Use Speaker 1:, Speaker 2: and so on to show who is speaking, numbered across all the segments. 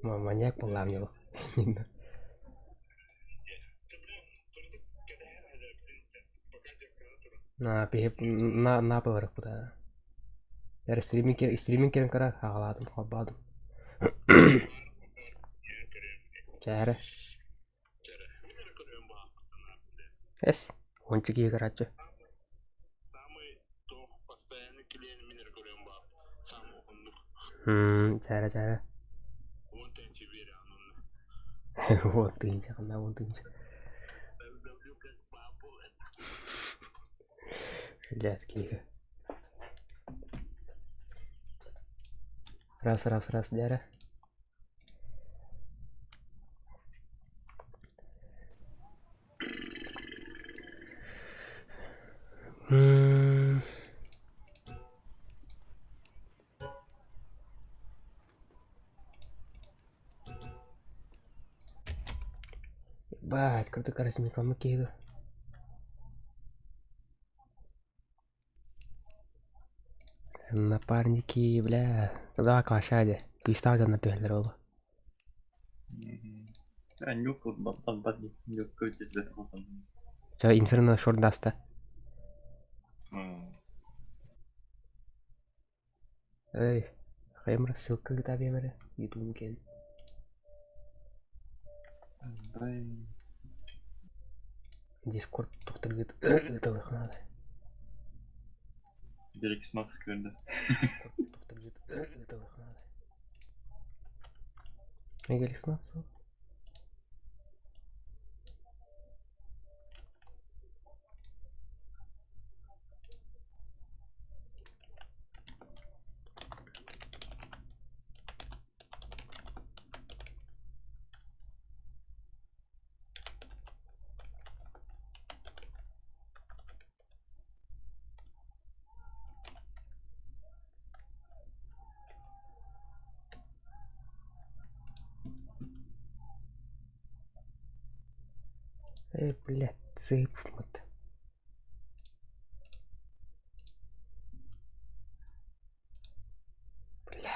Speaker 1: Маньяк буоллаҕым дьоло. На пиһип на наапа барыппыта. Эр стриминг стриминг кэлэн кыра аҕалаатым холбоотум. Чээрэ. Эс, уонча киһи көрөөччү. Чээрэ чээрэ. Уон тыһыынча ханна уон тыһыынча. Блядь, киһи. Раз, раз, раз, дьээрэ. Ебать, кырдык размикламмыт киһи дуо? Напарники, бля, да, клашаде. Күүстээх дьоннор түһэллэр ол.
Speaker 2: Нюк бат нюк тизбет
Speaker 1: Ча Инферно шорт даста. Эй, хайым ссылка ыыта биэмэрэ ютубум киэн. Дискорд тухтар ыыталыах наада.
Speaker 2: Берекс Макс көрдө.
Speaker 1: Дискорд тухтар ыыталыах наада. Мегаликс Макс Э, блядь, цыпмыт. Бля.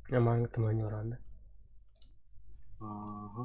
Speaker 1: Амаан тымаанньалаан да.
Speaker 2: Ааһа.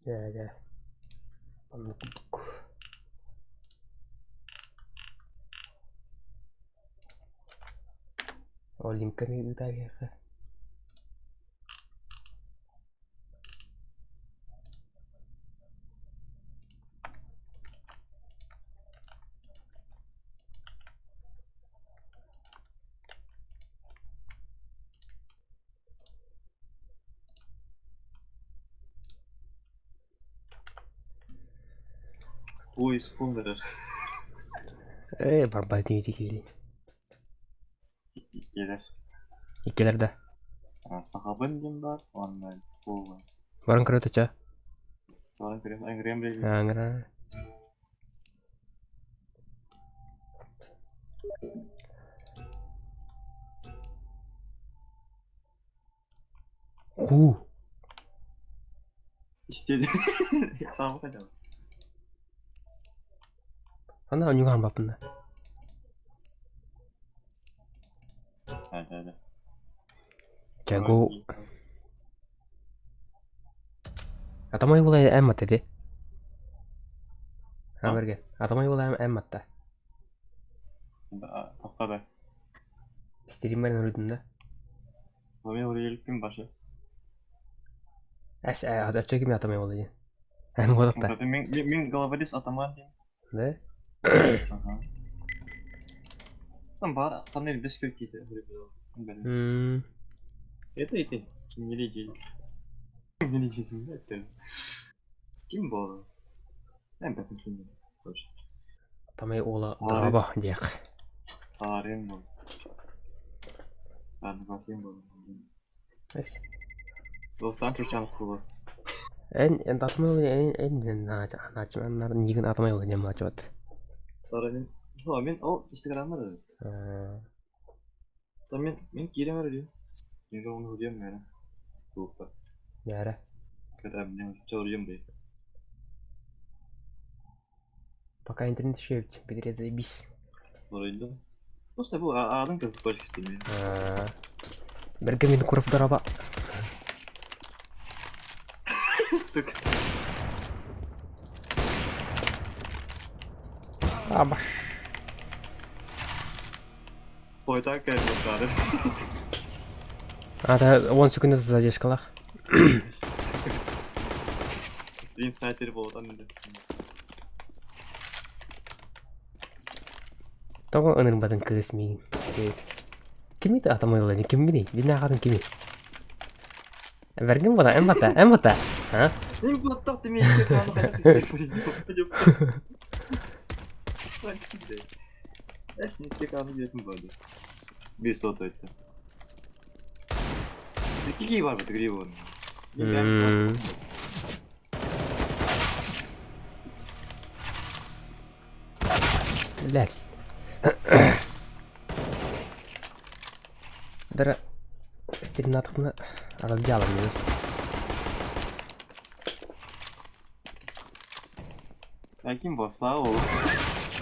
Speaker 1: Дьэ дьэ оннук курдук. Олимпканы ыытаайыахха.
Speaker 2: Поиск умерер.
Speaker 1: Ээ, барбат ити киһи.
Speaker 2: Иккилэр.
Speaker 1: Иккилэр да.
Speaker 2: Сахабын диэн баар уонна буолла.
Speaker 1: Баран көрө ча.
Speaker 2: Баран көрөм, ыҥырыам били.
Speaker 1: Ыҥыра. Хуу.
Speaker 2: Истиэ. Саамы хотел.
Speaker 1: Ана онньугаан баппын да.
Speaker 2: Да, да.
Speaker 1: Чагу. Атамай була эн мат эти. Аберге. Атамай уола эн матта.
Speaker 2: Тоқта да.
Speaker 1: Стриммерин үрдүн да.
Speaker 2: Мен үрелікпін башы.
Speaker 1: Әс очо ким атамай уола диэн. Эн уолатта.
Speaker 2: Мен мен главарис атаман диэн.
Speaker 1: Да?
Speaker 2: Ага. Там бар, там не без какие-то. Это эти кимнели Кимнели это. Ким буолар? Эн бэтин кимнели. Точно.
Speaker 1: Атамай уола дорообо диэх.
Speaker 2: Аарым бол. Арныбасым бол.
Speaker 1: Эс.
Speaker 2: Достан турчан кулу.
Speaker 1: Эн эн атамай уола эн эн наачманнар нигин атамай уола диэн маачыбат.
Speaker 2: Тора мен О, мен ол Инстаграмда да. То мен мен киирем эрэ Мен оны үрүөм мээрэ. Тууппа.
Speaker 1: Бээрэ.
Speaker 2: Когда мен чоруйум бэй.
Speaker 1: Пока интернет еще бедред заебись.
Speaker 2: Оруйдум. Просто бу аадын кыз точка истеме.
Speaker 1: Бэргэ мин куров дороба.
Speaker 2: Сука.
Speaker 1: Абаш.
Speaker 2: Ой, так кэлбит саары.
Speaker 1: А, да, он секунда задержкалах.
Speaker 2: Стрим снайпер буолан indi.
Speaker 1: Тоҕо ынырбатын кыыс миигин. Кими да атамай буолла кимминий? Дьиҥнээх кими? Бэргин буола, эн бата, эн бата. А?
Speaker 2: Мин буоттах тимиэ Биир соту этте. Икки бар бит гриб он.
Speaker 1: Блядь. Дара стримнатахпына аралдьаалам диэн.
Speaker 2: Ким бу Слава ол.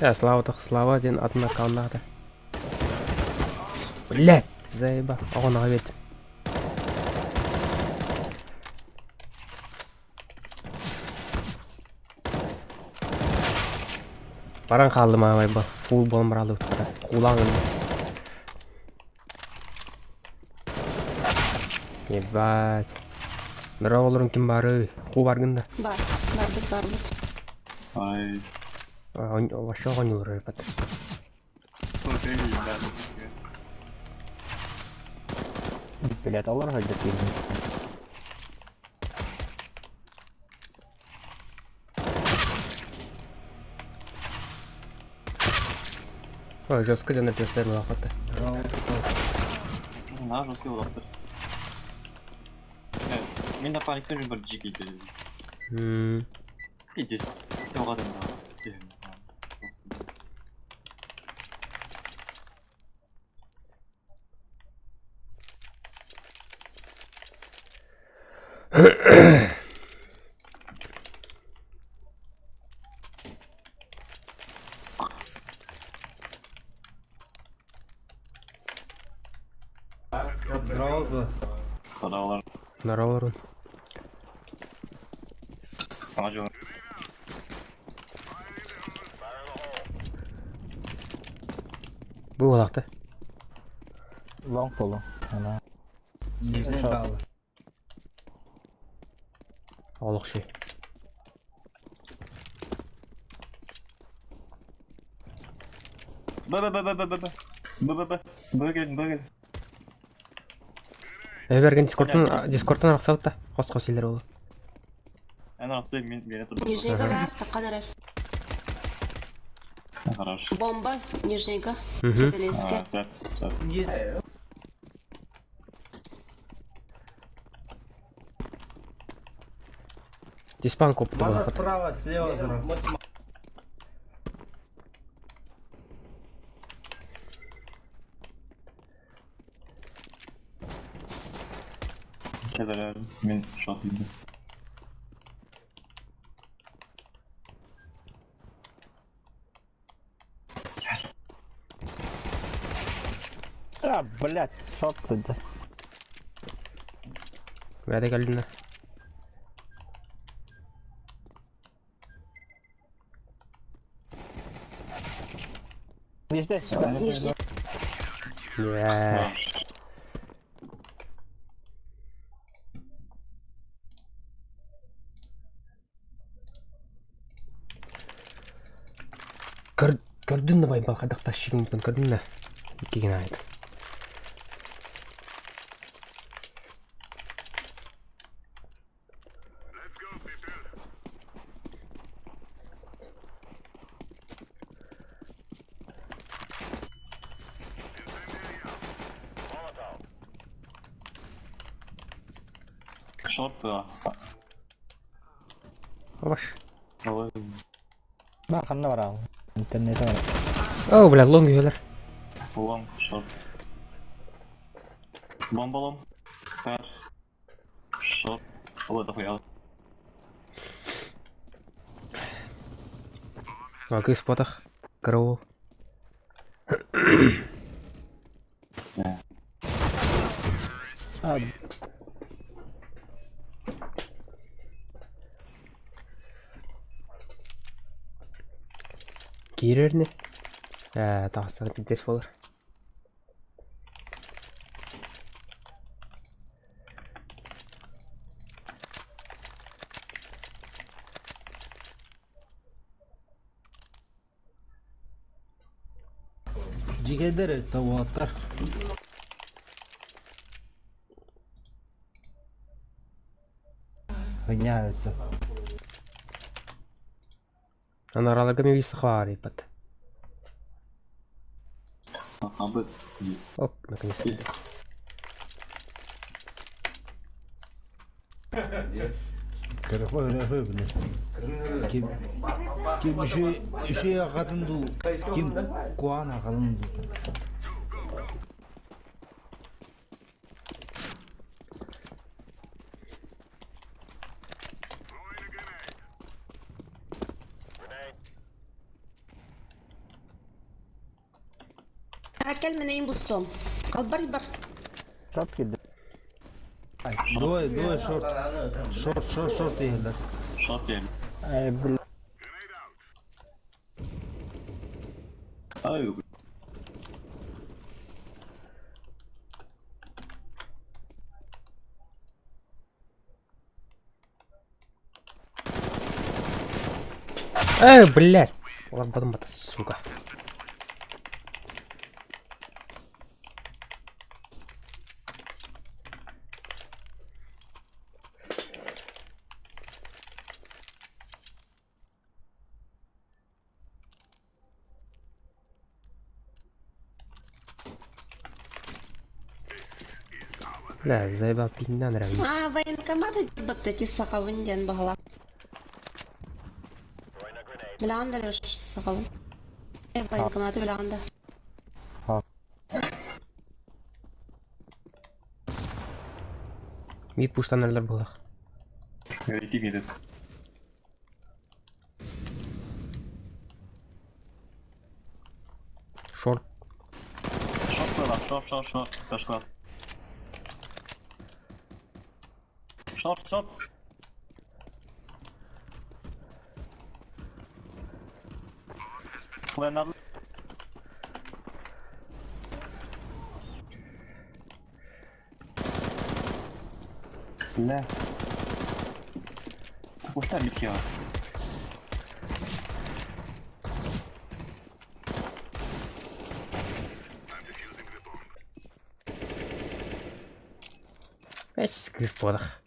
Speaker 1: Э, Слава тох Слава диэн атын аккауннаата. Блядь, заеба. Оҕону эбит. Баран хааллым аамай бу. Фул буолан бараалыбыттара. Куулаан гынна. Ебать. Здорово, олорун ким баарый? Куу бар гынна.
Speaker 3: Бар, барбыт, барбыт.
Speaker 2: Ай.
Speaker 1: Вообще оҕонньулар ырыпат.
Speaker 4: Блядь, алар хайда киирдим.
Speaker 1: Ой, жестко дьон написали лохота.
Speaker 2: На жестко улаптыр. Мин напарниктан бір жик иде. Идис. Тоғадан да. Здорово.
Speaker 1: Здорово.
Speaker 2: Саҥа дьыл.
Speaker 1: Бу улахта.
Speaker 4: Long полу. Ана.
Speaker 1: Олох ши.
Speaker 2: Б б б б б б б б б б кел б кел.
Speaker 1: Эберген дискордтан дискордтан арахсабыт хос-хос силер ол.
Speaker 2: Эн арахсай мен мені тұрды.
Speaker 3: Нижнийга бар, таққан эрэр.
Speaker 2: Хорош.
Speaker 3: Бомба, нижнийга,
Speaker 1: Мгм.
Speaker 3: Кириллинскэ.
Speaker 2: Сөп, сөп.
Speaker 1: Диспан копты
Speaker 5: Мана
Speaker 1: буолахта.
Speaker 5: справа, слева здорово.
Speaker 2: Кедер мен шот иді.
Speaker 4: А, блядь, шот да.
Speaker 1: Бәдә кэллинэ.
Speaker 4: Везде.
Speaker 3: Нижний.
Speaker 1: Бля. Көр, көрдүн да байбал хайдах тащигымпын көрдүн да. Иккигин айт.
Speaker 2: Шорт да.
Speaker 1: Баш.
Speaker 2: Ой.
Speaker 4: Ба ханна барал. Интернет бар.
Speaker 1: О, бля, лонг үйелер.
Speaker 2: Лонг, шорт. Бомбалом. Кар. Шорт. Ой, дохуя.
Speaker 1: Кыыс буотах. Караул.
Speaker 4: А,
Speaker 1: Киирэрни. Ээ, таҕыстаҕына пиздец буолар.
Speaker 5: Дьигэйдэр өттө уолаттар. Хынньаа өттө.
Speaker 1: Анараларга ми сахарипат.
Speaker 2: Сахабыт.
Speaker 1: Оп, наконец-то.
Speaker 5: Көрөхө өрөһө биле. Ким ким үшүй үшүй ағатын ду, ким куан ағалын ду.
Speaker 3: Кэл мен бустум. Қалбар бар.
Speaker 4: Шорт киирдэ.
Speaker 5: Двое, двое шорт. Шорт, шорт, шорт иһиллэр.
Speaker 2: Шорт диэн.
Speaker 4: Э, бля.
Speaker 2: Ай,
Speaker 1: Эй, блядь! Олар бата, сука. Бля, заебал пинна нравится.
Speaker 3: А, военкомат баттати сахабын диэн баһала. Билэҕин да сахабын. Военкоматы билэҕин да.
Speaker 1: Мид пуштанарлар булах.
Speaker 2: Иди мид.
Speaker 1: Шорт.
Speaker 2: Шорт была, шорт, шорт, шорт. Пошла. Шорт, шорт. Ленар. Бля. Куда мид я?
Speaker 1: Эс, кыс буолах.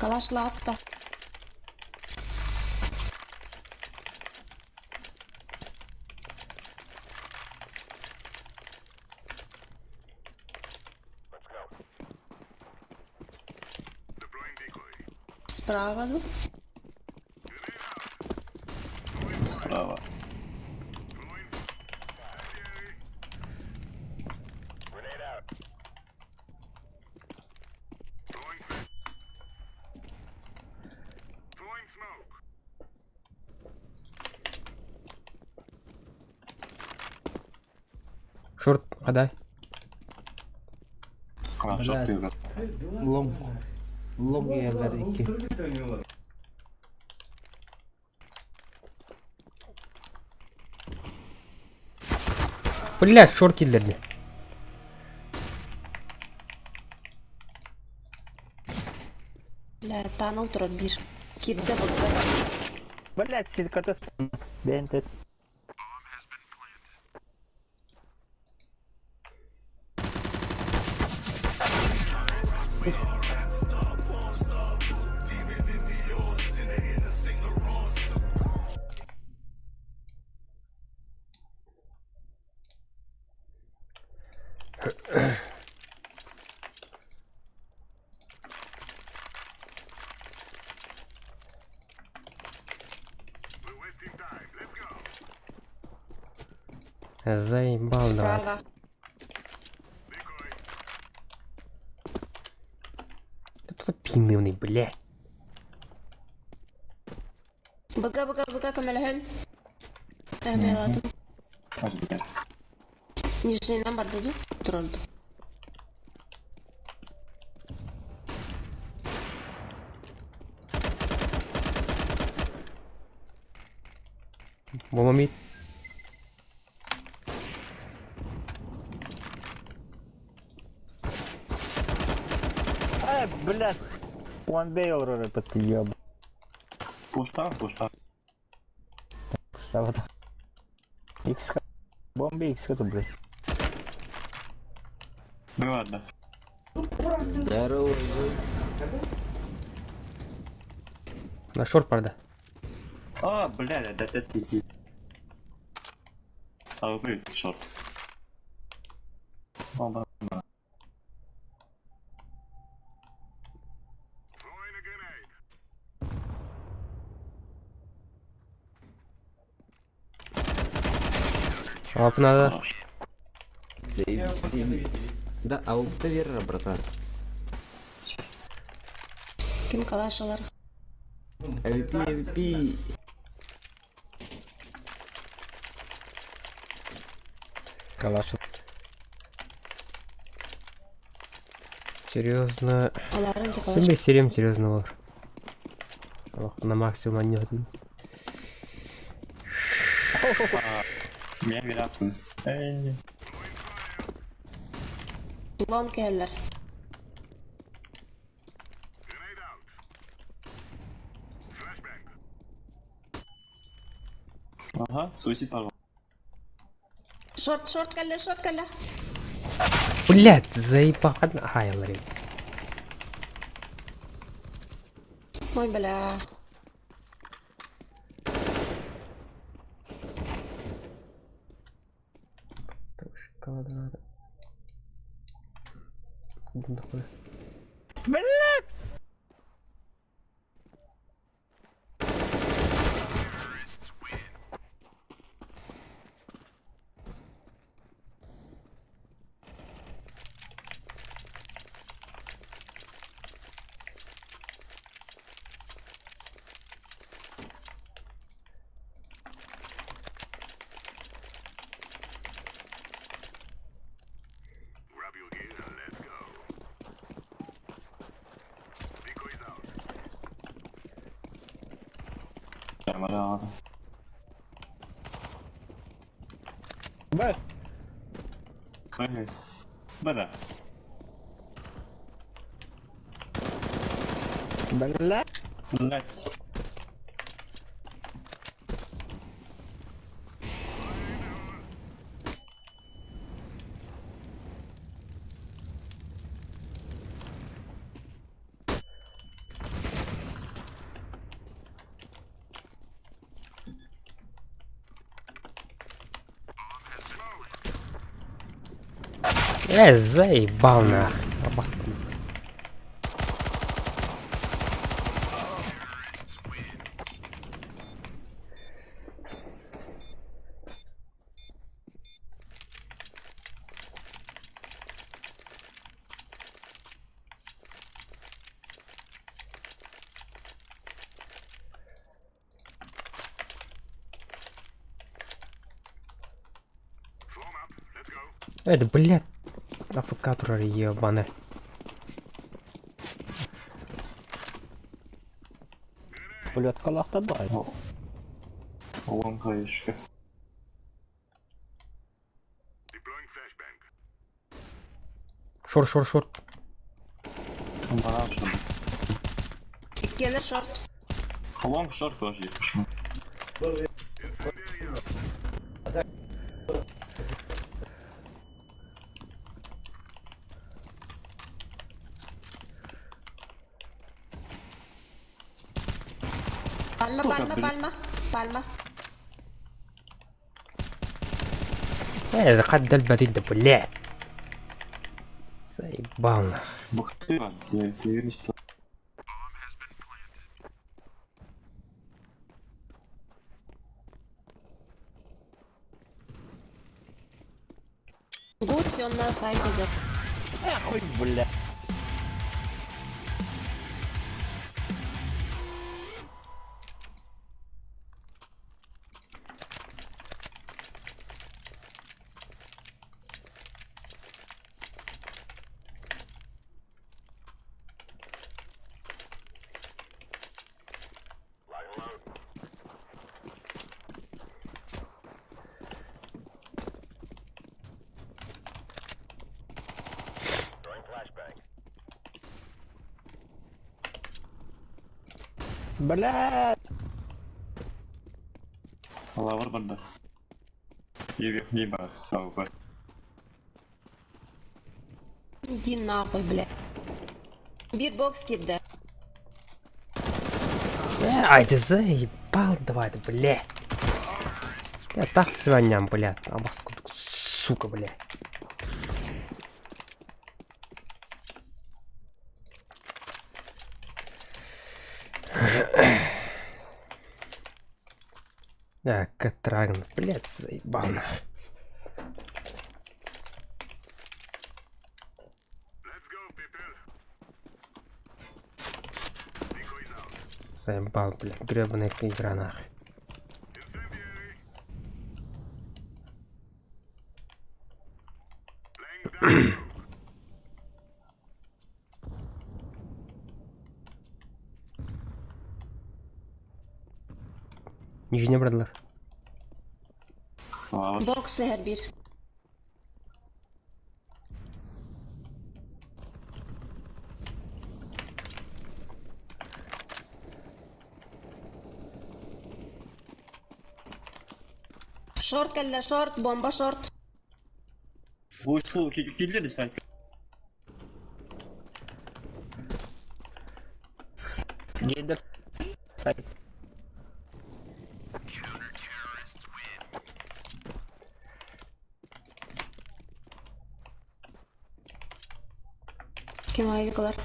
Speaker 3: Калаш лаапта. Справа ду.
Speaker 2: Справа.
Speaker 1: Шорт, хадай.
Speaker 2: Хорошо,
Speaker 5: Блядь.
Speaker 2: ты уже.
Speaker 5: Long. Long yerler 2.
Speaker 1: Блядь, шорт киллерди.
Speaker 3: Бля, таанал турар биир. Киирдэ булда.
Speaker 4: Блядь, силката Бентет.
Speaker 1: Заебал, давай.
Speaker 3: Справа.
Speaker 1: Ты тут пинывный, блядь.
Speaker 3: Быга быга быга көмөлөһөн. Эмеладым. Нижнийынан барды ду? Турорду.
Speaker 1: Бомамит.
Speaker 4: Ай, блядь. One bay олорор эппит, ёб.
Speaker 2: Пушта, пушта.
Speaker 4: Куставата. X Бомба X это, блядь.
Speaker 2: Ну ладно.
Speaker 6: Здорово,
Speaker 1: На шорт барда.
Speaker 2: А, блядь, да опять иди. А вы шорт. Оба.
Speaker 1: Алып надо.
Speaker 6: Заебись. Да, а у вера, братан.
Speaker 3: Ким калаш ылар?
Speaker 6: MVP, MVP.
Speaker 4: Калаш.
Speaker 1: Серьезно.
Speaker 3: Аларын калаш.
Speaker 1: Себе серем серьезно olur. Аллах на максимум не один.
Speaker 2: Меня вероятно. Эй,
Speaker 3: Лон келлер.
Speaker 2: Ага, суицид, пожалуйста.
Speaker 3: Шорт, шорт келлер, шорт келлер.
Speaker 1: Блядь, заебал. Ага, я ларин.
Speaker 3: Ой, бля.
Speaker 1: Так, шоколада надо. Такой.
Speaker 4: Блядь!
Speaker 2: Ладно.
Speaker 4: Б.
Speaker 2: Б, да.
Speaker 4: Блядь.
Speaker 2: Блядь.
Speaker 1: Заебал нахуй. Обоссанный. Это, блядь, АФК турар ебаный.
Speaker 4: Пулеткалаахтар баҕайы.
Speaker 2: Long хаешка.
Speaker 1: Шорт, шорт, шорт.
Speaker 2: Баран шорт.
Speaker 3: Иккиэлэр шорт.
Speaker 2: Long шорт тоже есть.
Speaker 3: Пальма,
Speaker 2: Сука,
Speaker 3: пальма,
Speaker 2: блин.
Speaker 3: пальма. Пальма.
Speaker 1: Э, хат дэлбэт да, блядь. Заебал нах.
Speaker 2: Боксы, я юрист.
Speaker 3: Гудс, он на сайт идет.
Speaker 4: Эх, бля. Бля.
Speaker 2: Лавр банда. И бар. Ау,
Speaker 3: Иди нахуй, блядь. Битбокс кидда.
Speaker 1: Э, ай, ты заебал, давай, ты, блядь. Я так свиням, блядь. А маску, сука, блядь. А, Катрагн, блядь, заебал нах. Заебал, блядь, гребаная игра нахуй. Нижний бардылар.
Speaker 2: Лавр.
Speaker 3: Бокс бир. Шорт кэллэ, шорт, бомба шорт.
Speaker 2: Вышел, киллер сайт.
Speaker 4: Гендер. Сайт.
Speaker 3: Кем авикалар?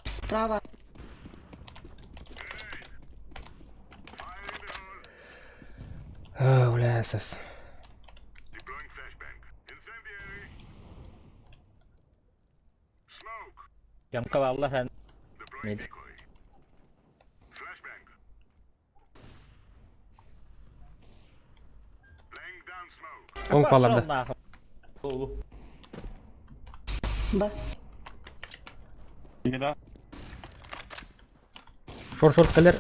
Speaker 3: Справа.
Speaker 1: А, бля, сос.
Speaker 4: Ямка Аллах. Мид.
Speaker 1: Он паларда.
Speaker 4: Пошел нахуй.
Speaker 3: Б.
Speaker 2: Да.
Speaker 1: Шорт, шорт, кэлэр.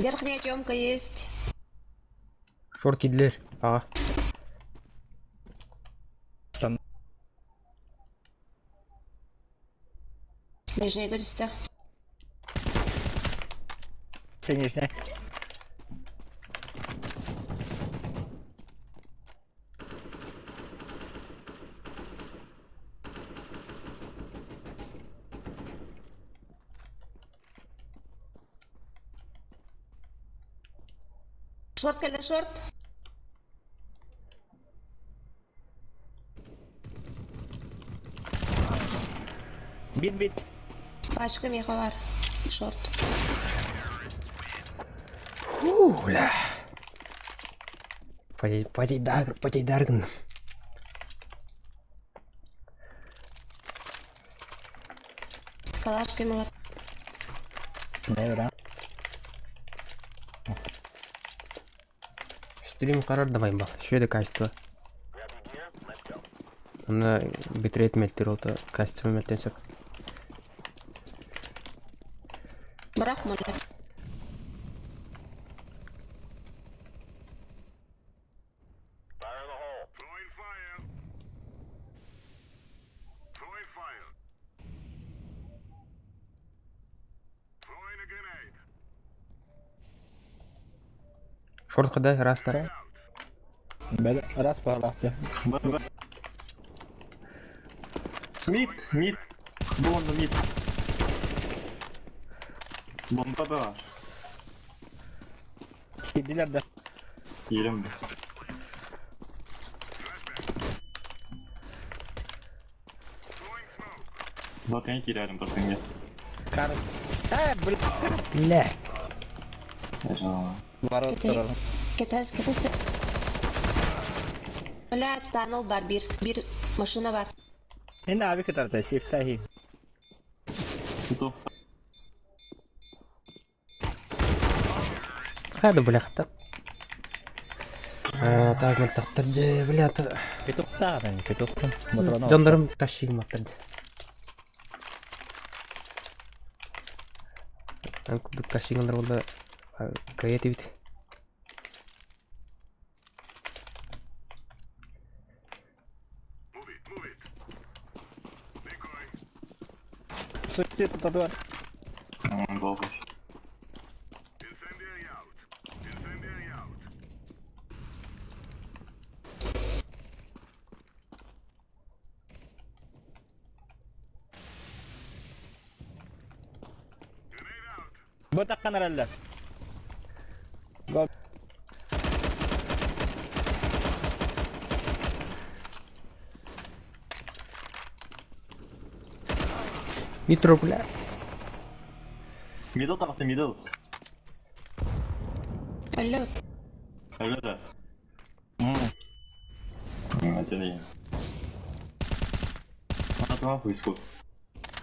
Speaker 3: Верхняя темка есть.
Speaker 1: Шорт кидлер. Ага.
Speaker 4: Стан.
Speaker 3: Нижняя көстө.
Speaker 4: Нижняя.
Speaker 3: Шорт кэллэ, шорт.
Speaker 4: Бит бит.
Speaker 3: Пачка миэхэ баар. Шорт.
Speaker 1: Фу, бля. Потейдар гынным.
Speaker 3: Калаш кемелер.
Speaker 4: Не
Speaker 1: Стрим қарар давай бал. Еще это качество. Ана битрейт мөлтөр олта качество мөлтөн сөп.
Speaker 3: Бырах маны.
Speaker 1: Шорт кыдай растар.
Speaker 4: Бэл раз палахты.
Speaker 2: Мид, мид. Бомба мид. Бомба бар.
Speaker 4: Кидилер да.
Speaker 2: Yerim. Zaten girerim bakın gel.
Speaker 4: Кар. Э, блин.
Speaker 1: Бля.
Speaker 4: Ворот турар.
Speaker 3: Кэтэс, кэтэс. Бля, таныл бар бир. Бир машина бар.
Speaker 4: Ин аби кытарта, сифтахи.
Speaker 2: Туту.
Speaker 1: Хады бля хата. Так, мен тақтырды, бля, та.
Speaker 4: Петухта, петухта. Моторона.
Speaker 1: Дьоннорум тащигым аттырды. Ан кудук тащигындар болда каят бит.
Speaker 4: Сути татуар.
Speaker 2: Dolmuş.
Speaker 4: Бу таккан араллар. Гол.
Speaker 1: Метро, бля.
Speaker 2: Middle tarafta middle.
Speaker 3: Алло.
Speaker 2: Öyle de. Hadi iyi. Tamam bu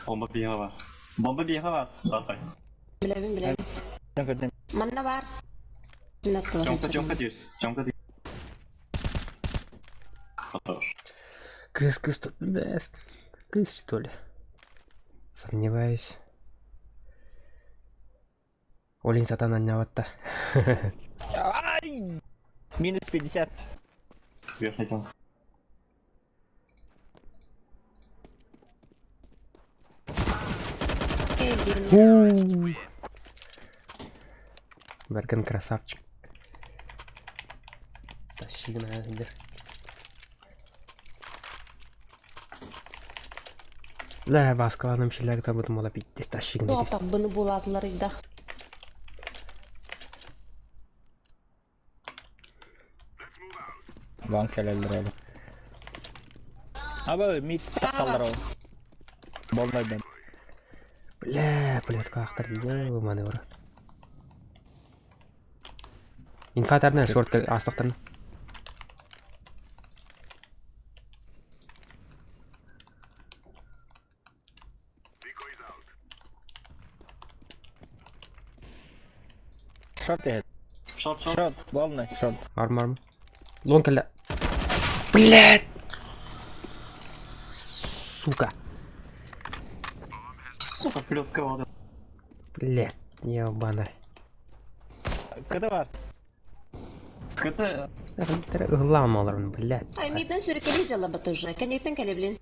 Speaker 2: Bomba bir var. Bomba bir var. Zaten.
Speaker 3: Билэбин, билэбин.
Speaker 4: Көрдүм.
Speaker 3: Манна бар.
Speaker 2: Чомка чомка diyor. Чомка diyor. Хорош.
Speaker 1: Кыс, кыс, тут, бля, кыс, что ли? Сомневаюсь. Олин сатан анняватта.
Speaker 4: Ай! Минус 50.
Speaker 2: Верхний там.
Speaker 3: Эй, гимн.
Speaker 1: Берген красавчик. Тащигын сендер. Ла, баскаланым шиләк табытым ола биттес тащигын
Speaker 3: Ну,
Speaker 1: деді.
Speaker 3: так быны буладылар ида.
Speaker 4: Ван келелер олы. Аба мид таккалар ол. Болмай бен.
Speaker 1: Бля, блядь, кақтыр, ё-моё, брат. Инфа тарны шорт астықтырны.
Speaker 4: Шорт ехет.
Speaker 2: Шорт шорт.
Speaker 4: Шорт, болмай, шорт.
Speaker 1: Арм, арм. Лонг әлі. Блядь! Сука.
Speaker 2: Сука, плетка var.
Speaker 1: Блядь, ебаный.
Speaker 4: Кыты бар.
Speaker 2: КТ.
Speaker 1: Ламаларын, блядь.
Speaker 3: Ай, миден сүрекели жалаба тоже. Кенеттен келе блин.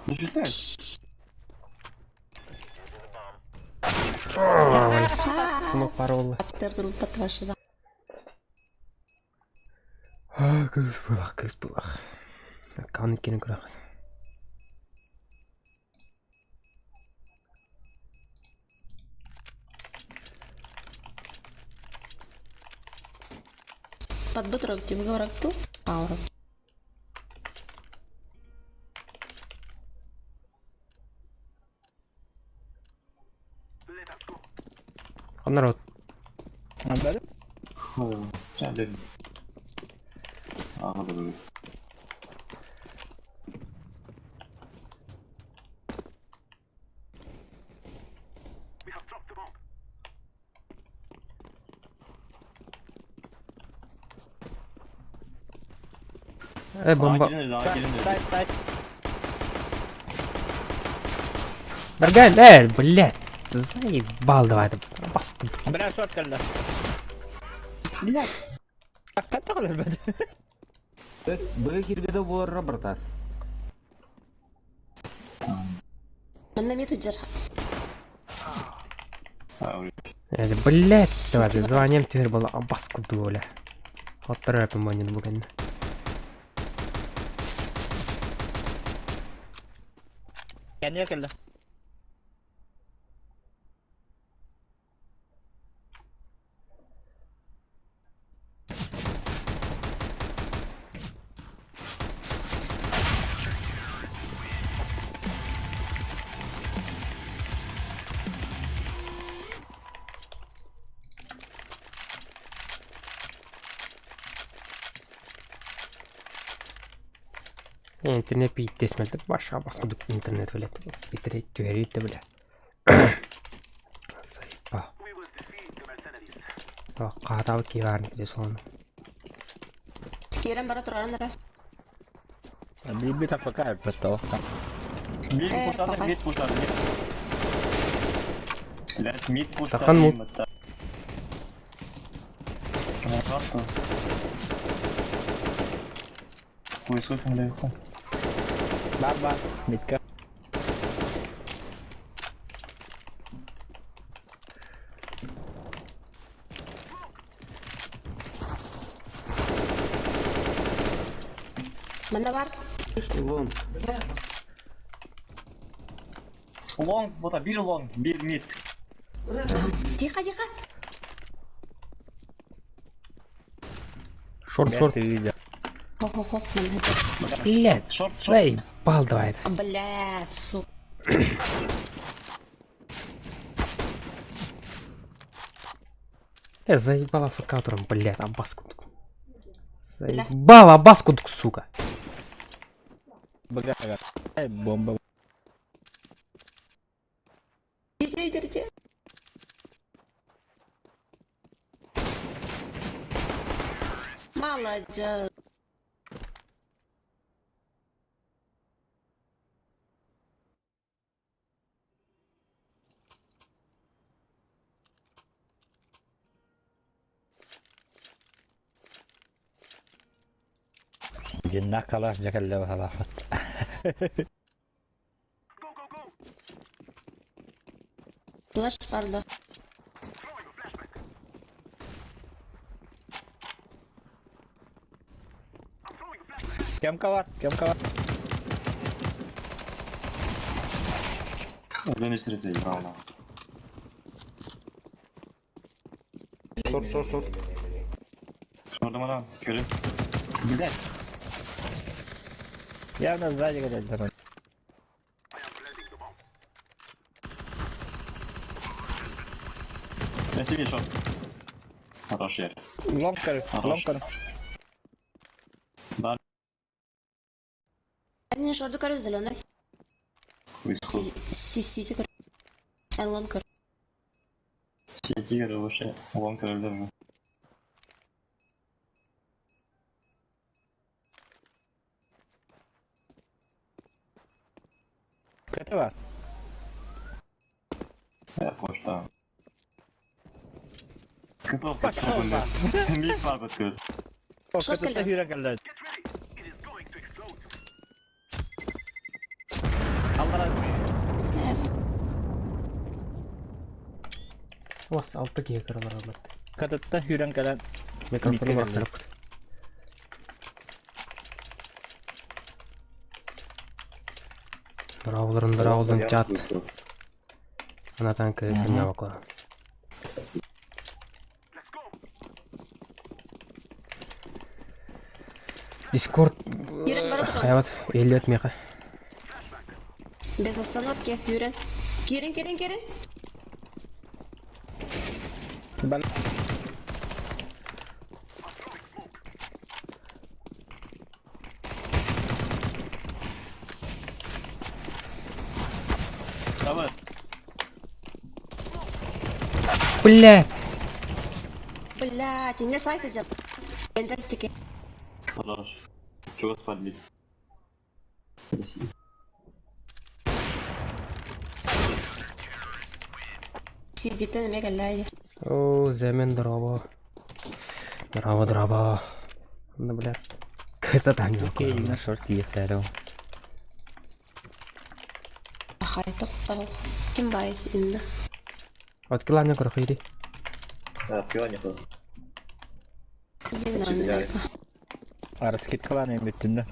Speaker 2: Не чувствуешь?
Speaker 1: Сынок паролы.
Speaker 3: Аттыр патвашыда.
Speaker 1: А, кыз булах, кыз булах. Каны кені көрәк.
Speaker 3: Подбытров тебе говорят ту? Аура.
Speaker 1: Народ. Э, бомба. Бэргэн, э, блядь, заебал давай это. Баскын.
Speaker 4: Бля, short кэллэ. Блядь. Хатта кэлэр
Speaker 6: Б кирбеде буолар братан.
Speaker 3: Манна мид дьэр.
Speaker 1: Э, блядь, давай, званием түһэр буола баскы дуоля. Оттар эпин монин бүгін.
Speaker 4: Кэннигэ кэллэ.
Speaker 1: Интернет пиздец мөлтөх баша баскыдык интернет блядь. Битерей түһэрийдэ бля. Заебал. Хаатаабыт киһи баар дии суон.
Speaker 3: Киирэн бара турарын эрэ.
Speaker 4: Биир пока эппэт
Speaker 2: Мид
Speaker 3: Э,
Speaker 2: пуштады,
Speaker 3: пока.
Speaker 2: мид пуштады, мид. Блять, мид пуштады.
Speaker 1: Тахан мут.
Speaker 4: Бар бар. Мидка.
Speaker 3: Манна бар.
Speaker 6: Long.
Speaker 2: Long, вот bir long, bir mid.
Speaker 3: Тихо, тихо.
Speaker 1: Short, short.
Speaker 3: Хо-хо-хо. Манна дьэр.
Speaker 1: Блядь,
Speaker 2: Short, short.
Speaker 1: заебал давай это.
Speaker 3: Бля, сука.
Speaker 1: Я заебал АФК-туром, блядь, абаску. Заебал абаску, сука.
Speaker 4: Бага. Бомба.
Speaker 3: Иди, иди, иди. Молодец.
Speaker 4: Дьиннээх халаах дьэ кэллэ баһалаахпыт.
Speaker 3: Флеш барда.
Speaker 4: Кемка бар, кемка бар.
Speaker 2: Өлөн заебал.
Speaker 5: Short, short, short.
Speaker 2: Short'um adam, körüm. Блять.
Speaker 4: Явно сзади кэлэллэр.
Speaker 2: Я себе short. Хорош ер.
Speaker 4: Long көр, long көр.
Speaker 2: Да,
Speaker 3: Один short көрү зеленый.
Speaker 2: исход.
Speaker 3: Сити көр. Эн long көр.
Speaker 2: Сити вообще. Long көрүлдү.
Speaker 4: Көтө бар.
Speaker 2: Я пошта. Кто
Speaker 4: Пошел бар.
Speaker 2: Мид бар көт.
Speaker 3: Short
Speaker 4: Көтө
Speaker 3: кэллэ.
Speaker 4: хүрэн кэллэ. Аллара.
Speaker 1: Вас алты киһи көрөлөр блядь.
Speaker 4: Көтөттө хүрэн кэлэн.
Speaker 1: Микрофону
Speaker 4: Микке
Speaker 1: барсарыппыт. Дорооболорун, дорооболорун чат. Анатан кыыс санньабакла. Дискорд
Speaker 3: Киирэн бара турар.
Speaker 1: Хайабат, эллиэт миэхэ.
Speaker 3: Без остановки, Юрен. Киирин, киирин, киирин.
Speaker 4: Бал.
Speaker 2: Давай.
Speaker 1: Блядь!
Speaker 3: Блядь, не сайт идет. Энтертики.
Speaker 2: Хорош. Чего спалили? Спасибо.
Speaker 3: Сидите на мега ляйде.
Speaker 1: О, Земен, здорово. Здорово, здорово. Ну, блядь. Красота не
Speaker 4: Киһи шорт киэхтээри.
Speaker 3: Хай тоқтау. Ким бай инна.
Speaker 1: От килана көрөхүйді.
Speaker 2: А, пиво нету.
Speaker 3: Нормально.
Speaker 4: Араскеткалаан эмиттинне.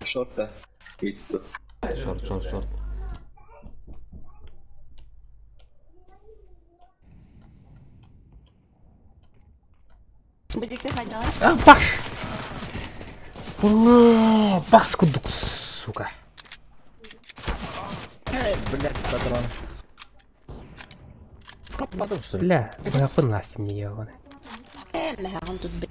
Speaker 2: Шорта. Итто.
Speaker 6: Шорт, шорт, шорт.
Speaker 3: Будете хайдалар?
Speaker 1: А, баш! Бля, бас кудук, сука.
Speaker 4: Блядь, патрон. Попаду, что ли?
Speaker 1: Бля, бля, Настя мне ебаный.
Speaker 3: Мэган тут б.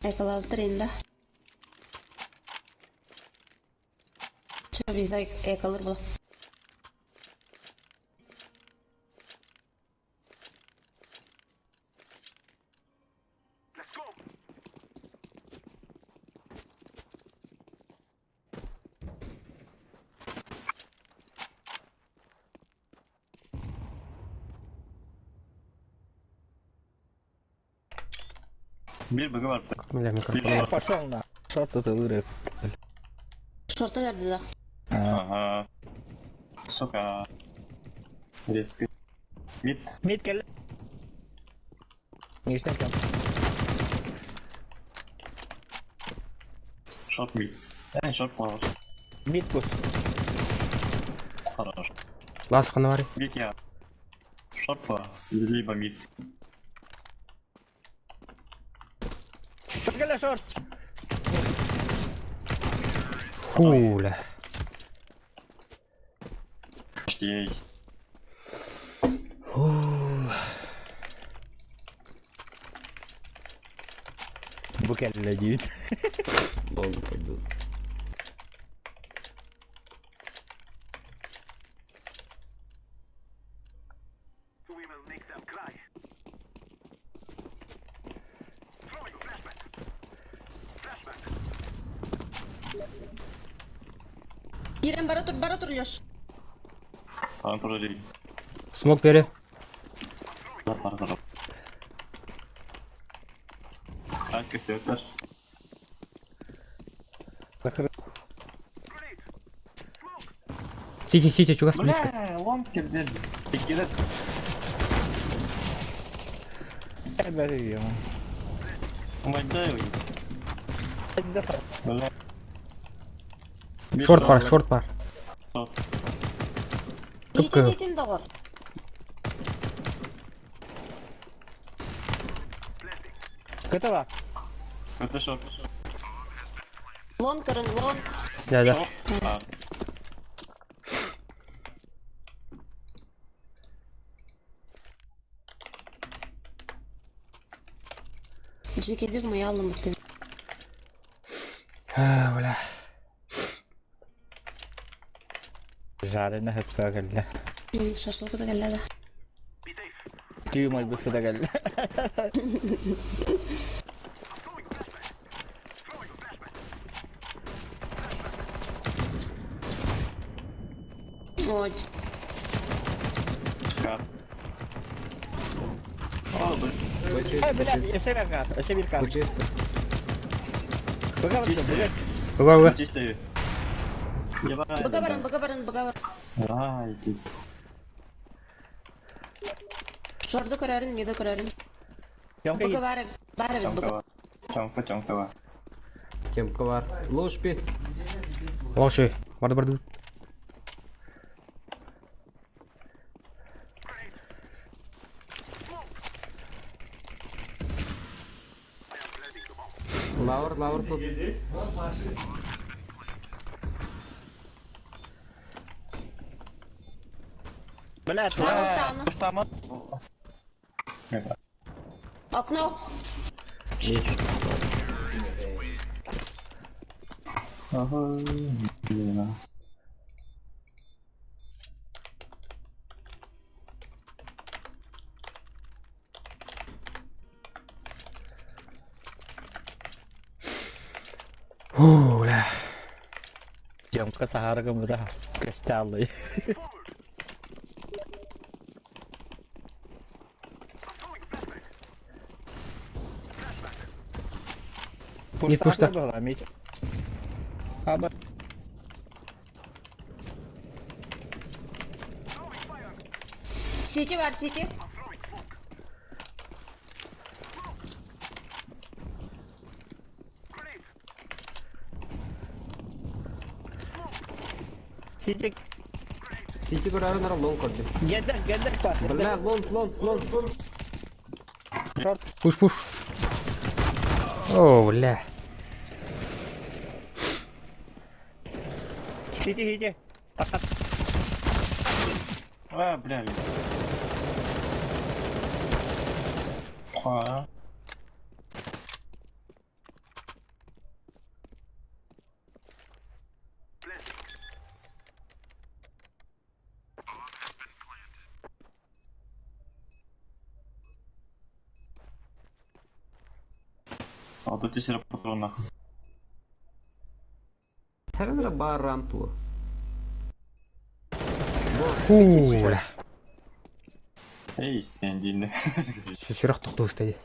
Speaker 3: Экалалтырында. Чабида экалыр бу.
Speaker 2: Bir bug'ı var.
Speaker 1: Бля, микрофон.
Speaker 4: Э, пошел на. Шорт это вырыв.
Speaker 3: Шорты nerede?
Speaker 2: Ага. Сука. Резко. Мид.
Speaker 4: Мид кел. Нижний кем.
Speaker 2: Шорт мид. Шорт хорош.
Speaker 4: Мид пусть.
Speaker 2: Хорош.
Speaker 1: Лас ханвари.
Speaker 2: Мид я. Шорт по. Либо мид.
Speaker 4: Кэлэ шорт.
Speaker 1: Хуля.
Speaker 2: Почти есть.
Speaker 1: Фу.
Speaker 4: Бу кэллэ диир.
Speaker 6: Долго пойду.
Speaker 3: Кирен бара тур, бара тур, Леш.
Speaker 2: Там тоже değil.
Speaker 1: Смок бери.
Speaker 2: Var var var. Saat gösteriyorlar.
Speaker 1: Сити, сити, чугас близко.
Speaker 2: Бля, лонг кирдер. Текилер.
Speaker 4: Бери
Speaker 2: Умайдай. Бля.
Speaker 1: Шорт бар, шорт бар.
Speaker 2: Шорт.
Speaker 1: Тупка.
Speaker 3: Итин итин доғыр.
Speaker 4: Готово.
Speaker 2: Это шорт.
Speaker 3: Лон көрін, лон.
Speaker 1: Да, да.
Speaker 2: Шорт. А,
Speaker 3: Жекедер мыялы мыты.
Speaker 1: А, бля.
Speaker 4: Жареный хатка кэллэ.
Speaker 3: Шашлык да кэллэ да.
Speaker 4: Түү майбысы да кэллэ.
Speaker 3: Ой,
Speaker 2: кар. О, блин.
Speaker 4: Э, блядь, еще bir кар, еще bir кар.
Speaker 6: Почисто.
Speaker 4: Быга барсын, быга.
Speaker 1: Уга, уга.
Speaker 2: Чистый.
Speaker 3: быга барын, быга барын, быга барын.
Speaker 2: Ай, ты.
Speaker 3: Шорду көрөрүн, миду көрөрүн.
Speaker 4: Тёмка
Speaker 3: Быгы баар баар эбит быгы.
Speaker 2: Чоҥка Чоҥка, чоҥка бар.
Speaker 6: Темка бар. Лошпи.
Speaker 1: Лоши. Барды барды.
Speaker 6: Лавр, лавр тут.
Speaker 4: Блядь,
Speaker 3: Тану, тану.
Speaker 2: Там.
Speaker 3: Окно.
Speaker 2: Ага.
Speaker 1: Фу, бля.
Speaker 4: Тёмка саһарга мыта көстәлли.
Speaker 1: Мид пушта.
Speaker 4: Мид. Аба.
Speaker 3: Сити бар, сити.
Speaker 4: Сити.
Speaker 6: Сити көрөрүн ара лонг көрдүм.
Speaker 4: Гендер, гендер бар.
Speaker 6: Бля, лонг, лонг, лонг.
Speaker 4: Шорт.
Speaker 1: Пуш, пуш. О, бля.
Speaker 4: Сити, сити.
Speaker 2: А, бля. А. А тут еще патрон нахуй.
Speaker 6: Херен бар рамплу.
Speaker 1: Фу, бля.
Speaker 2: Эй, сен дейін.
Speaker 1: Сүрэх тохтуу сте.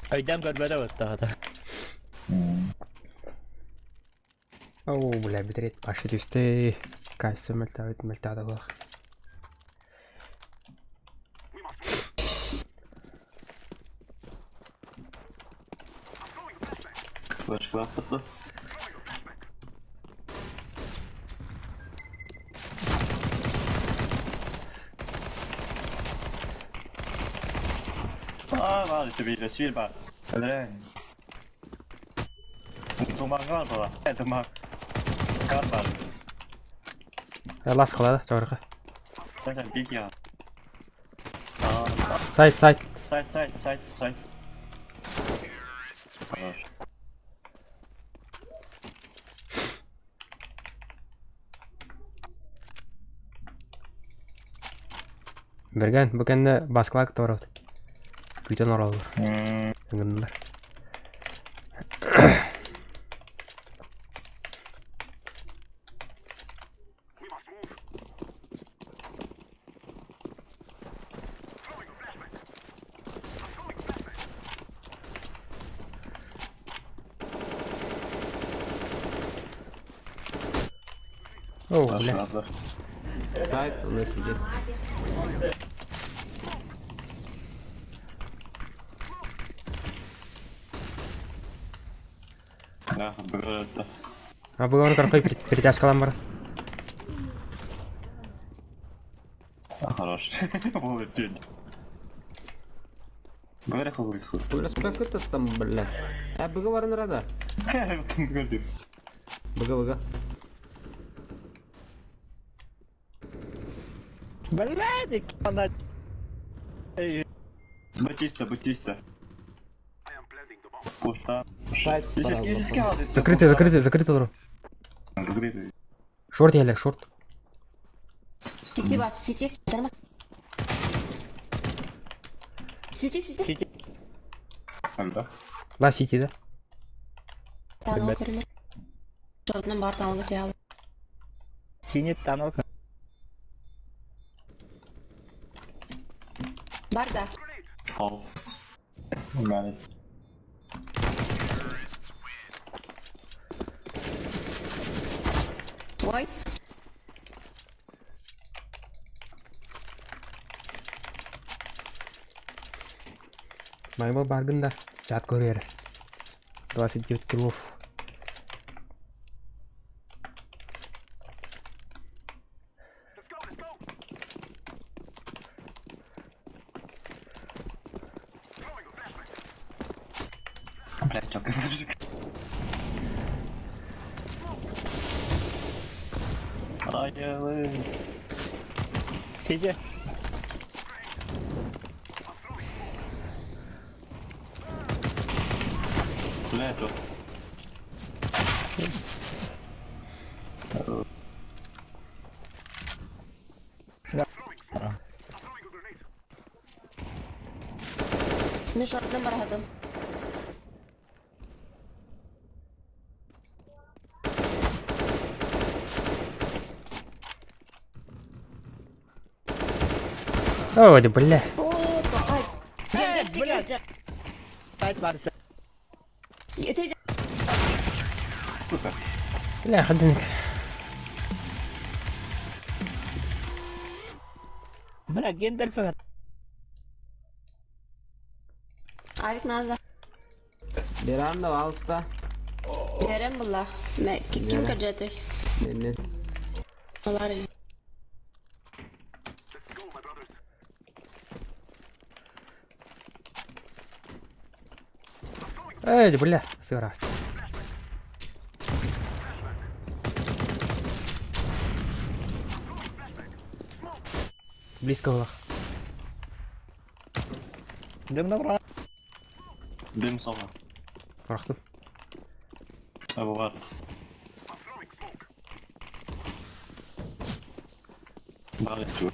Speaker 4: Өйдән көрбәдә баттагы.
Speaker 1: О, бля, битрейт башы түсті. Кайсы мөлтәбит мөлтәді бұлақ.
Speaker 2: Флешка лаптопты. А, ладно, себе свир бар. Дрянь. Туман бар, это маг. Кар бар.
Speaker 1: Лас қалады, жауырға.
Speaker 2: Сен бик я.
Speaker 1: Сайт, сайт.
Speaker 2: Сайт, сайт, сайт, сайт. Хорош.
Speaker 1: Берген, бүкенне басқылак торот. Күйтен оралыр. Ыңгындылар. О, бля.
Speaker 6: Сайт у нас сидит.
Speaker 2: Да, брат.
Speaker 1: А бүгін карқай перетяжкалан бар.
Speaker 2: Хорош. Ой, пень. Говоря, хуй слушай.
Speaker 6: Бля, сколько это там, бля? А, быга барын рада.
Speaker 2: Там говорит.
Speaker 6: Быга, быга.
Speaker 4: Блядь, ана.
Speaker 2: Батиста, Батиста. Пуста.
Speaker 6: Сайт.
Speaker 1: Закрытый, закрытый, закрытый дро.
Speaker 2: Закрытый.
Speaker 1: Шорт елек, шорт.
Speaker 3: Сити бар, сити. Дарма. Сити, сити.
Speaker 4: Сити.
Speaker 2: Да.
Speaker 1: Ла сити, да?
Speaker 3: Тану көрүнөр. Шортунан бар тану көтө
Speaker 4: Синий танок.
Speaker 3: Бар да.
Speaker 2: Ал. Нормально.
Speaker 3: Ой.
Speaker 1: Маймыл бааргын да, чат көрүөр. 29 килов.
Speaker 2: Блядь, чё, Айылы.
Speaker 4: Сидя.
Speaker 2: Блядь, чё?
Speaker 3: Мин шортны барахатым.
Speaker 1: Ой, бля.
Speaker 3: О, пока. Блядь.
Speaker 4: Сайт бар.
Speaker 3: Ити
Speaker 2: Сука.
Speaker 1: Бля, ходинка.
Speaker 4: Бля, Гендальф.
Speaker 3: Авик надо.
Speaker 6: Веранда алыста.
Speaker 3: Берем была. Ким каджеты?
Speaker 6: Мен.
Speaker 3: Алар.
Speaker 1: Эй, бля, сыграл. Близко было.
Speaker 4: Дым набрал.
Speaker 2: Дым сова.
Speaker 1: Рахтым.
Speaker 2: Абугар. Бары чё?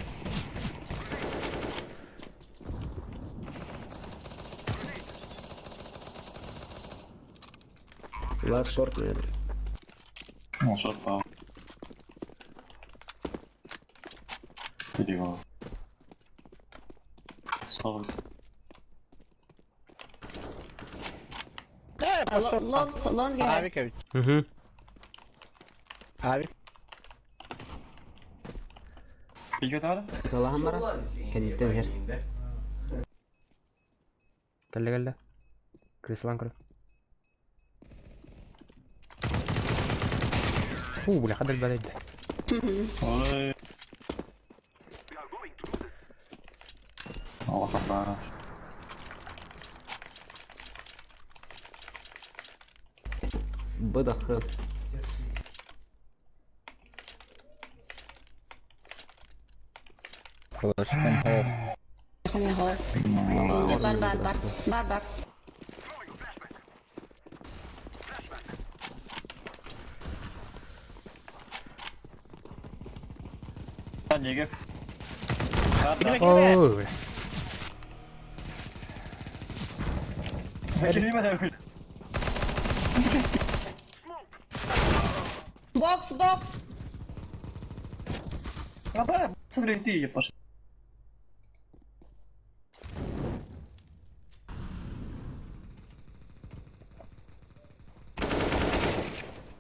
Speaker 6: Лast шорт, наверное.
Speaker 2: Ну, шот пал. Перевал. Сова.
Speaker 3: Лонг, лонг.
Speaker 4: Авик.
Speaker 1: Угу.
Speaker 4: Авик.
Speaker 2: Пикет надо?
Speaker 6: Калахамара. Кенеттен хер.
Speaker 1: Кэллэ кэллэ. Крыслан көрө. Фу, бля, хадал балайда.
Speaker 2: Ой. Аллах Акбар.
Speaker 6: Быдах.
Speaker 3: Бар, бар, бар. Бар, бар.
Speaker 2: Неге?
Speaker 1: Ой, бля.
Speaker 3: Бокс, бокс.
Speaker 2: А, смотри, ты пошел.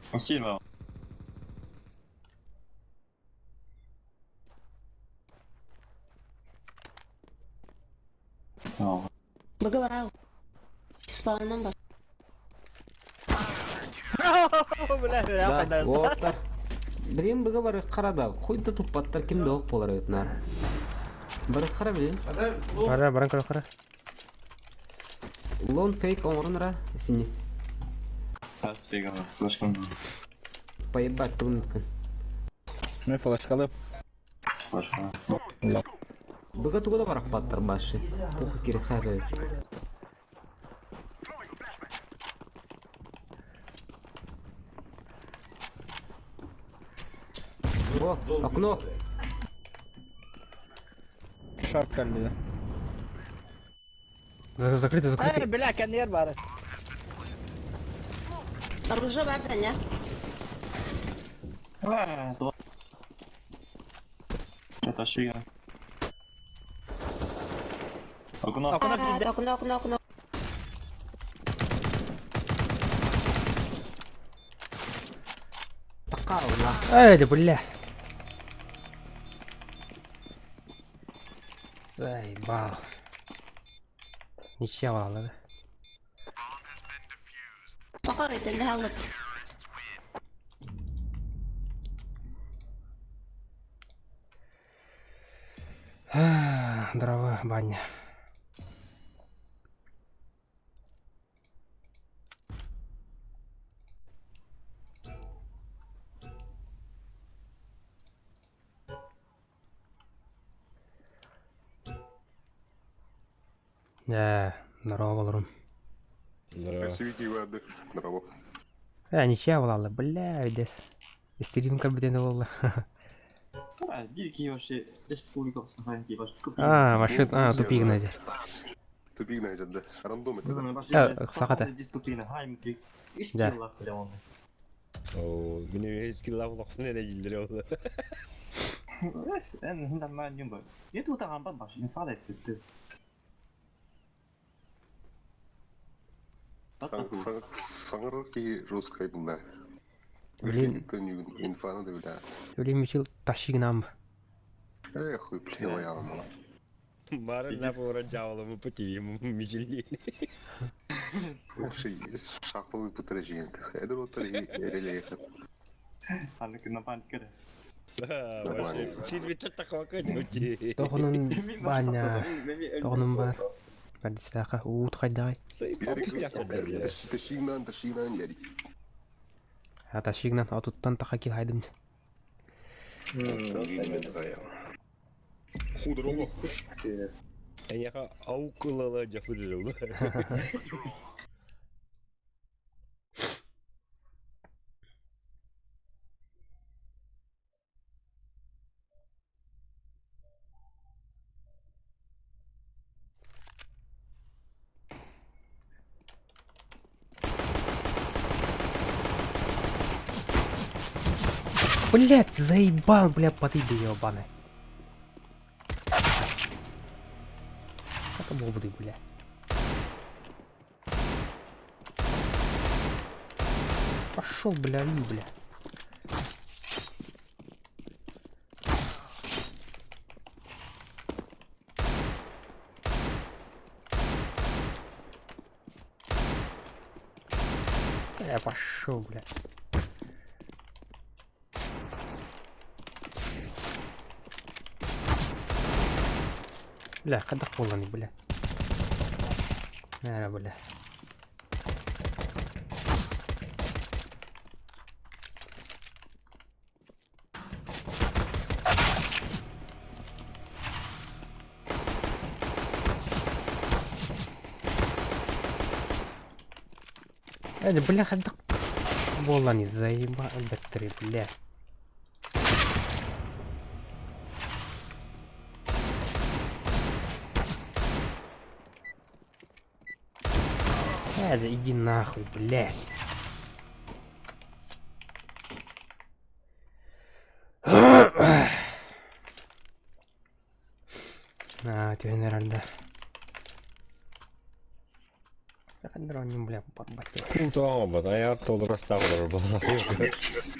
Speaker 2: Спасибо.
Speaker 3: Быга Спавнан бар.
Speaker 4: Бля,
Speaker 6: Да, вот. Билин быга бар карада. Хуйда туппаттар ким да ок болар өтнар. Бар кара билин.
Speaker 1: Бара, баран көрө кара.
Speaker 6: Лон фейк оңорунра сини.
Speaker 2: Фига, флешкам.
Speaker 6: Поебать тугун.
Speaker 4: Мен флешкалып.
Speaker 2: Флешка.
Speaker 6: Быга тугуда барак паттар башы. Похуй кире хабы. О, окно.
Speaker 4: Шорт кэллэ.
Speaker 1: Закрыто, закрыто.
Speaker 4: Эй, бля, кэннер бар.
Speaker 3: Оружие бар да, не?
Speaker 2: Это шига. Окно.
Speaker 4: Окно.
Speaker 3: Окно, окно, окно.
Speaker 6: хаалла.
Speaker 1: Эй, да бля. Заебал. Ничья хаалла да.
Speaker 3: Тоҕо этэллэ хааллыт.
Speaker 1: Здорово, Ваня. Ээ, здорово, олорун.
Speaker 7: Здорово.
Speaker 8: Здорово.
Speaker 1: Э, ничья буолаллар, бля, видес. Стрим бүтэн буолла.
Speaker 2: Биир киһи вообще республика Сахалин ваш.
Speaker 1: А, вообще, а, тупик найдер.
Speaker 8: Тупик найдет, да. Рандом это, да?
Speaker 1: Да, сахата. Да.
Speaker 2: Да.
Speaker 7: Оо, мин скиллаах улахсан эрэ дьиллэрэ ол.
Speaker 8: Саҥарар киһи русскай булла.
Speaker 1: Блин.
Speaker 8: Инфана да бля.
Speaker 1: Блин, Мичил тащигнам.
Speaker 8: Эх, хуй, бля, я мала.
Speaker 7: Бары на пора дьяволому пути, мичили.
Speaker 8: Вообще, шахмалы путражение. Это вот релеха.
Speaker 1: Тоҕунун баня. Тоҕунун бар. Бардистаха уут хайдагай.
Speaker 8: Тащигнан, тащигнан, ярик.
Speaker 1: А тащигнан отуттан таха кил хайдым.
Speaker 8: Худорого.
Speaker 7: Эйэхэ аукулала дьафырылла.
Speaker 1: Блять, заебал, бля, подыди, ебаный. Это был бы, бля. Пошел, бля, ли, бля. Я пошел, бля. Бля, когда полный, бля. На, бля. Э, бля, когда буоллани заеба бэттери, бля. Э, да иди нахуй, бля. А, түһэн эрэллэр. Ханнар бля, барбат.
Speaker 7: Култаама, аяр толрастаалар буолла.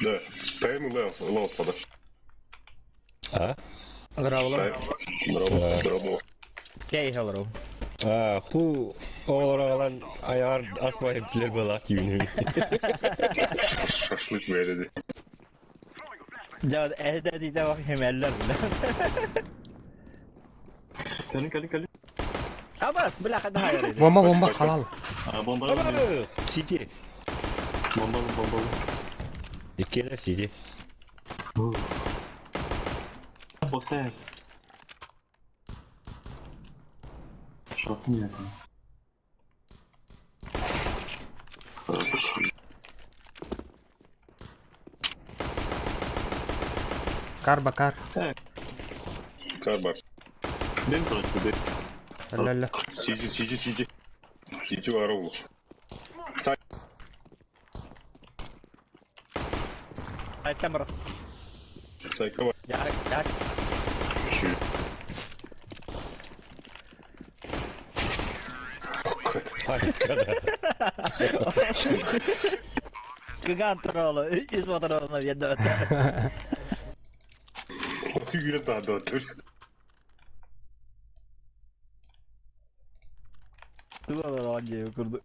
Speaker 8: Да. Тайм лаос, да.
Speaker 7: А?
Speaker 5: Здорово.
Speaker 8: Здорово, здорово.
Speaker 4: Кей hello.
Speaker 7: А, ху оҕолор аяр аспайып тилер буолла киюнү.
Speaker 8: Шашлык берди.
Speaker 4: Ja, evde de bak hemeller bile.
Speaker 2: Кэлин, кэлин, кэлин.
Speaker 4: Абас, бля, хада hayır.
Speaker 1: Бомба, бомба, халал.
Speaker 2: Бомбалын.
Speaker 7: Сити.
Speaker 2: Бомбалын, бомбалын.
Speaker 7: Иккиэнэ сити.
Speaker 2: Боксер. Шортун яки.
Speaker 1: Кар бакар.
Speaker 8: Карбар.
Speaker 2: Дым короче, дым.
Speaker 1: Ля-ля.
Speaker 8: Сиди, сиди, сиди. Сиди ворову. Сай.
Speaker 4: Айтамыр.
Speaker 8: Сайкова.
Speaker 4: Я, я. Кыган туралы, үс моторона биэрдэ.
Speaker 8: Күйгүрэн таһаадалар.
Speaker 4: Туга диye курдук.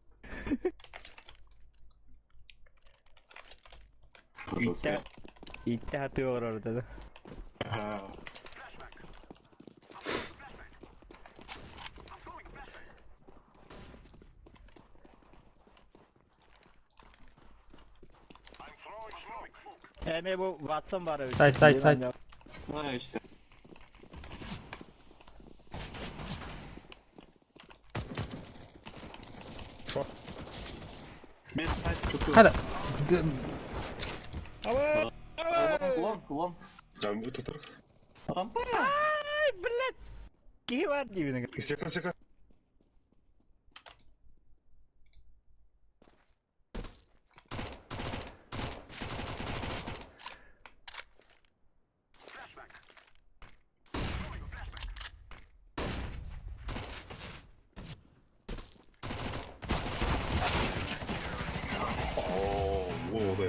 Speaker 4: Итте итте хаты олорор dedi. Эми бу Watson бар.
Speaker 1: Сайт, сайт, сайт.
Speaker 2: Ha işte.
Speaker 7: Short.
Speaker 2: Bir site çok
Speaker 1: Hadi.
Speaker 2: Kullan kullan.
Speaker 8: Ben bu tutar.
Speaker 2: Rampa.
Speaker 4: Ay блядь. Киһи бар диибин.
Speaker 8: Сека сека. Oo, bu oldu.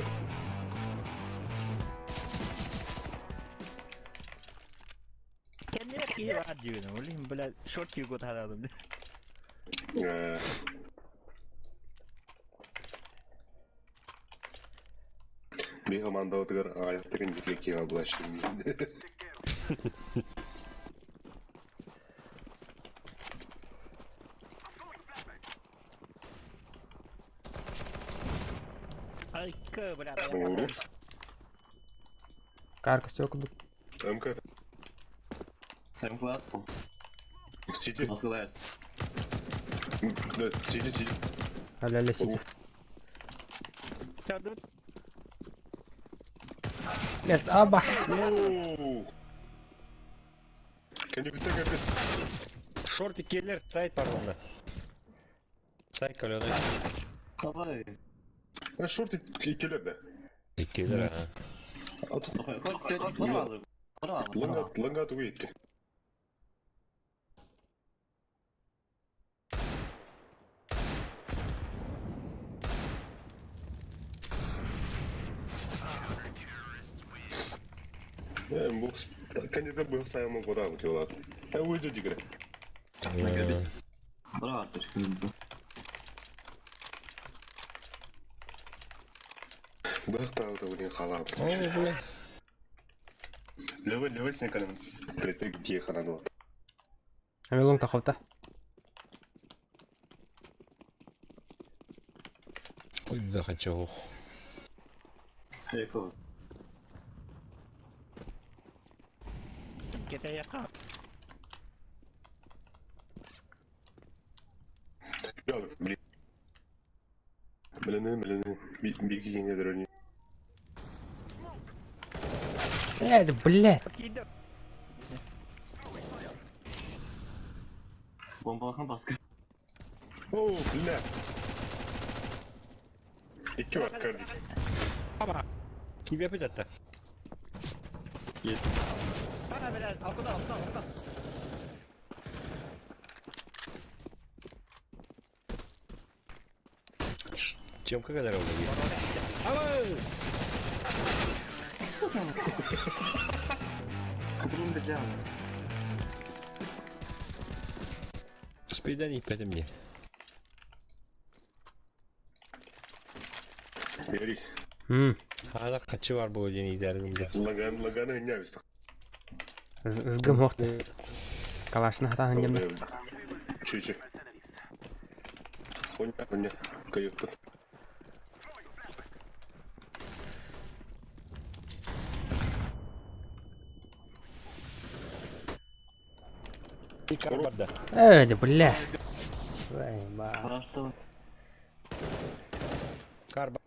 Speaker 4: Kendine киһи бар диибин. Блин, блядь, шорт киһи хададым.
Speaker 8: Ee, Bir команда отыгар аяқтығын жеке кеға бұлашын.
Speaker 4: Ay кы, блядь.
Speaker 8: Olur.
Speaker 1: Кар костер курдук.
Speaker 8: МК.
Speaker 2: Rampa attım.
Speaker 8: Сити.
Speaker 2: Nasıl ayas?
Speaker 8: Да, сити, сити.
Speaker 1: Аля-ля сити.
Speaker 4: Çardım.
Speaker 1: Блядь, аба.
Speaker 8: Оу. Can you take a bit?
Speaker 7: Шорт иккиэлэр, сайт бар онно. Сайт каленый.
Speaker 2: Давай.
Speaker 8: А шорт иккиэлэр да.
Speaker 7: Иккиэлэр, ага.
Speaker 8: А тут
Speaker 2: Давай.
Speaker 8: ланга ланга тугу икки. Э, бокс. Кандидат был самым куда вот его. А уйдет игры.
Speaker 2: Bravo.
Speaker 8: Бахта вот его халап.
Speaker 7: О, бля.
Speaker 8: Левый, левый снеканым. Притык где ханадо.
Speaker 1: Амилон таховта.
Speaker 7: Ой, да хочу.
Speaker 2: Eyvallah.
Speaker 4: Кете яка.
Speaker 8: Блин. Блин, блин, беги не дрони.
Speaker 1: Блядь, блядь.
Speaker 4: Киди.
Speaker 2: Bombalama baskı.
Speaker 8: О, бля. Икки бар карди.
Speaker 7: Ким yapıyor hatta?
Speaker 4: Bana блядь, алкуда, алкуда, алкуда.
Speaker 7: Чем как это работает?
Speaker 2: Kudurun da can.
Speaker 7: Спида не пятым мне.
Speaker 8: Бери.
Speaker 7: Hala kaçı var bu ödeni ileride.
Speaker 8: Лаган, лаганы не виста.
Speaker 1: Сгым охты. Калашны хатаһын ем.
Speaker 8: Чуть-чуть. Хуйня, хуйня. Каюк.
Speaker 7: И карбарда.
Speaker 1: Эй, бля. Эй, ба.
Speaker 2: Araçta
Speaker 7: Карба.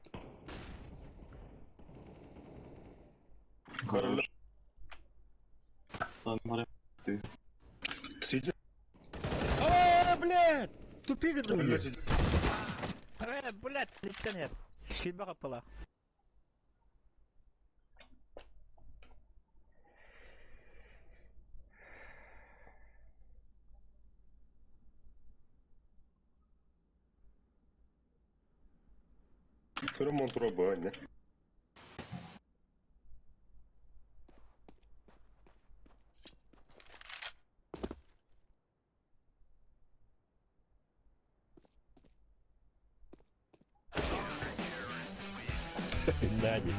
Speaker 8: Король.
Speaker 2: var.
Speaker 8: Сиди.
Speaker 7: А, блядь! Тупик это,
Speaker 8: Бля,
Speaker 7: блядь.
Speaker 8: сиди.
Speaker 4: Э, блядь, литтен еп. Шилбе капыла.
Speaker 8: Көрө монтура бу не.
Speaker 7: Надя.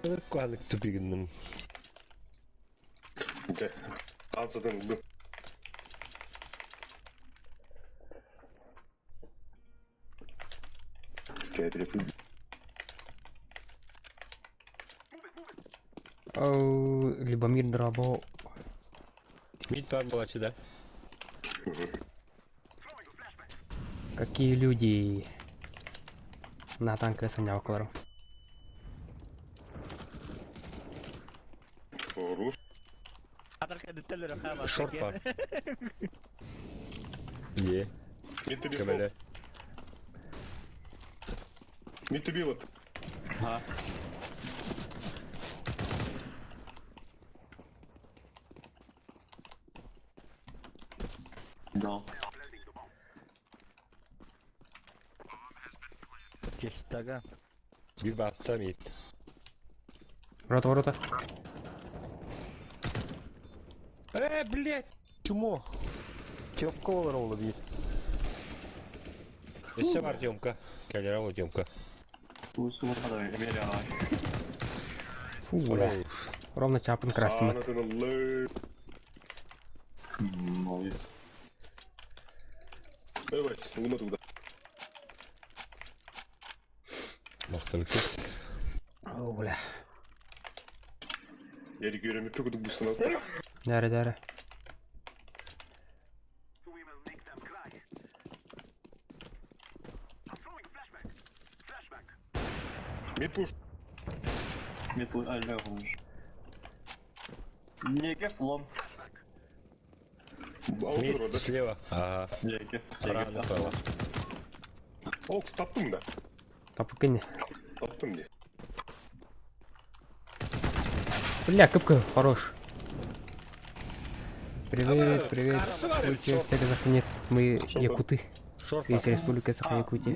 Speaker 7: Бля, куанык тупигинным.
Speaker 8: Дьэ, аан сытан ыллым.
Speaker 1: Оу, Любомир Дробо.
Speaker 7: Мид бар буолаччы да.
Speaker 1: Какие люди. На танка санялкалару.
Speaker 8: Хорош.
Speaker 7: Шорт бар. Е.
Speaker 8: Мид тебе
Speaker 7: Көмөлө.
Speaker 8: Мид тебе вот.
Speaker 2: Ха. Да.
Speaker 4: Чистага.
Speaker 7: Bir basta mid.
Speaker 1: Ворота, ворота.
Speaker 7: Э, блядь! Чмо! Тёмка олар дейт. Өссө бар Тёмка. Кэлэр ол Тёмка.
Speaker 2: Усулар да бери ай.
Speaker 1: Фу, бля. Ровно чапын красим.
Speaker 8: Аанатын ыллы.
Speaker 2: Молодец.
Speaker 8: Давай, луна туда.
Speaker 7: Макталык.
Speaker 1: О, бля.
Speaker 8: Ярик үйреніп көкүдүк бустан
Speaker 1: Дәрі, дәрі.
Speaker 8: Мид пуш.
Speaker 2: Мид пуш, алло, пуш. Неге флом.
Speaker 7: Мид слева. Ага.
Speaker 2: Неге.
Speaker 7: Рано стало.
Speaker 8: Окс, таптым да.
Speaker 1: Тапып кене.
Speaker 8: Таптым не.
Speaker 1: Бля, кыпка, хорош. Привет, привет. Ой, всех захватит. Мы якуты. Из Республики Саха-Якутия.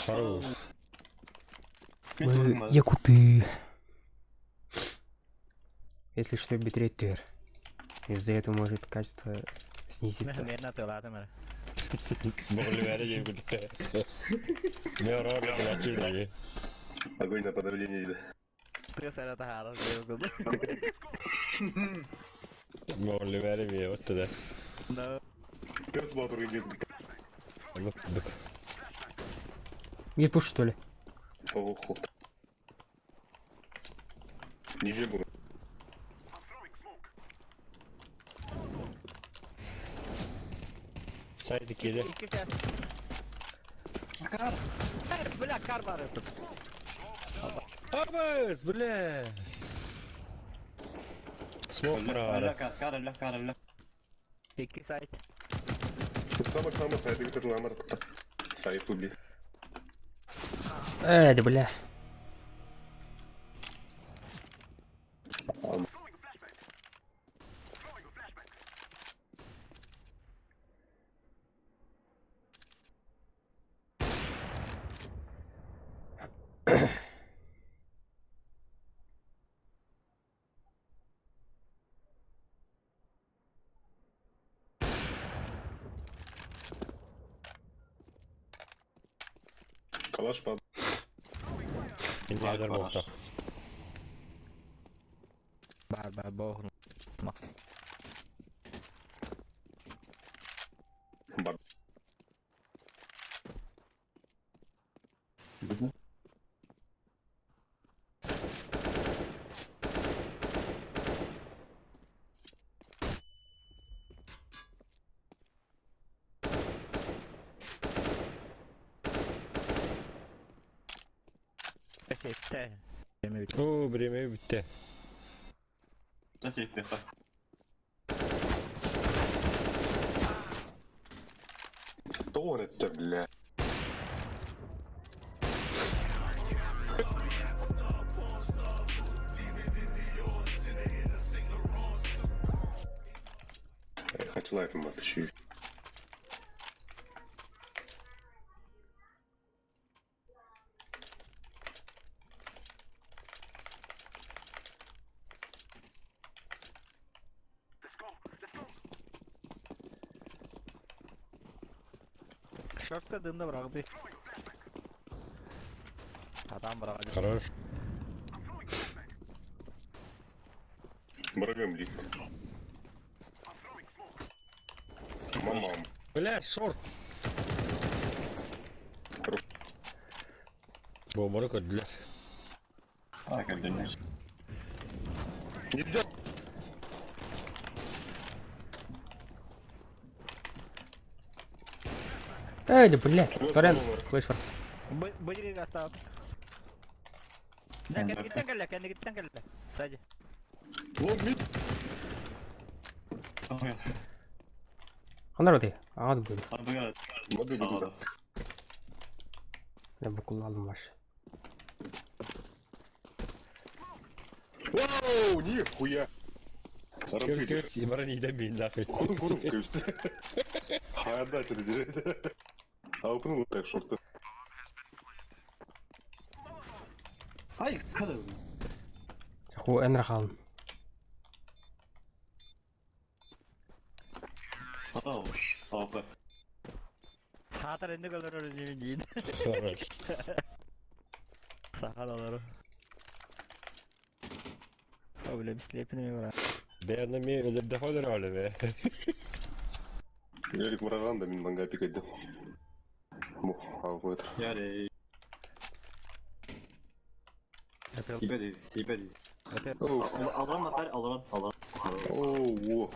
Speaker 7: Хорош.
Speaker 1: Мы якуты. Если что, битрейт твер. Из-за этого может качество снизиться.
Speaker 8: Огонь на подавление дейді. Терс батыр
Speaker 1: Мид пуш, что ли?
Speaker 8: Ох, Ниже буду.
Speaker 7: Сайды келе.
Speaker 2: Кар.
Speaker 4: Бля, кар бар этот.
Speaker 7: Абыз, бля. Смок
Speaker 2: Бля, кар, кар, бля, кар, бля.
Speaker 4: Икки сайт.
Speaker 8: Самар, самар, сайды бітеді ламар. Сайт уби.
Speaker 1: Эй, да бля.
Speaker 8: Калаш пад.
Speaker 7: Инвайдер болта.
Speaker 4: Бар, бар, бог.
Speaker 8: Бар.
Speaker 7: О, время бітті.
Speaker 2: Сейфте.
Speaker 8: Кто это, бля? Слайпом оттащи.
Speaker 4: Шортка дымда бырагды. Адам бырагды.
Speaker 7: Хорош.
Speaker 8: Брагам лик. Мамам.
Speaker 7: Бля, шорт. Бомбары көрдүлэр.
Speaker 2: А, көрдүннэр.
Speaker 8: Нельзя!
Speaker 1: Эй, да блядь. Сорян, слышь,
Speaker 4: Быдырыга астаат. Кэнниттэн кэллэ, кэнниттэн кэллэ. Сзади.
Speaker 8: Лонг мид!
Speaker 1: Ханна роти? Ага, буду.
Speaker 8: Воды буду.
Speaker 1: Я букулалым ваш.
Speaker 8: Оу, нихуя!
Speaker 7: Көр көр симара ниден бин нахуй.
Speaker 8: Кудум кудум көстү. Хайда это держи. А упнул так шорты.
Speaker 2: Ай, кадыр.
Speaker 1: Ху энра халын.
Speaker 2: Ау, АВП.
Speaker 4: Хатар энди көрөр немен дейін.
Speaker 7: Хорош.
Speaker 4: Сахан алары. О, бля, бислепин мен бара.
Speaker 7: Бәріне мен өліп дәфалар әлі бе.
Speaker 8: Ярик мураган да мин манга пикать да. Бу, АВП это.
Speaker 2: Ярей. Тибеди, тибеди.
Speaker 8: Оу,
Speaker 2: Алран атар, алран, алран.
Speaker 8: оу, о.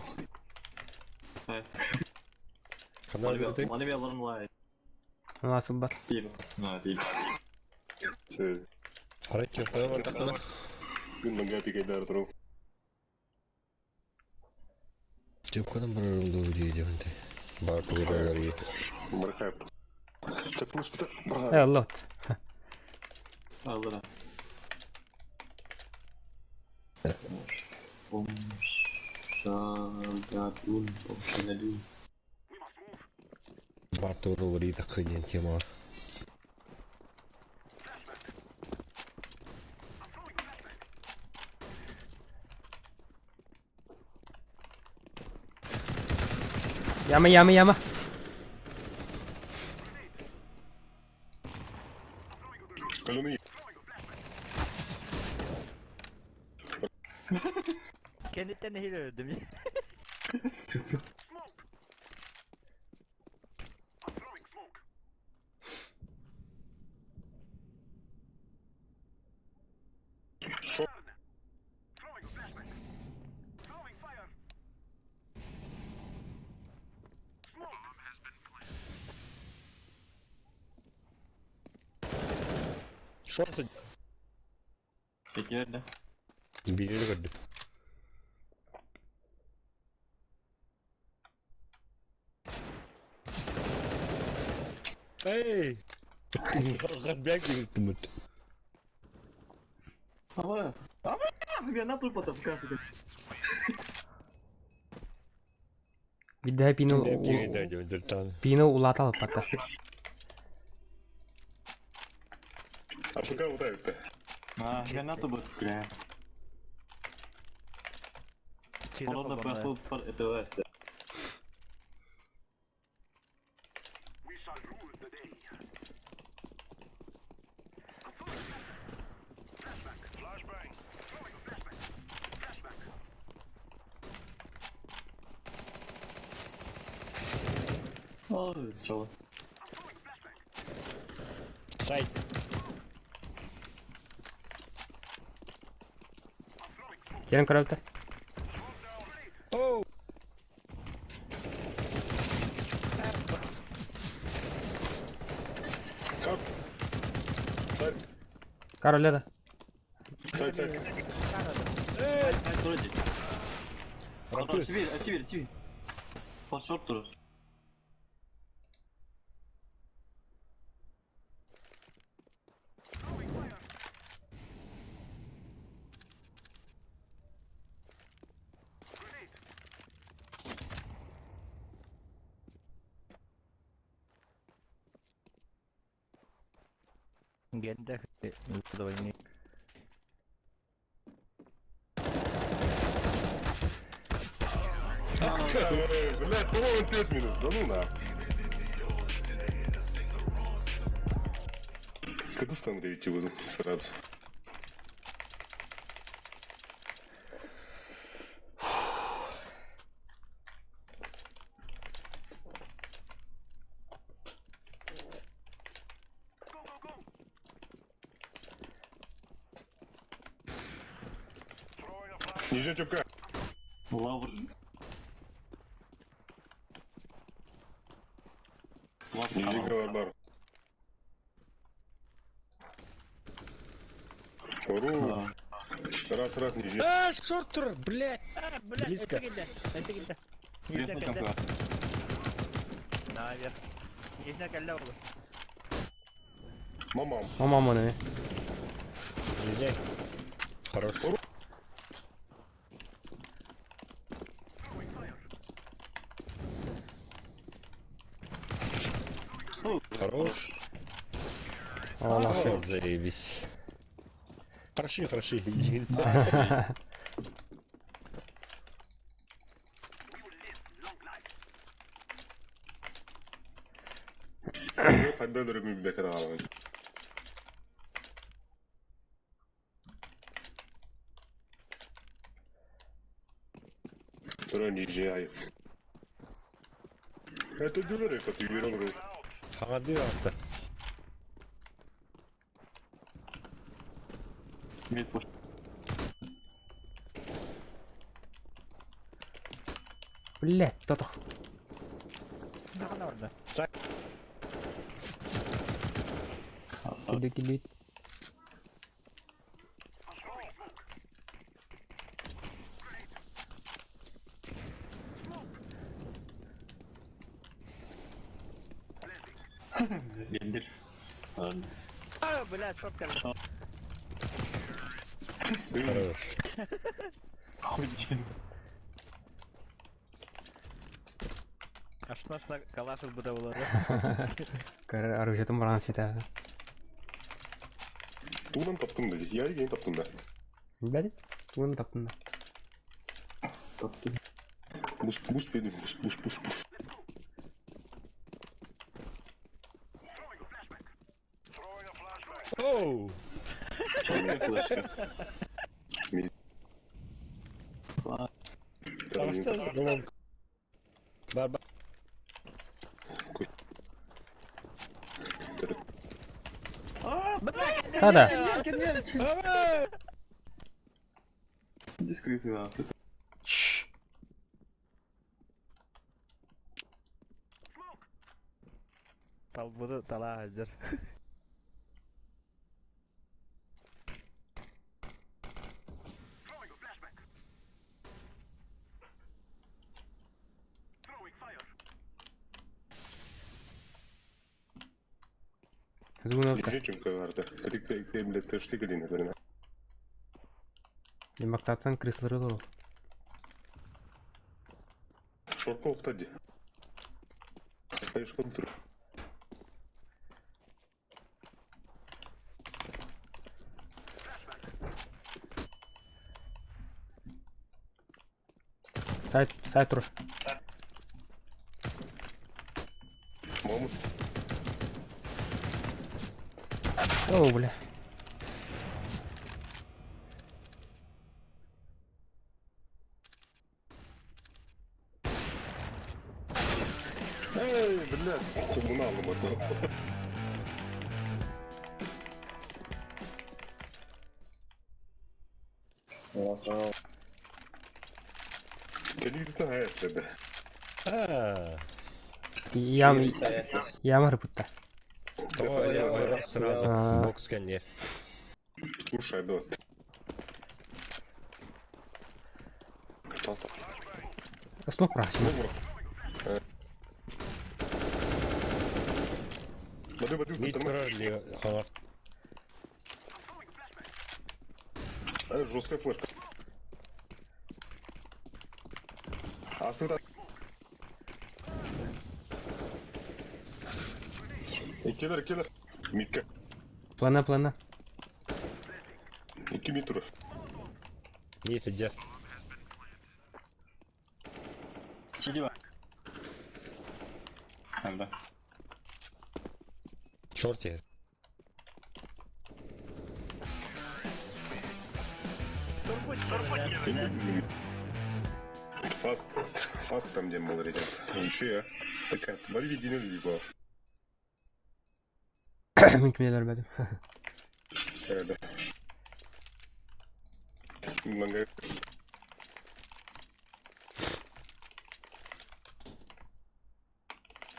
Speaker 7: Қандай өтек?
Speaker 2: Маны би алран лай.
Speaker 1: Насыл бар.
Speaker 2: Тип. На, тип.
Speaker 8: Це.
Speaker 7: Харай чертова бар тақына.
Speaker 8: Мин манга пикать да Артур.
Speaker 7: Чепкадан бір ұрынды дейді ондай. Бар туғыдағар ет.
Speaker 8: Мархаб. Так слышь,
Speaker 1: Э, лот.
Speaker 2: Алран. Бом шагадун, бом шагалюн.
Speaker 7: Бар туғыдағар ет қиын тема.
Speaker 1: Яма, яма, яма.
Speaker 8: Калюны.
Speaker 4: Кэнниттэн хил өлдүм.
Speaker 7: Шорты.
Speaker 2: Пекерде.
Speaker 7: Билері көрді. Эй! Разбяг үттіміт.
Speaker 2: Ама, ама, мен турпата показывает.
Speaker 1: Бидде пину пину улатал пата.
Speaker 8: А пока вот это.
Speaker 2: А, гранату будет, бля. Холодно просто это ВС. Ой, чего?
Speaker 7: Сайт.
Speaker 1: Терен көрөлтө.
Speaker 7: Оу!
Speaker 8: Как? Сайт,
Speaker 1: Короле да.
Speaker 8: сайт, сайт.
Speaker 2: Сайт, сайт, вроде. Сибирь, Сибирь, Сибирь. По шорту.
Speaker 4: Гендэх двойник.
Speaker 8: Блядь, по-моему, 5 минут, да ну на. Когда стану идти буду сразу. Нижняя тюка.
Speaker 2: Лавр. Лавр.
Speaker 8: Нижний бар. Хорош. Раз, раз, нижний.
Speaker 7: А, шорт, блядь!
Speaker 4: А, блядь,
Speaker 7: Близко.
Speaker 4: это кида, это кида.
Speaker 2: Верхний тюка.
Speaker 4: Наверх. Нижняя калля была.
Speaker 8: Мамам.
Speaker 1: Мамам оны.
Speaker 7: Нижний. Хорош. Хорош.
Speaker 1: О, нахуй.
Speaker 7: О, заебись. Хороши, хороши.
Speaker 8: Хадда дөрөмүн бекер аҕалан. Туран нижний ай. Это дөрөр это түгөр olur.
Speaker 7: Хаңарды атты.
Speaker 2: Мид пуш.
Speaker 1: Блядь, кто-то.
Speaker 4: Нахуй орда.
Speaker 1: Килди килди.
Speaker 2: Гендер.
Speaker 4: А, блядь, шорт калля.
Speaker 7: Хорош.
Speaker 2: Хуй
Speaker 4: Аж наш на калашев буда было, да?
Speaker 1: Оружие баран света.
Speaker 8: Туунан таптым да. Я еген таптым да.
Speaker 1: Блядь, туын таптым да.
Speaker 2: Таптым.
Speaker 8: Бус бус бедим бус бус бус бус.
Speaker 7: Оу!
Speaker 2: Чёрная флешка.
Speaker 7: Голом. Бар, бар.
Speaker 1: Да-да.
Speaker 2: Здесь крысы, да.
Speaker 1: Чш.
Speaker 4: Талбуду тала хазыр.
Speaker 1: Туын
Speaker 8: Нижний тюка vardı. Кадик блядь тэшли галина көрүнө.
Speaker 1: Демократтан крыслары olur.
Speaker 8: Шорка ухтади. Хайш контур.
Speaker 1: Сайт, сайт тур.
Speaker 8: Маму.
Speaker 1: О, бля.
Speaker 8: Эй, блядь, коммуналым это. Кадик та хайш
Speaker 7: А,
Speaker 1: Ям, ямыр бутта.
Speaker 7: Ой, я ой, сразу.
Speaker 1: А.
Speaker 7: Бокс кәне.
Speaker 8: Слушай, да. Пожалуйста.
Speaker 1: Смог просим.
Speaker 8: Бады, бады,
Speaker 7: Мид
Speaker 8: там
Speaker 7: тұрар хаңас.
Speaker 8: жесткая флешка. Астыда. Кедр, кедр. Митка.
Speaker 1: Плана, плана.
Speaker 8: 2 метра.
Speaker 7: Не сидя.
Speaker 2: Сиди бар. Да.
Speaker 7: Шорти.
Speaker 8: Фаст, фаст там, где был, ребят. Еще я. Такая, бari единый типа.
Speaker 1: Мин кимне өлмөдүм.
Speaker 8: Да. Много.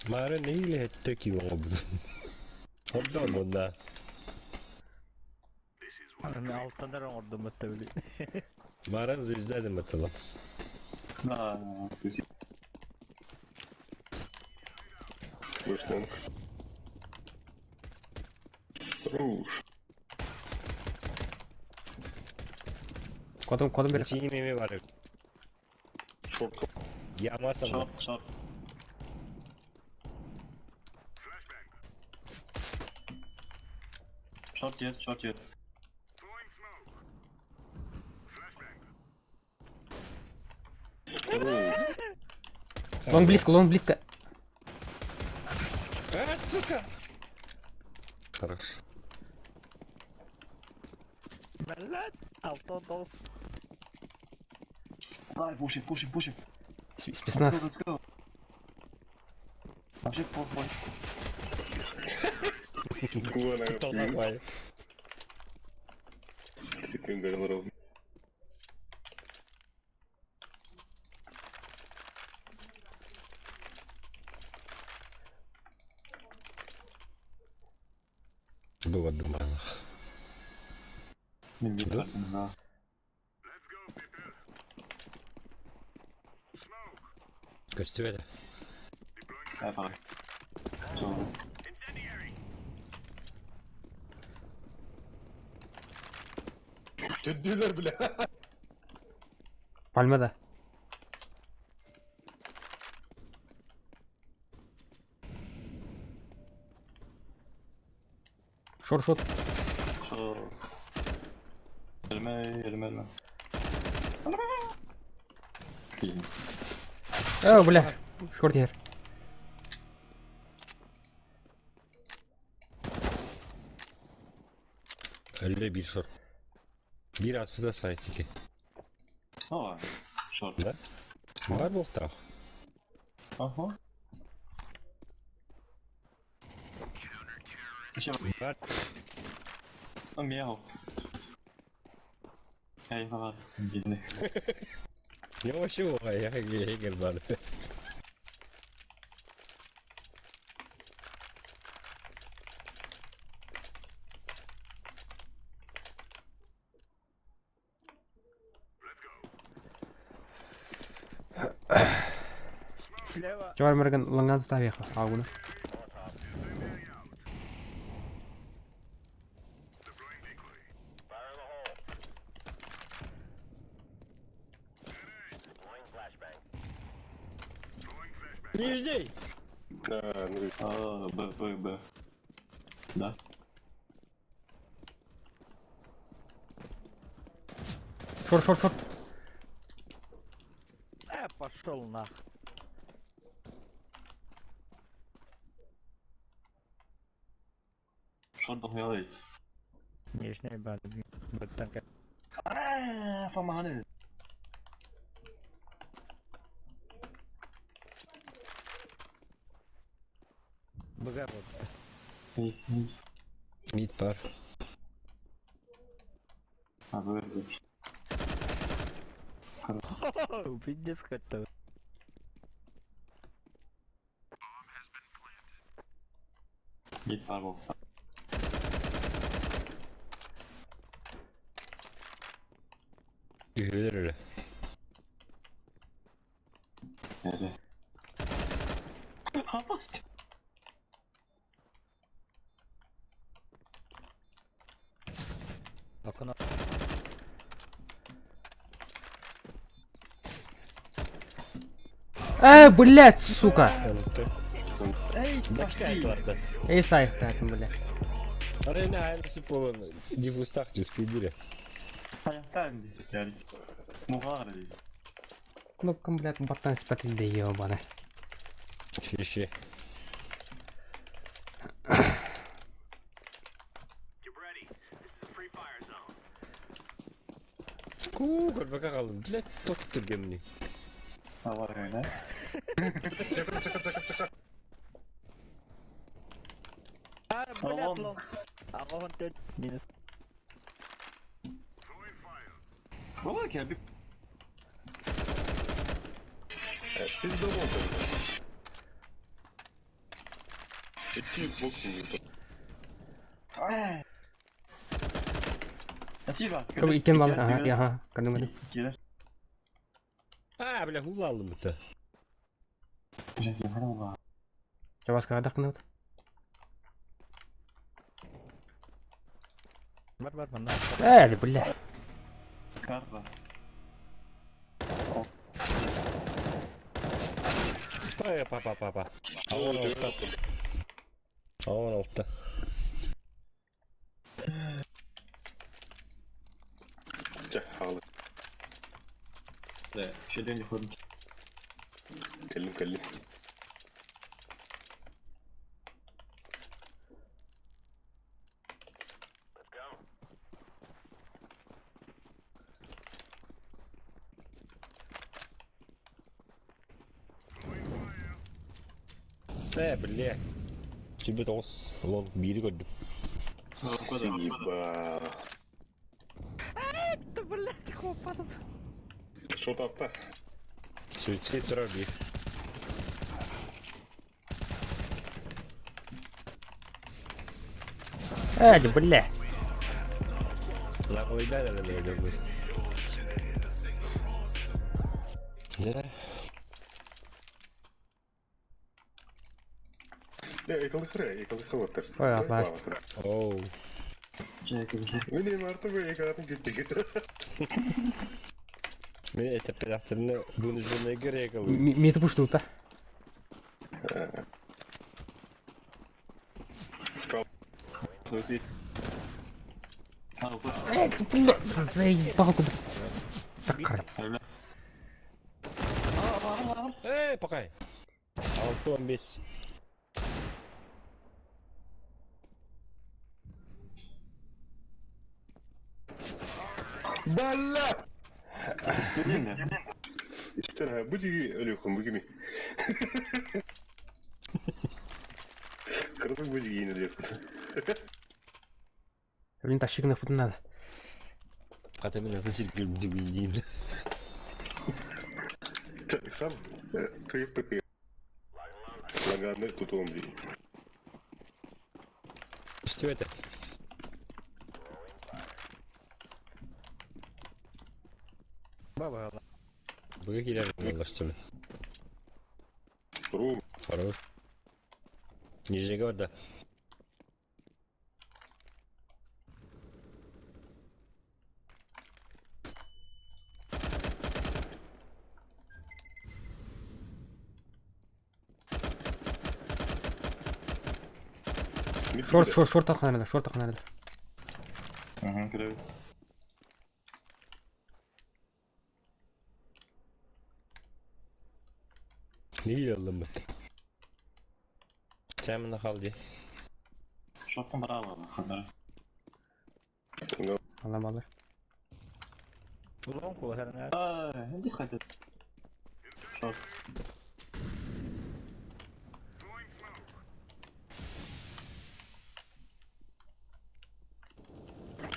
Speaker 7: Мары не или такие оба. Онда онда.
Speaker 4: Алтанар оңордум өттө били.
Speaker 7: Марын звезда деп аталам.
Speaker 2: Да, суси.
Speaker 8: Флэш лонг. Хорош.
Speaker 1: Кодум, кодум бер.
Speaker 7: Синими бар.
Speaker 8: Шорт.
Speaker 7: Ямасан.
Speaker 2: Шорт, шорт. Шорт ет, шорт ет.
Speaker 8: Хорош.
Speaker 1: Лонг близко, лонг близко.
Speaker 7: Хорош.
Speaker 4: Блядь, алтан дос.
Speaker 2: Давай, пушим, пушим, пушим. Let's go,
Speaker 1: Спецназ.
Speaker 2: let's go. Вообще похуй.
Speaker 8: Вон,
Speaker 7: Кто такой?
Speaker 8: Теперь горел ровно.
Speaker 7: Было думаю.
Speaker 2: Мин
Speaker 7: Да?
Speaker 2: Да.
Speaker 7: Костюм.
Speaker 2: Давай, давай. Всё.
Speaker 8: Ты дилер, бля.
Speaker 1: Пальма да. Шорт, шорт.
Speaker 2: Шорт. Ölme, ölme, ölme. Блин.
Speaker 1: О, бля. Шорт ер.
Speaker 7: Әллә бир шорт. Бир аспыда сайтики.
Speaker 2: О, шорт.
Speaker 7: Да? Бар болта.
Speaker 2: Ага. Еще
Speaker 7: Бар.
Speaker 2: мяу. Эй, давай. Бедный.
Speaker 7: Не вообще я егер бар.
Speaker 4: Слева.
Speaker 1: Чавар мерген лонган ставиха. Аугуна.
Speaker 7: Нижний!
Speaker 8: Да, ну
Speaker 2: А, Б, Б, Б. Да.
Speaker 1: Шорт, шорт, шорт.
Speaker 4: Пошел нах.
Speaker 2: Шорт должен делать.
Speaker 4: Нижний бар. Баттанка.
Speaker 2: А, Фоманы.
Speaker 4: Бага вот.
Speaker 2: Низ, низ.
Speaker 7: Мид бар.
Speaker 2: А, Б, Б.
Speaker 4: Пиздец как-то.
Speaker 2: Мид бар был.
Speaker 7: Үһүлөр
Speaker 2: Эре. Опасно.
Speaker 4: Окно.
Speaker 1: Блядь, сука.
Speaker 7: Эй,
Speaker 1: Эй, сайх, так, бля.
Speaker 7: Арай наһаа сөп буолан диффузтаах түспүйдүрэ.
Speaker 2: Саяхтаан дии. Yani. Муғар дии.
Speaker 1: Кнопкам, блядь, баттан спатилде ебаный.
Speaker 7: Шише. Куу, көрбөкө қалдым. Блядь, ток түргемни.
Speaker 2: Бар öyle.
Speaker 4: Блядь, лон. Аҕаһын тет минус.
Speaker 2: Baba ki bir
Speaker 8: Biz de oldu. Эти боксы
Speaker 2: Спасибо.
Speaker 1: Иккен бал, ага, ага, көрдүм көрдүм.
Speaker 2: Келер.
Speaker 7: А, бля, хула алдым бітті.
Speaker 1: Жабаска кадак кынабыт.
Speaker 4: Бар бар манна.
Speaker 1: Э, бля.
Speaker 2: Карла.
Speaker 7: Ай, папа, папа. Ауан алтта. Ауан алтта.
Speaker 8: Халы.
Speaker 2: Şöyle koydum.
Speaker 8: Кэллим кэллим.
Speaker 7: Э, бля. Тебе тоғыз лонг бири көрдүм.
Speaker 8: Спасибо.
Speaker 4: Да блядь, хопа.
Speaker 8: Шорт аста.
Speaker 7: Суицид тұрар бир.
Speaker 1: Э, бля.
Speaker 7: Лақылайда да да да. Да.
Speaker 8: Экалыхы, экалыхы оттар.
Speaker 1: Ой, атласт.
Speaker 7: Оу.
Speaker 8: Мин артып экалатын күттүк.
Speaker 7: Мен этеппедахтарына буну журнай керек алып.
Speaker 1: Меті пушту та.
Speaker 8: Справа.
Speaker 2: Суицид.
Speaker 1: Э, бля, заебал куда. Так, қара.
Speaker 7: Эй, пакай. 6-15.
Speaker 8: Балла!
Speaker 2: Değil mi?
Speaker 8: Истер бу диги өлөкүн бу кими. Кыргыз бу диги өлөкүн.
Speaker 1: Блин, тащи на фут надо.
Speaker 7: Ката мен аты сиркел деймін.
Speaker 8: Сам кыйып кыйып. Лагарны тутуом ди.
Speaker 7: Что это?
Speaker 4: Баба.
Speaker 7: Буга килер что ли?
Speaker 8: Рум.
Speaker 7: Хорош. Нижний да.
Speaker 1: Шорт, шорт, шорт ақын шорт ақын
Speaker 2: Hı görev.
Speaker 7: Не алдым бит. Сәмін қалды.
Speaker 2: Шорттан бара alalım.
Speaker 1: Алла балы.
Speaker 4: Лон куларына.
Speaker 2: Aa, ne diskant et. Шорт.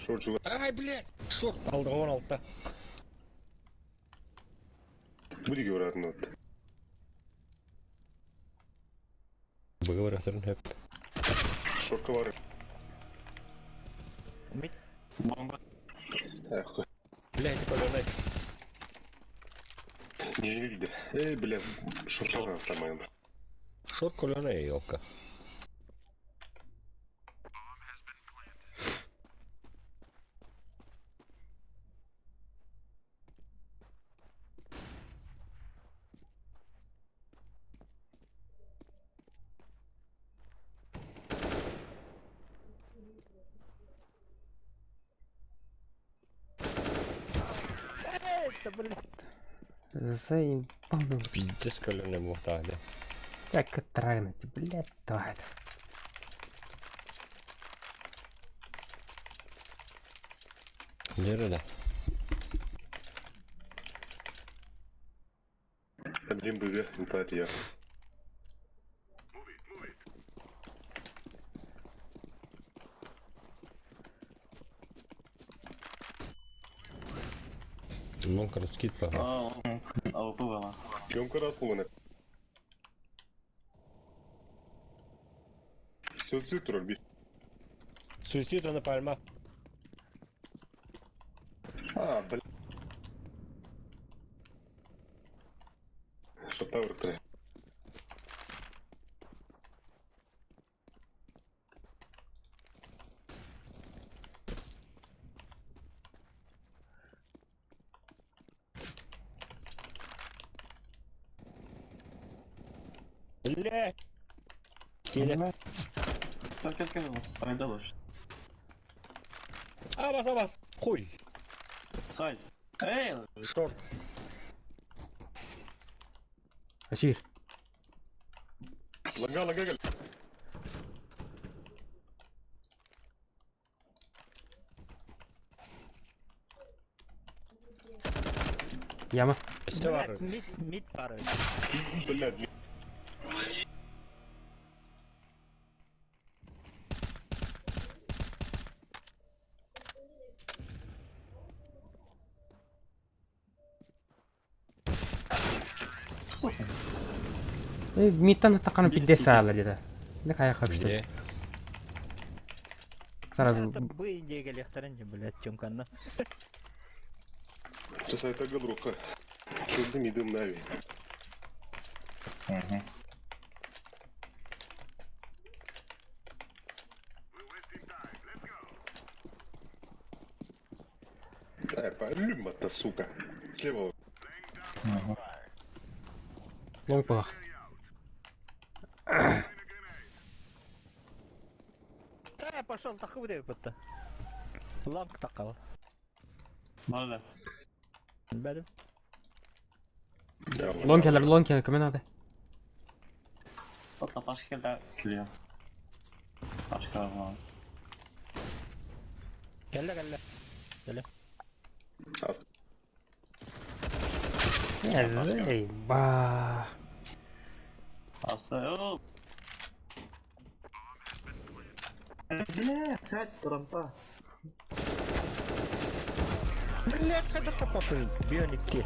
Speaker 8: Шорт жылы.
Speaker 7: Ай, блядь. Шорт алды 16-та.
Speaker 8: Бу диги уратын от.
Speaker 7: Буга барахтарын хеп.
Speaker 8: Шортка бар.
Speaker 2: Бомба.
Speaker 8: Эх,
Speaker 7: Блядь, полёнай.
Speaker 8: Нижний виде. Эй, бля, шортка нормально.
Speaker 7: Шорт колёнай, ёлка.
Speaker 4: блядь.
Speaker 1: Заебал.
Speaker 7: Пиздец көлөнө буохтаах.
Speaker 1: Как трагнать, блядь, давай.
Speaker 7: Дьэ да.
Speaker 8: Один БГ, лутать я.
Speaker 7: Ну, раскид пора.
Speaker 2: АВП была.
Speaker 8: Съемка раз полная. Суицид роль
Speaker 7: Суицид на пальма.
Speaker 8: А, бля. Шатавр ты.
Speaker 7: Бля. Киля.
Speaker 2: Как как сайда лучше.
Speaker 7: Абас, абас. Хуй.
Speaker 2: Сайд. Эй!
Speaker 7: Шорт.
Speaker 1: Асир.
Speaker 8: Лага, лага, лага.
Speaker 1: Яма.
Speaker 7: Все
Speaker 4: Блядь, мид, мид пары.
Speaker 8: Блядь,
Speaker 2: Сука.
Speaker 1: Миттан тақаны пидде саала деді. Не қая қапшты.
Speaker 7: Где?
Speaker 1: Сразу
Speaker 4: Это бы индейгалехтарын, блядь, чемканна.
Speaker 8: Сейчас это галрука. Чудым идым нави.
Speaker 2: Угу.
Speaker 8: Ай, полюба-то, сука. Слева.
Speaker 1: лонг болақ.
Speaker 4: Да, пошел тахы деп бітті. Ланг тақал.
Speaker 2: Надо.
Speaker 4: Бәдім.
Speaker 8: Да,
Speaker 1: Лонг келер, лонг келер, кім надо?
Speaker 2: Hatta başka da geliyor. Başka var.
Speaker 4: Кәлі, кәлі. Кәлі.
Speaker 8: Ас-
Speaker 1: Заеба.
Speaker 2: Aslında o. Бля, сядь, рампа.
Speaker 4: Блядь, когда топапы, бионики.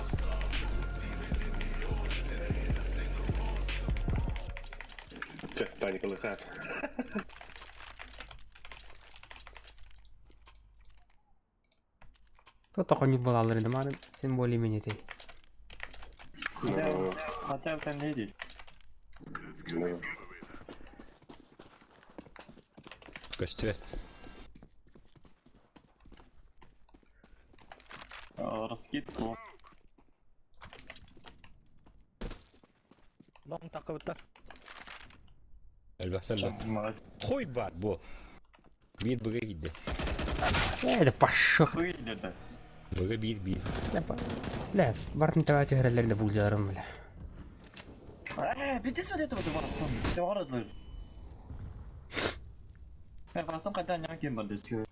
Speaker 8: Чэ, паника лыхает.
Speaker 1: То тоқонюк балалар еді марын, сен более-менее тей.
Speaker 8: Ну,
Speaker 2: Хотя там не иди.
Speaker 8: ну.
Speaker 7: Костюм.
Speaker 2: Раскид.
Speaker 4: Ланг тақы бітті.
Speaker 7: Эльбахтан. Хуй бар, бо. Бир быга киирдэ.
Speaker 1: Это пошел.
Speaker 2: Хуй да.
Speaker 7: Быга бир бир.
Speaker 1: Бля, бартын таба түһәреләрендә булжарым, бля.
Speaker 2: Э, битес вот этого баратсан. Ты барадлар. Я барсам кайдан яңа кем бар деске.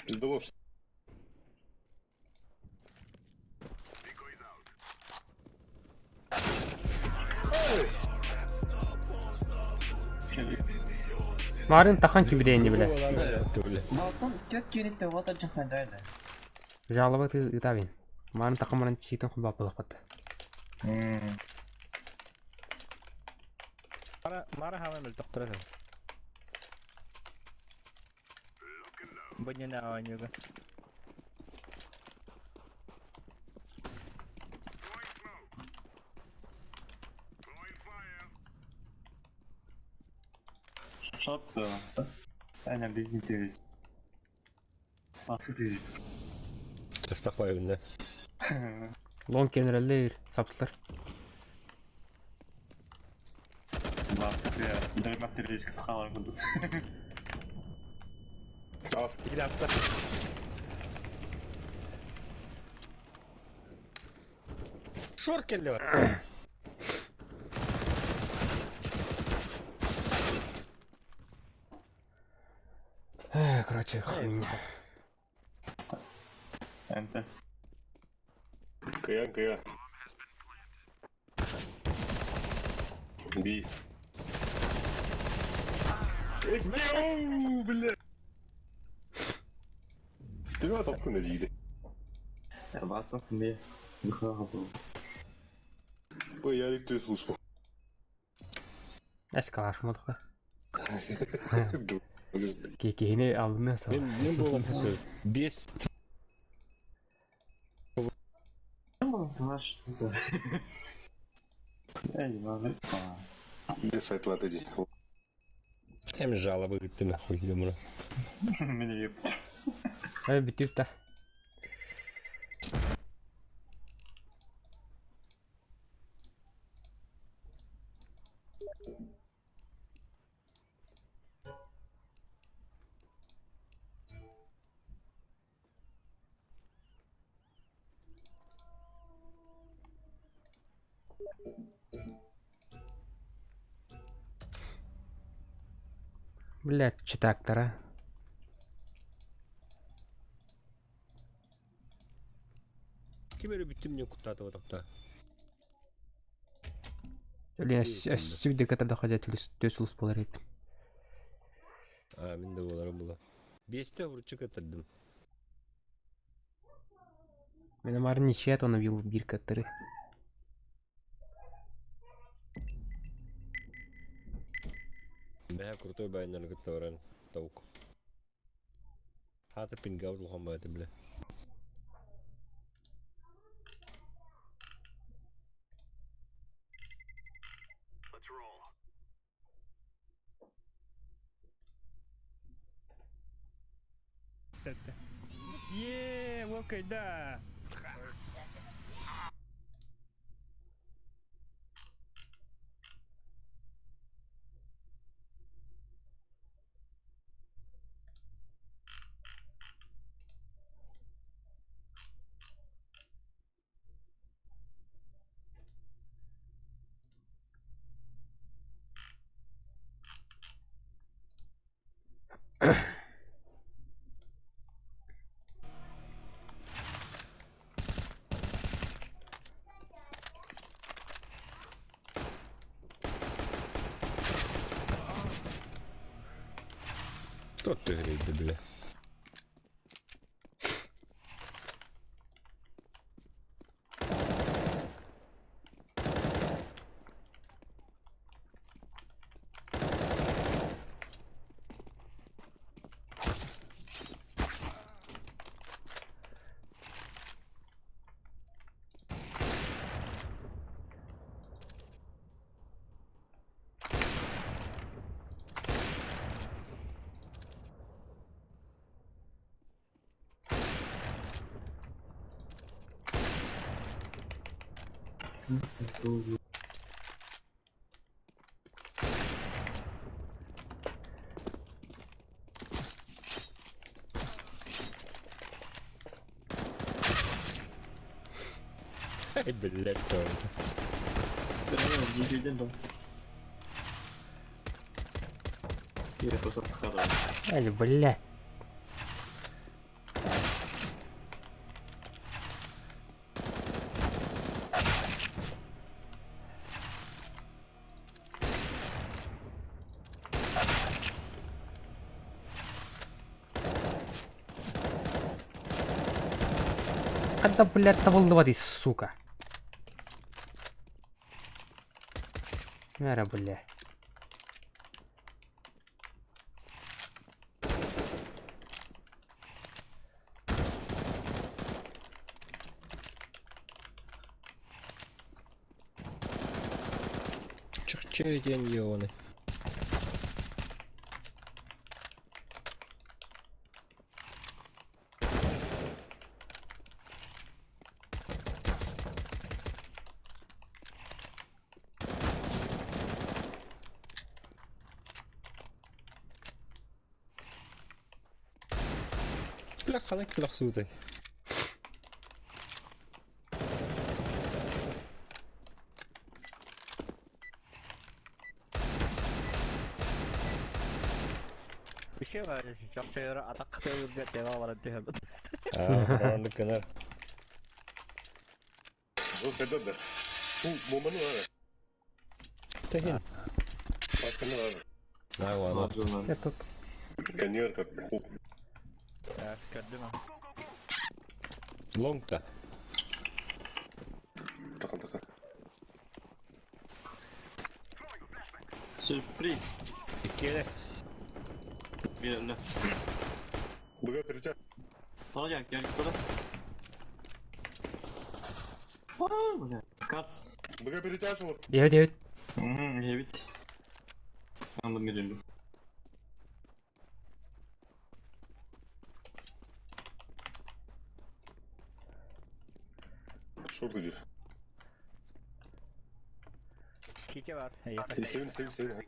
Speaker 8: Пиздовов.
Speaker 1: Марын тахан кибидейни, бля.
Speaker 2: Баратсан тет келип те вата жакан дайды.
Speaker 1: Жалоба ты ытавин. Марын тахан марын читен хубап булак
Speaker 4: Мара, мара хаман өлтөктөрө. Бынына аванюга.
Speaker 2: Шот. Aynen bir değil. Nasıl değil?
Speaker 7: Тастахпай да.
Speaker 1: Лонг кенереллер, саптылар.
Speaker 2: Баскы ya. Dövmek risk tıkalar bunu.
Speaker 8: Ас.
Speaker 7: Бир атта. Шорт кэллэ бар.
Speaker 1: Короче, хуйня.
Speaker 2: НТ.
Speaker 8: Кыйан, кыйа. Би. Оу, бля. Ты топтун диidi.
Speaker 2: Ватсон diye.
Speaker 8: Бу ярик төс луспу.
Speaker 1: Эскалаш модха. Кикини алны со.
Speaker 7: Мен мен болған сөз. Бес
Speaker 2: Ваш сука. Эй, ладно.
Speaker 8: Бес сайтлаты ди.
Speaker 7: Эм жалобы гытты нахуй дем
Speaker 2: Мені еп.
Speaker 1: Ай бүтүп та. Блять, читактора.
Speaker 7: Ким өрө бүттүм не куттаты отақта.
Speaker 1: Блин, сүгдө катарда ходят төс улус болар еп.
Speaker 7: А, мен де боларым була. Бесте вручу катырдым.
Speaker 1: Мен амар ничья оны бил бир каттыры.
Speaker 7: Бә крутой байнар кытта таук. Хаты пинга улхан байды биле.
Speaker 4: Еее, окей, да.
Speaker 7: Кто ты грейді, бля? Ай, блядь, кто это?
Speaker 2: Ден дом. Я просто похадал.
Speaker 1: Ай, блять. Когда, блядь, табылды сука. Мэра, бля.
Speaker 7: Чахча день ёбаный. Бля, хана килах суды.
Speaker 4: Еще чахчайра атак кытылырга тева баран түһэбит.
Speaker 7: Аа, оннук гынар.
Speaker 8: Ол хайда да. Бу бомбаны бар.
Speaker 7: Тэхин.
Speaker 8: Башканы бар.
Speaker 7: На ладно.
Speaker 1: Я тут.
Speaker 8: Конверт хуп.
Speaker 4: Көрдүм.
Speaker 7: Лонг-то.
Speaker 8: Тахан тахан.
Speaker 2: Сюрприз.
Speaker 7: Иккиэлэ.
Speaker 2: Bir önüne.
Speaker 8: Быга перетя.
Speaker 2: Sana gel gel yukarı. Aa, bu ne? Kart.
Speaker 8: Быга перетяжила.
Speaker 1: Evet evet.
Speaker 2: Evet. Anladım girelim.
Speaker 8: Шорт идет.
Speaker 4: Ките бар.
Speaker 8: Севен, севен, севен.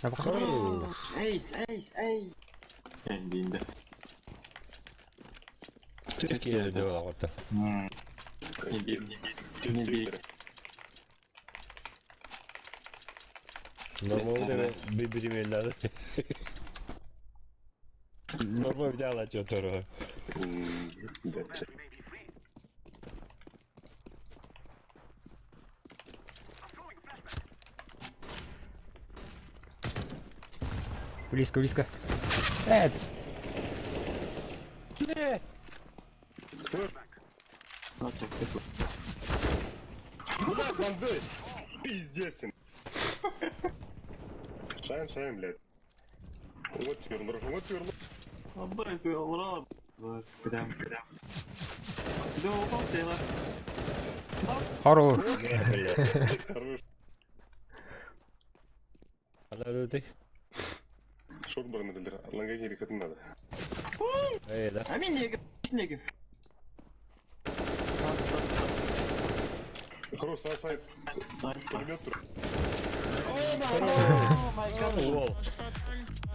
Speaker 2: Ace, ace, ace. Geldiğinde.
Speaker 7: Türkiye'de de var.
Speaker 2: Ne diyeyim, ne diyeyim.
Speaker 7: Normalde bir birim elleri. Normal bir daha alacak doğru.
Speaker 8: Дальше.
Speaker 1: Близко, близко. Э,
Speaker 8: Блядь, банды! Пиздец. Шаем, шаем, блядь. Вот тюрлер, вот тюрлер.
Speaker 2: Абай, ура! Прям, прям. Да, упал ты,
Speaker 1: Хорош.
Speaker 8: Хорош.
Speaker 7: Ана öldü.
Speaker 8: Шорт барны білдір. Ланга не рекатын надо.
Speaker 7: Эй, да.
Speaker 2: А мен неге, неге.
Speaker 8: Хорош, сай, сай. Пулемет тур.
Speaker 2: Oh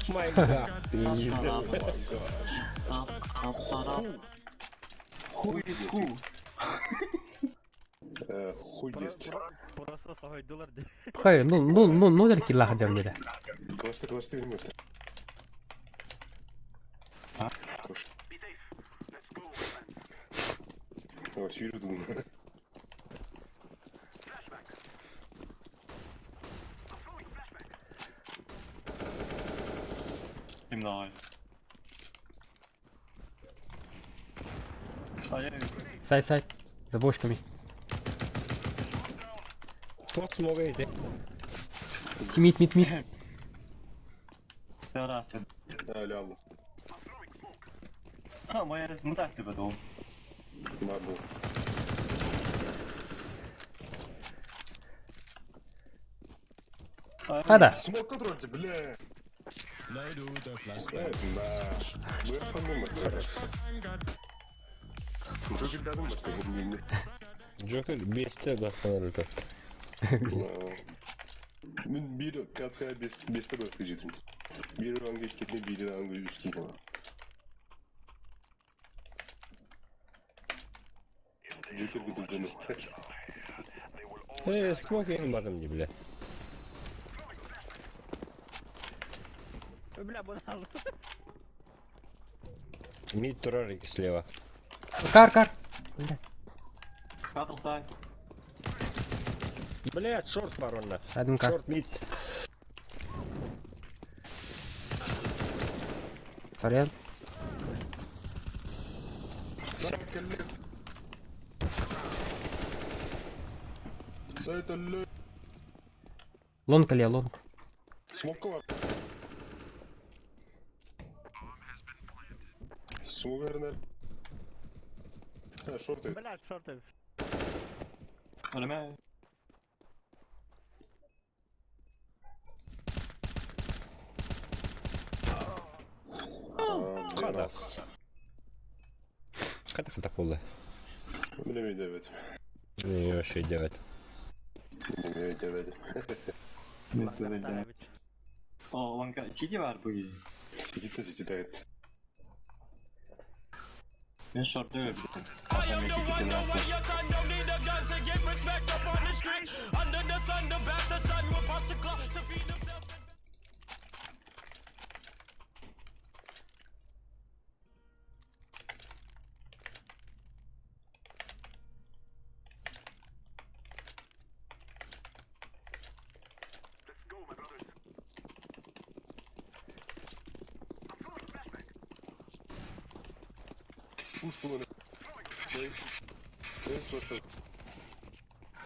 Speaker 2: my god.
Speaker 7: My God.
Speaker 2: Who is who?
Speaker 8: Хуй есть.
Speaker 4: Просто сойдулар.
Speaker 1: Хай, ну, ну, ну, ну, дер килла хаджам деди.
Speaker 8: Класты, класты вернет. Хорош. О, сюрю
Speaker 2: Kim daha iyi? Hayır.
Speaker 1: Сай, сай. За бочками.
Speaker 7: Тот смог эйди.
Speaker 1: Мид, мид, мид.
Speaker 2: Сара sen.
Speaker 8: Алло,
Speaker 2: Ha, моя змутас тебе дол.
Speaker 8: Мабу.
Speaker 1: Хада.
Speaker 8: Смог контрольте, бля. На. Джокер дадым ба?
Speaker 7: Джокер бесте бастан öldü.
Speaker 8: Мен бир катка бесте басты жетим. Бир ранга иккетне, бир ранга үстүн була. Джокер күтүп жана.
Speaker 7: Эй, смог ең бардым не бля.
Speaker 4: Бля, bunu aldım.
Speaker 7: Мид турар слева.
Speaker 1: Кар, кар. Бля.
Speaker 2: Катртай.
Speaker 7: Бля, шорт бар онна.
Speaker 1: Один кар.
Speaker 7: Шорт мид.
Speaker 1: Сорян.
Speaker 8: Сайт алле.
Speaker 1: Лонг или лонг?
Speaker 8: Смокова. Смовернер. А, шорты.
Speaker 4: Бля, шорты.
Speaker 2: Öleme.
Speaker 7: Хада. Хата хата кулы.
Speaker 8: Билемейді evet.
Speaker 7: Не вообще делать.
Speaker 8: Билемейді evet.
Speaker 2: O, lanka City var bu.
Speaker 8: Сидит, сидит, evet.
Speaker 2: Ben short'ta öldüm.
Speaker 9: I am the one, no one, your son don't need a gun to get respect up on the street. Under the
Speaker 8: Пушку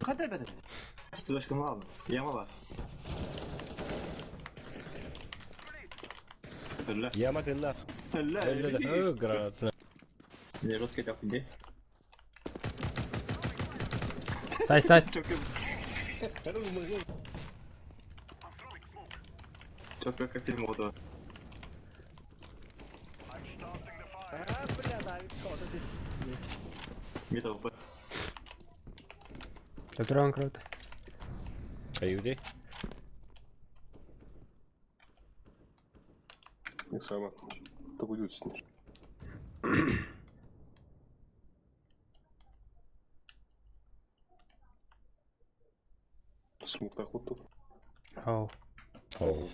Speaker 2: Хата бэдэ. Слишком мало. Яма бар. Өллө.
Speaker 7: Яма тынна.
Speaker 2: Өллө.
Speaker 7: Өллө граната.
Speaker 2: Не русский так иди.
Speaker 1: Сай сай.
Speaker 2: Çok как фильм oldu.
Speaker 4: А, бля, Давид, кого-то ты
Speaker 2: Мид АВП.
Speaker 1: Төтөрөн круто.
Speaker 7: Аюди.
Speaker 8: Не сама. Только уйдут с ней. Смук так вот тут.
Speaker 1: Оу.
Speaker 7: Оу.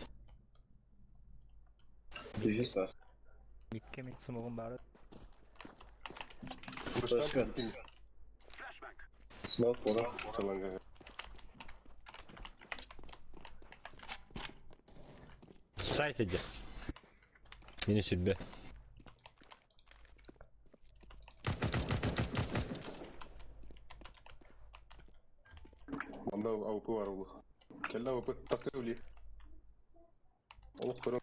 Speaker 2: Düzüz var.
Speaker 4: Микке мит смогун бары.
Speaker 8: Флешбэк.
Speaker 2: Smoke bora.
Speaker 8: Саланга.
Speaker 7: Сайт иди. Мини себе.
Speaker 8: Манда АВП бар ол. Кэллэ АВП. Так өлі. Олох көрөн.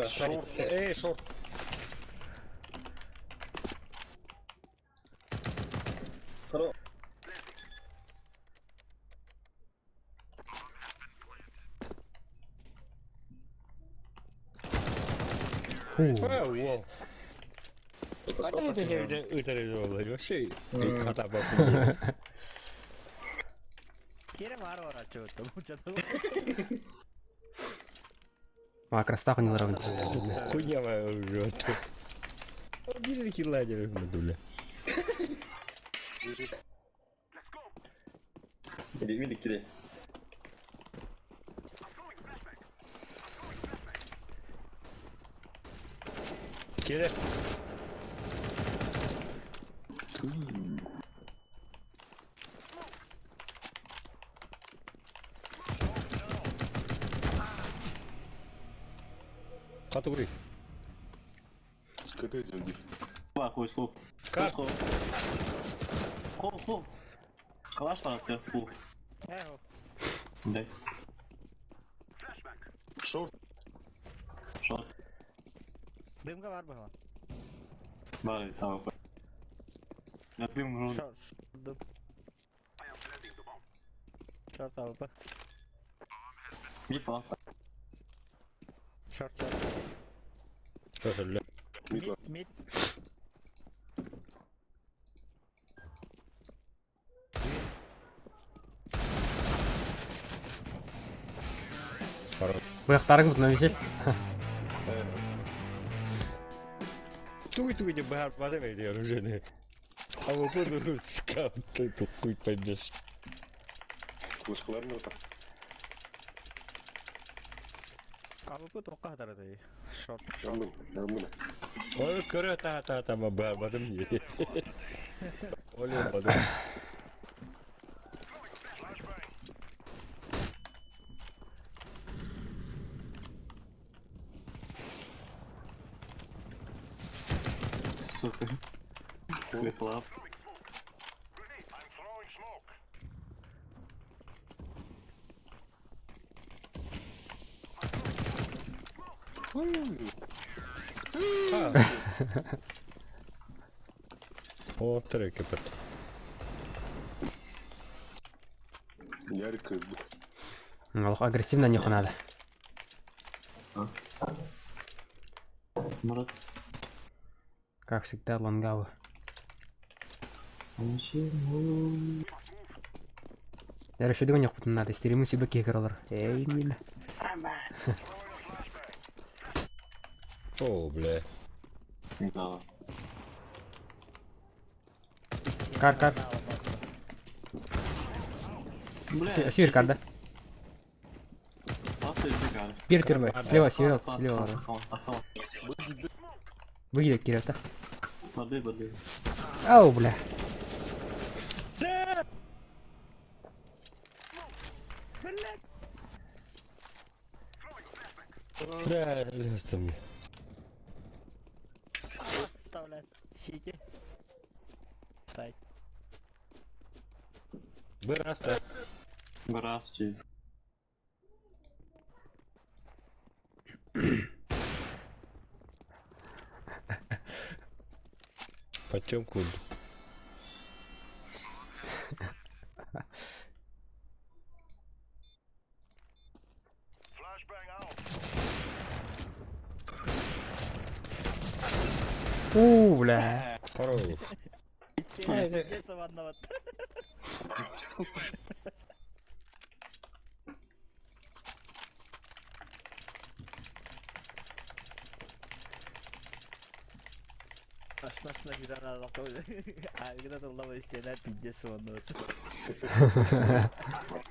Speaker 7: Шорт. Эй, шорт.
Speaker 1: Ху.
Speaker 7: Оу, Вообще, хата
Speaker 4: Кире бар ора чөтө.
Speaker 1: Макростах не ровно.
Speaker 7: Хуйня моя уже. Видели хиладеры бля.
Speaker 2: Mid mid ikili.
Speaker 7: Кире. Категории.
Speaker 8: КТ дельди.
Speaker 2: Var koy sol.
Speaker 7: Как?
Speaker 2: Sol. Sol sol. Kalaş var hatta. Bu. Ne?
Speaker 8: Шорт.
Speaker 2: Short.
Speaker 4: Дымга бар бала.
Speaker 2: Var tamam. Ya dım run.
Speaker 4: Шорт. Дым. Шорт АВП.
Speaker 2: Mid falan.
Speaker 4: Шорт, шорт.
Speaker 7: Что бля?
Speaker 8: Мид
Speaker 4: Мид, мид.
Speaker 7: Хорош.
Speaker 1: Быяктарың бут навесел.
Speaker 7: Туй туй не бар, падай я уже не. А вот буду скаут, ты тут хуй пойдешь.
Speaker 8: Флешкаларын так.
Speaker 4: АВП тоққа тарады. Шорт.
Speaker 8: Ямын, ямын.
Speaker 7: Ой, көрө та та та ма бар, бадым не. Оле бадым.
Speaker 2: Сука. Хуй слаб.
Speaker 7: О, треки пет.
Speaker 8: Ярик
Speaker 1: Олох агрессивно не надо.
Speaker 2: Murat.
Speaker 1: Как всегда, лонгавы. Я еще догонял потом надо, стримы себе кикеролар. Эй, мин.
Speaker 7: О, бля.
Speaker 2: Да.
Speaker 1: Кар, кар.
Speaker 2: Бля,
Speaker 1: Север кар, да?
Speaker 2: Просто избегали.
Speaker 1: Бир түрмө. Слева, слева, слева. Выйди, Кирилл,
Speaker 2: Воды, воды.
Speaker 1: Ау, бля.
Speaker 7: Да, лез там мне.
Speaker 4: Оставляет. Сити. Сайт.
Speaker 7: Бырас, да.
Speaker 2: Здравствуйте.
Speaker 7: Потемку.
Speaker 1: У, бля.
Speaker 7: Хорош.
Speaker 4: Пиздец, одного.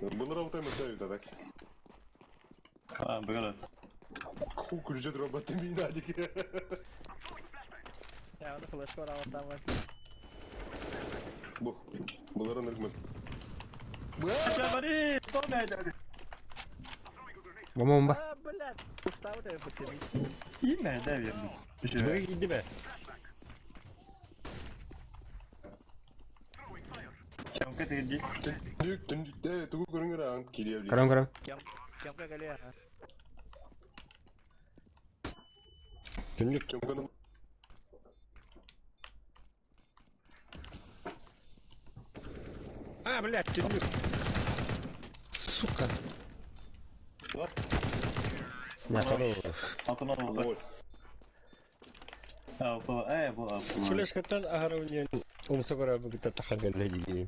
Speaker 8: Был работаем это так.
Speaker 2: А, бігали.
Speaker 8: Хуй ключет роботы меня, Бу. Булар ныргмын.
Speaker 1: Бомба, бомба.
Speaker 2: Имя, да, верно.
Speaker 7: Выйди, бе.
Speaker 2: Чемка ты иди.
Speaker 8: Түнлүк, түнлүктө тугу көрүңөр ан кирип.
Speaker 1: Көрөм, көрөм.
Speaker 7: Түнлүк.
Speaker 8: Чөмкөнү
Speaker 7: А, блядь, түнлүк. Сука.
Speaker 1: Да.
Speaker 7: Хорош.
Speaker 2: Алтын А, бу, бу, бу.
Speaker 7: Флешкаттан агаравнен умсагара бүгүтэ тахагаллеги.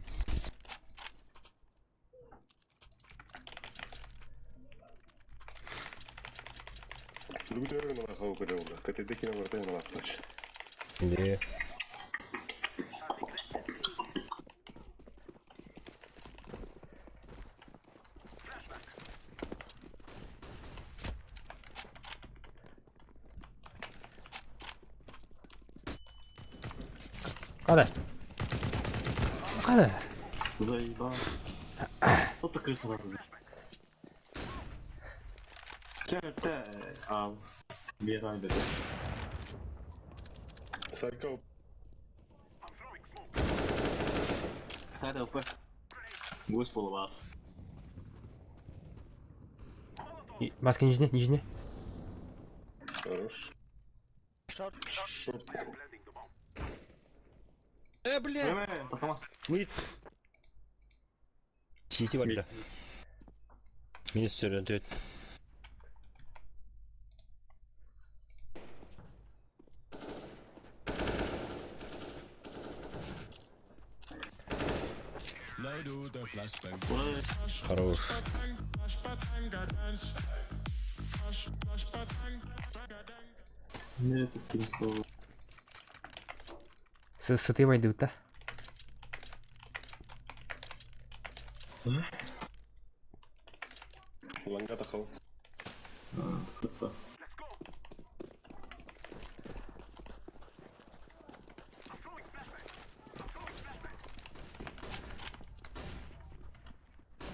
Speaker 8: Дүгүтөрүн мына хау көтө болду. Көтөдө кино көртө мына атлач.
Speaker 7: Не.
Speaker 1: Када? Када?
Speaker 2: Заебал. Кто ты крыса нахуй? Чэ, а, бегай, бегай.
Speaker 8: Сайка
Speaker 2: Сайт ЛП. Гусь полува.
Speaker 1: Маска нижне, нижне.
Speaker 8: Хорош.
Speaker 4: Шорт.
Speaker 8: Шорт.
Speaker 7: Бля.
Speaker 2: Такама.
Speaker 7: Мид. Сити барда. Министр өтөт. Хорош.
Speaker 2: Нет, это слово.
Speaker 1: Сыты войдут, да?
Speaker 8: Ланга тахал.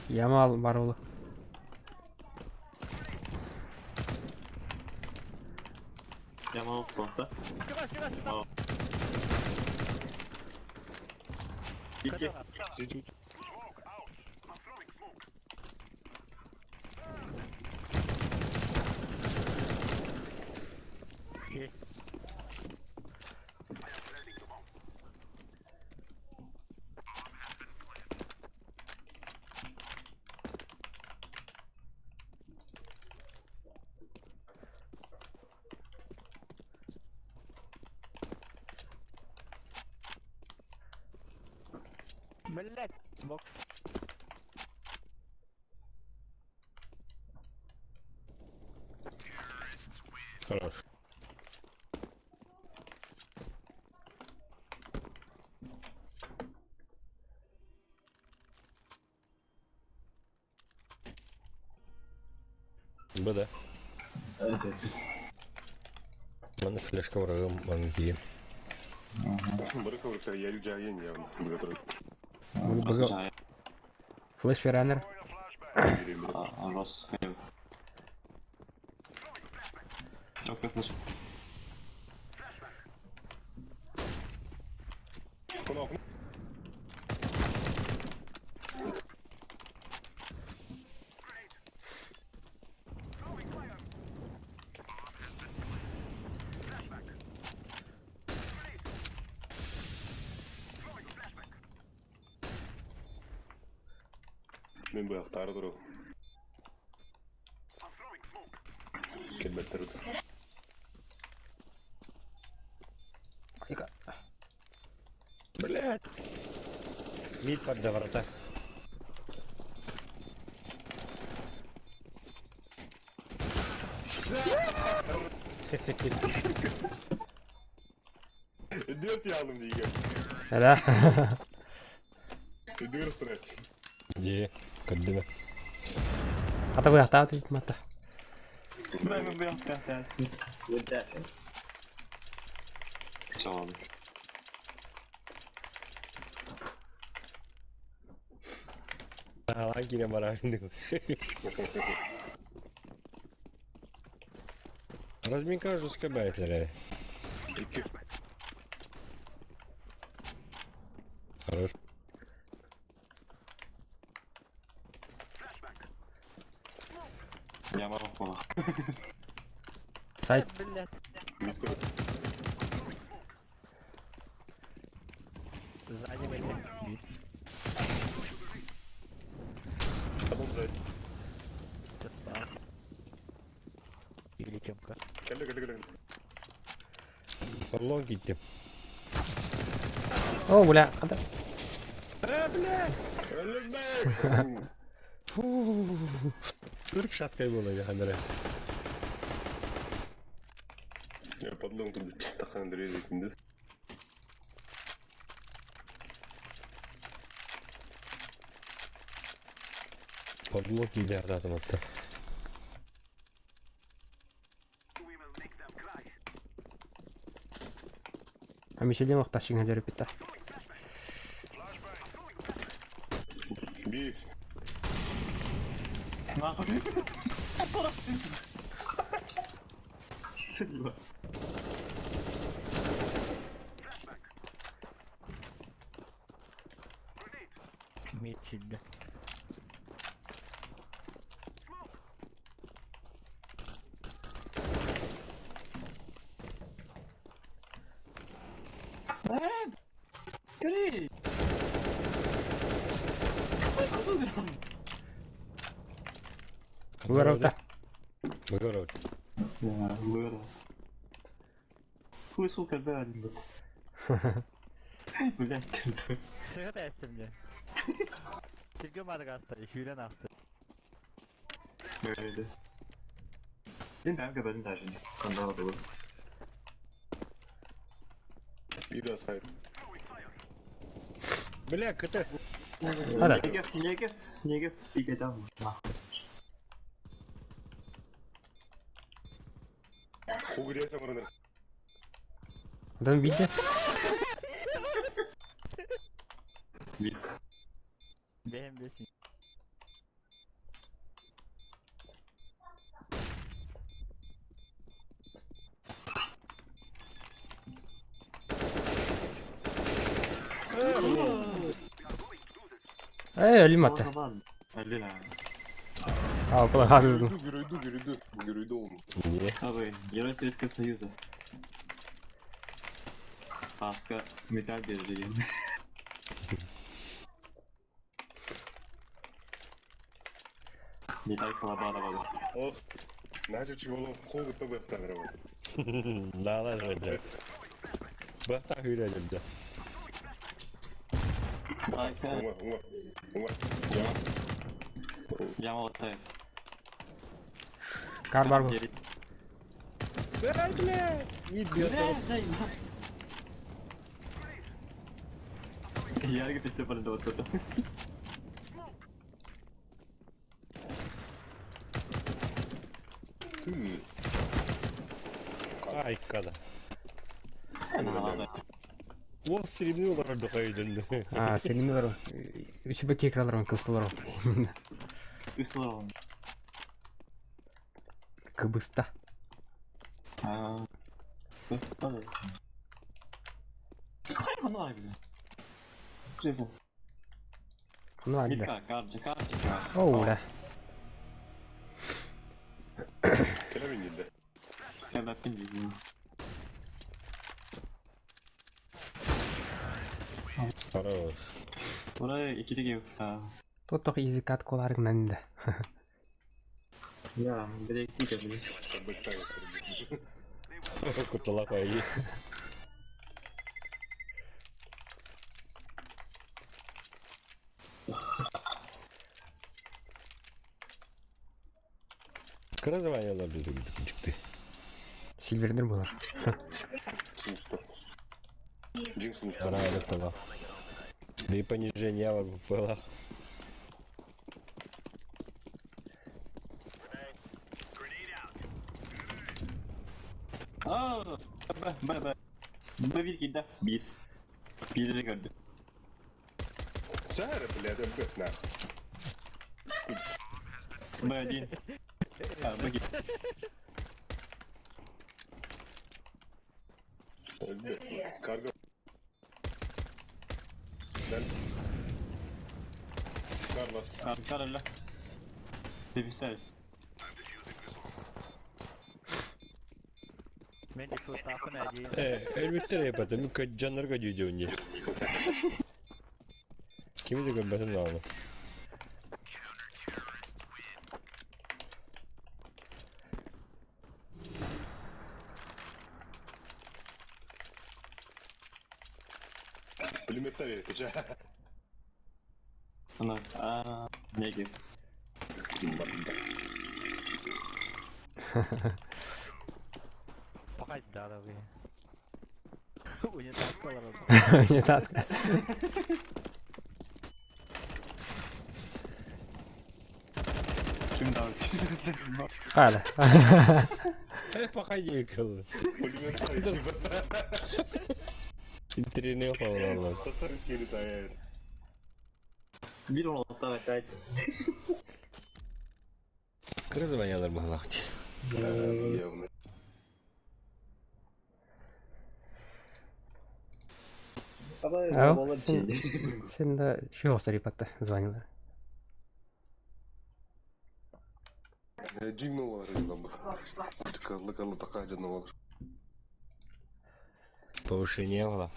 Speaker 1: Ямал барулы.
Speaker 2: Ямал планта. Иди.
Speaker 8: Сити.
Speaker 4: Блять, бокс.
Speaker 7: Хорош. Бу да. Манна флешка барыгым, манна тиийим.
Speaker 8: Бары кабырыктар я жайын я быга
Speaker 1: Быга. Флеш Ферранер.
Speaker 8: Мен быахтаары туру. Келбеттер.
Speaker 7: Блядь. Мид под до врата.
Speaker 8: Дүрт ялым дейген.
Speaker 1: Да.
Speaker 8: Дүр стресс.
Speaker 7: Е, кырдыма.
Speaker 1: Ата быахтаат мата.
Speaker 7: Алан кире баран. Разминка жестко байтер.
Speaker 8: Икки.
Speaker 7: Хорош.
Speaker 1: Сайт.
Speaker 8: Мид көрөт.
Speaker 4: Сзади были. Мид.
Speaker 8: Потом сзади.
Speaker 4: Остался. Или темка.
Speaker 8: Кэллэ, кэллэ, кэллэ.
Speaker 7: Орлон китти.
Speaker 1: О, бля. Ата.
Speaker 7: Түрк шаткай было я ханара.
Speaker 8: Я подлом тут тахан дрездетинди.
Speaker 7: Подлог киде ардатым атты.
Speaker 1: А мишелем охташың хажары пита.
Speaker 8: Бир.
Speaker 4: Мид сильно.
Speaker 1: Ворота.
Speaker 7: Выгород.
Speaker 2: Хуй, сука, да, Блядь,
Speaker 4: Сыгыт әстімде. Тілгі Мадагаскар, хүрен асты.
Speaker 2: Öyle. Değil mi? Ben de şimdi. Kandal dolu.
Speaker 8: Бир асайт.
Speaker 7: Бля, КТ.
Speaker 1: Ада.
Speaker 2: Негев, Негев, Негев, пикетам.
Speaker 8: Хугрия бараныр.
Speaker 1: Адам виде.
Speaker 4: Бәм бесім.
Speaker 1: Эй, өлүм ата.
Speaker 2: Öyle lan.
Speaker 1: А, плагарду.
Speaker 8: Гүрөйдү, гүрөйдү, гүрөйдү oğlum.
Speaker 7: Не.
Speaker 2: Abi, Герой Советского Союза. Паска, медаль берди. Медаль Колобанова.
Speaker 8: Ох. Начал чего хугу тобы оставил.
Speaker 7: Дала же, бля. Бата хүрен да.
Speaker 8: Ума, ума, ума. Я.
Speaker 2: Яма вот
Speaker 1: Кар бар.
Speaker 7: Мид бьет.
Speaker 2: Я где-то вот это.
Speaker 8: Ты.
Speaker 7: Айкада. Ол стримни олорор дохайдын.
Speaker 1: А, стримни олорор. Үчүбэ кекралар кыстылар.
Speaker 2: Кыстылар.
Speaker 1: Кыбыста.
Speaker 2: А, кыстылар.
Speaker 1: Ну, альда. Оу, да.
Speaker 7: Хорош.
Speaker 1: Тотох изикат коларгнан да.
Speaker 7: Кутала кайы. Кыра званиялар чыкты.
Speaker 1: Сильвердер буолар.
Speaker 7: Кара Да и понижение было.
Speaker 8: Сара, блядь, МП, нахуй. МП, карго. Карлос.
Speaker 4: Мен де шортақын әдейі.
Speaker 7: Элбиттер епаты, мен жаннарга жүйдеуіне. Кими де көрбәтін алды.
Speaker 8: Пулеметтер берет, ча.
Speaker 4: Пақайт да да. Унитазкалар.
Speaker 1: Унитазка. Хада.
Speaker 7: Пока не кылы.
Speaker 8: Пулеметтер
Speaker 7: Интернет алалар.
Speaker 8: Татарский сайт.
Speaker 7: Кыра званиялар бағалақчы.
Speaker 8: Явно.
Speaker 1: Ау, сен сен да şu репатта звонила.
Speaker 8: Джигновалар бар. Калла такая джигновалар.
Speaker 7: Повышение было.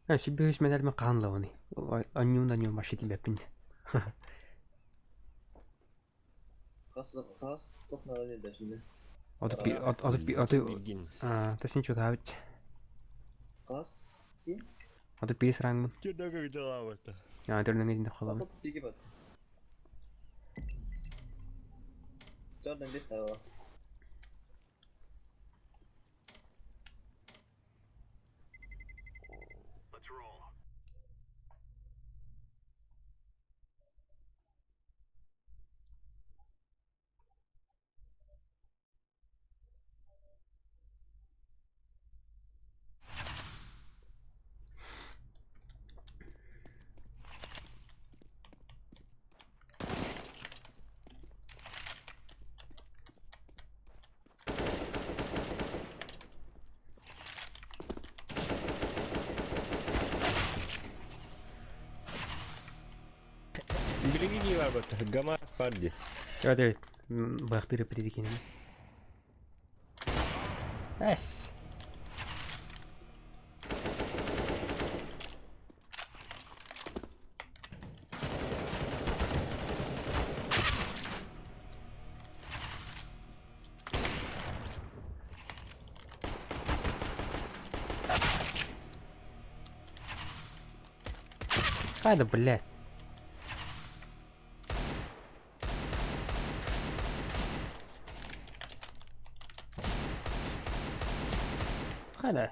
Speaker 1: А, себе өс медаль қанлы оны. Анюн анюн маши тебе пин. Оты би оты би оты а, та син чуга бит. Оты би срангмын.
Speaker 7: Чудага дала это.
Speaker 1: А, төрнең инде халамын.
Speaker 7: Билиги бар бата. Гама спарди.
Speaker 1: Evet evet. Бахтыры придикин. Эс. Хайда, блядь. Қайда?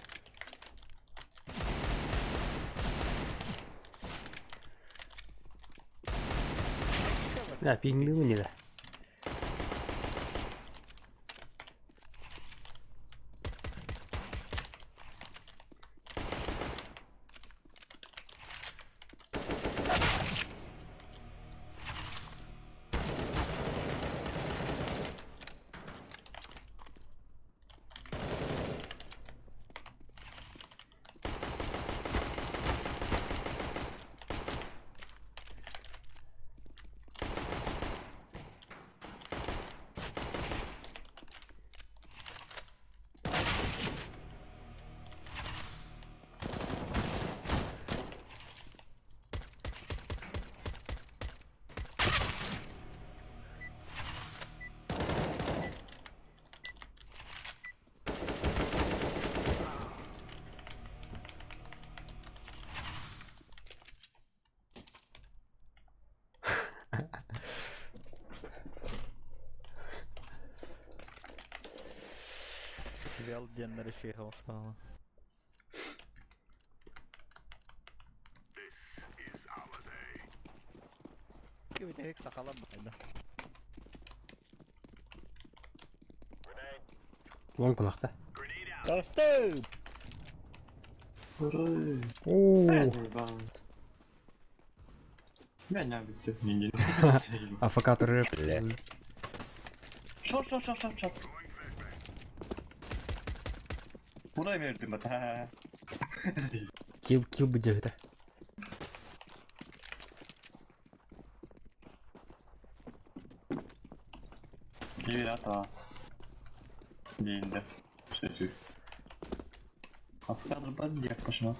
Speaker 1: Да, пингвин да.
Speaker 4: Свел диэннэри шейха оспаала. Кибитек сахалар байды.
Speaker 1: Лонг кунакта.
Speaker 7: Толстой!
Speaker 1: Оо,
Speaker 2: Мен не bitti. Ninja.
Speaker 1: АФК тұрып.
Speaker 7: Бля.
Speaker 2: Short short short short short. Buraya verdim bak. Ha.
Speaker 1: Килл, килл бы это.
Speaker 2: Bir at az. Değildi. Şey. Haftadır ben yaklaşma.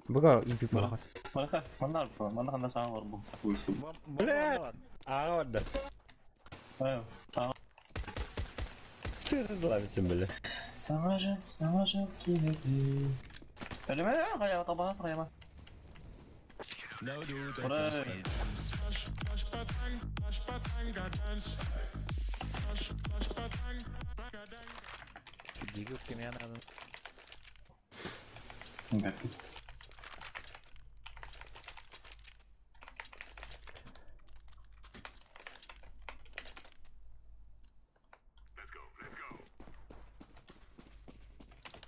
Speaker 1: Бұға ип
Speaker 2: Бара. Манаха, манар по, манаха на сам var bu.
Speaker 7: Бля! Аға барда.
Speaker 2: Ha. Tamam.
Speaker 7: Сырдыла бісін бля.
Speaker 2: Sana jel, sana jel kilidi. Ölüme ne kaya tabana sakayama. Oraya.
Speaker 4: Дигил кемян адам.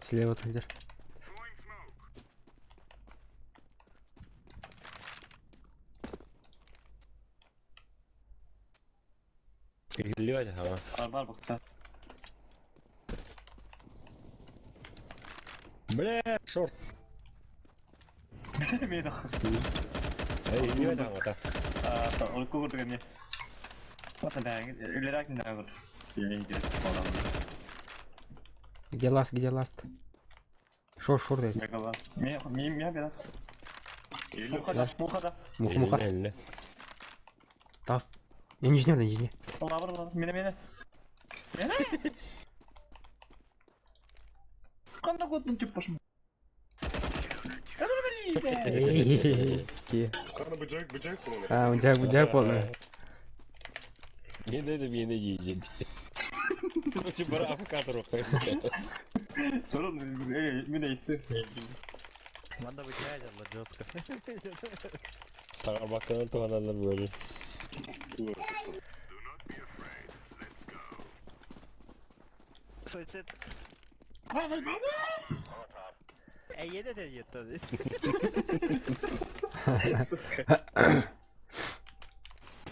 Speaker 1: Слева тендер.
Speaker 7: Илливать ага.
Speaker 2: Var var bak sen.
Speaker 7: Бля, шорт.
Speaker 2: Beni kıstı.
Speaker 7: Илливать ага.
Speaker 2: Aa, onu kurduk emni. Bakın ben ileri ne var? Yine gidelim falan.
Speaker 1: Где ласт, где ласт? Шор, шор деді.
Speaker 2: Yakalas. Mi mi mi biraz. Muhada, muhada.
Speaker 1: Муха, муха.
Speaker 7: Элли.
Speaker 1: Тас. Инженер, инженер.
Speaker 2: Allah var var. Mine mine. Mine. Kanka kodun tüp başıma.
Speaker 8: Қаны быжайық, быжайық бұны.
Speaker 1: А, жай, жай болды.
Speaker 7: Не деді мені жейді. Короче, бір авокадо қойып.
Speaker 2: Sorun mine isti.
Speaker 4: Манда вытягивала жестко.
Speaker 7: Саған баққан туғаналар бөлі.
Speaker 4: Суицид. Әйеде де етті.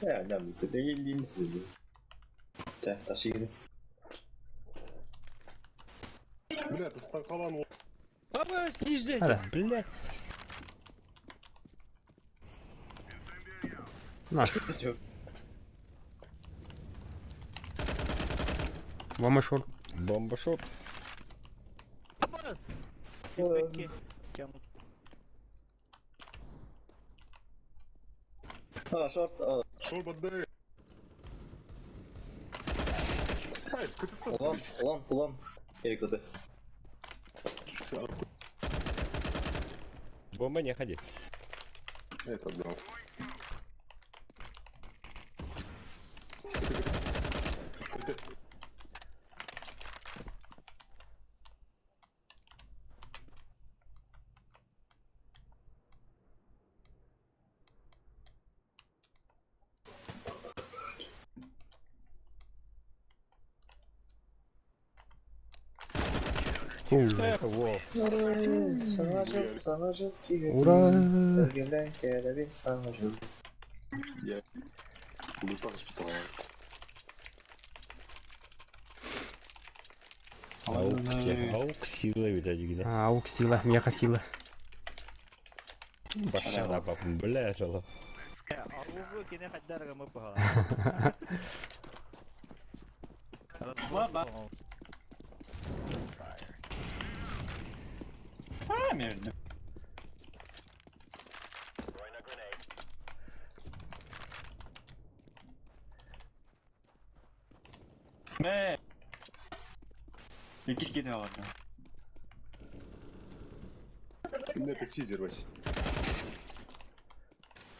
Speaker 2: Ya ne bitti. Değil değil sizi. Gel taşı gidelim.
Speaker 8: Бля, тыстан қалан
Speaker 7: Аба, снижайте,
Speaker 1: Қара.
Speaker 7: бля.
Speaker 1: Наш. Бомба шорт.
Speaker 7: Бомба шорт.
Speaker 4: Кем?
Speaker 2: Ha short.
Speaker 8: Шор баддай. Ай, скөтіп
Speaker 2: Ulan ulan ulan. Erikodu.
Speaker 7: Бомба не ходи.
Speaker 8: Это да.
Speaker 7: Во.
Speaker 9: Саҥа дьыл, саҥа дьыл
Speaker 1: Ура!
Speaker 9: киһитин, кэлэбин саҥа дьыл.
Speaker 8: Я Лупах испытал.
Speaker 7: Аук, аук сила, видать, где.
Speaker 1: А, аук сила, меха сила.
Speaker 7: Башана папа, бля, жала.
Speaker 4: Аугу кини хайдар гымы паха.
Speaker 2: Баба. А, мерда. Мэ. Иккис киһи баар.
Speaker 8: Именно это сидер, Вась.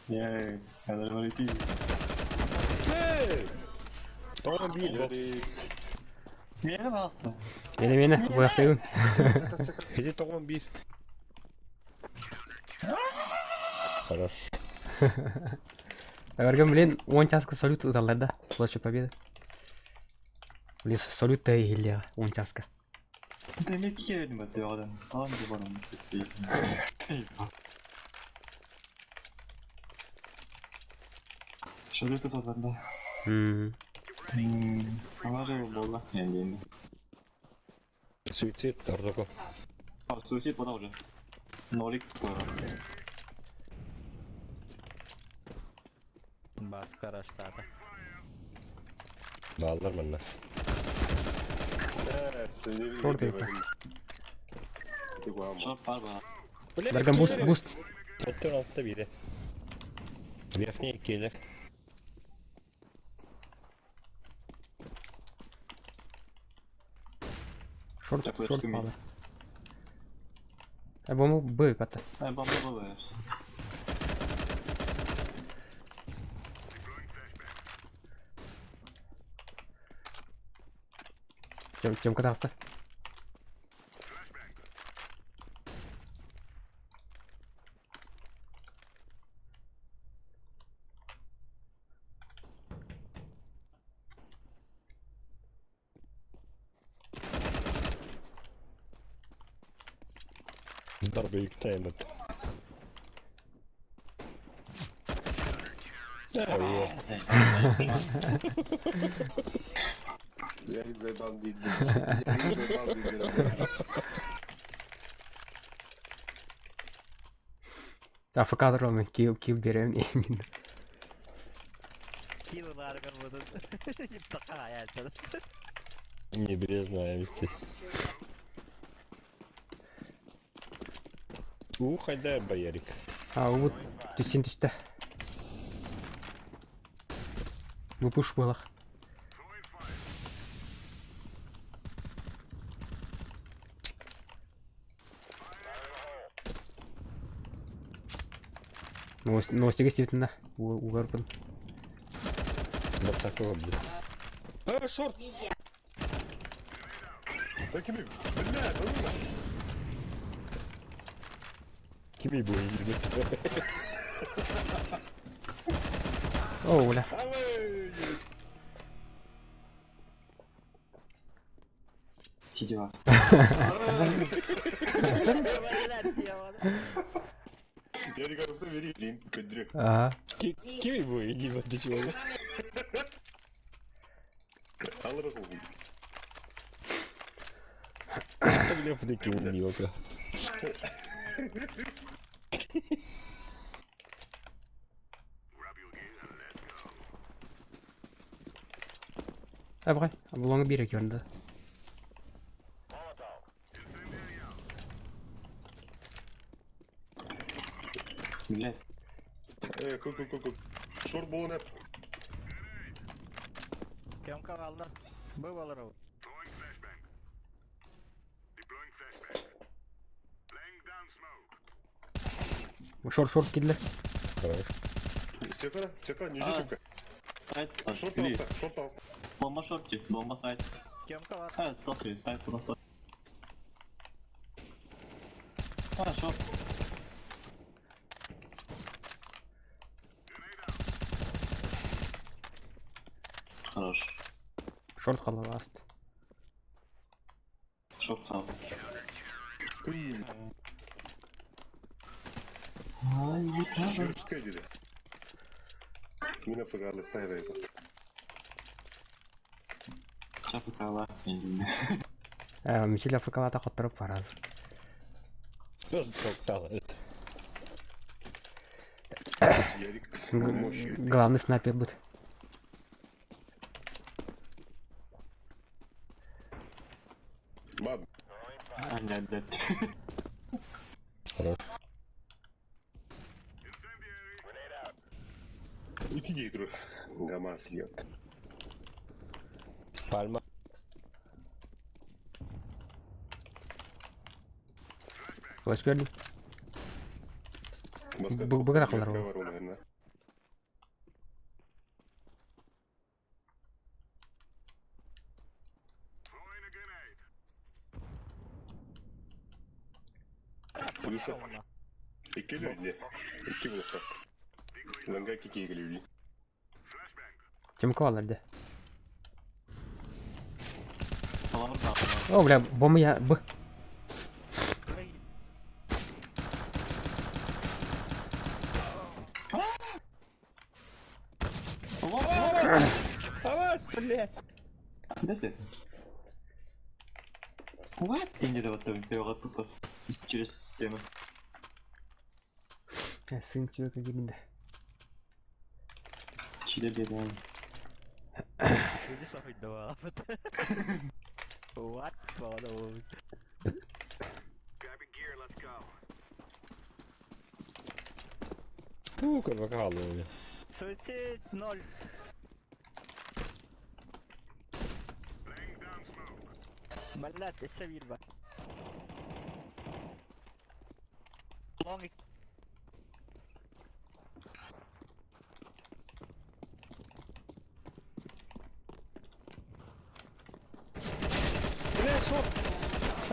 Speaker 2: Я, я даже идти.
Speaker 7: Тоҕо биир бокс.
Speaker 8: Ярик.
Speaker 2: Миэнэ пожалуйста.
Speaker 1: Мені мені, буяқтайын.
Speaker 7: Иди тоҕо биир. Хорош.
Speaker 1: Әвәрген, блин, 10 часка салют ұталар да. Площадь Победы. Блин, салют та еле 10 часка.
Speaker 2: Demek ki geldim ben de adam. Tamam mı bana sesi? Şöyle tut bende.
Speaker 1: Мм.
Speaker 2: Sana da bolla. Yani.
Speaker 7: Суицид, Ардоко.
Speaker 2: А, суицид подал уже. Нолик было.
Speaker 4: Баскар аштата.
Speaker 7: Баалар манна.
Speaker 1: Шорт это.
Speaker 2: Шорт бар ба.
Speaker 1: Бәрген буст, буст.
Speaker 7: Оттон алта бире. Верхний келер.
Speaker 1: Шорт,
Speaker 2: Такой
Speaker 1: шорт
Speaker 2: шумит.
Speaker 1: палы. А бому Б пата.
Speaker 2: Ай, бомба было.
Speaker 1: Тем, тем катаста.
Speaker 7: Darbe yükleyelim.
Speaker 8: Ярик заебал дидди. Ярик заебал дидди.
Speaker 1: АФК дроны, килл, килл берем.
Speaker 4: Килл барган будут. Такая это.
Speaker 7: Небрежно, вести. Ухода, боярик.
Speaker 1: А, вот түсін түсті. Выпуш было. Новостиге істейтін да. Угарпын.
Speaker 7: Вот такого, блядь. А, шорт!
Speaker 8: Да кими, бля, да ну.
Speaker 7: Кими будет?
Speaker 1: О, оля.
Speaker 2: Сиди бар.
Speaker 8: Ярик, а что бери? Блин, кадрю.
Speaker 1: Ага.
Speaker 7: Кими будет, ты чего?
Speaker 8: Алла хуй.
Speaker 7: Бля, такие милка.
Speaker 1: Абай, бұлаңы берек көрінді.
Speaker 2: Блядь.
Speaker 8: Ку ку ку ку. Шорт был на.
Speaker 4: Кемка алды. Бу алыр.
Speaker 1: Шорт, шорт кидлер.
Speaker 7: Хорош.
Speaker 8: Сека, сека, не
Speaker 2: А,
Speaker 8: жди
Speaker 2: сайт.
Speaker 8: Шорт алста, шорт алста.
Speaker 2: Бомба шорт, бомба сайт.
Speaker 4: Кемка бар.
Speaker 2: А, тоже сайт просто. А, шорт. Хорош.
Speaker 1: Шорт қалды ласт.
Speaker 2: Шорт сам.
Speaker 8: Ты Чурская деда. Меня фагалы хайрай.
Speaker 2: Шапкала.
Speaker 1: Мичил Африкалата хотторуп параз.
Speaker 8: Ярик. Мощь.
Speaker 1: Главный снайпер будет.
Speaker 8: Баб.
Speaker 7: Хорош.
Speaker 8: Иди игру. Гамас ет.
Speaker 7: Пальма.
Speaker 1: Флеш берди. Бу гына калар ол.
Speaker 8: Икки люди. Икки булса. Ланга кики люди.
Speaker 1: Кем калар да? О, бля, бомба я... Б.
Speaker 2: Десе. What? Через стену.
Speaker 1: Сын сүйөккө кирдинде.
Speaker 2: Чиле деді.
Speaker 4: Сегодня сахар давал. What?
Speaker 7: Ту, кырбакалы.
Speaker 4: Суицид ноль. Блядь, это вирва. Long.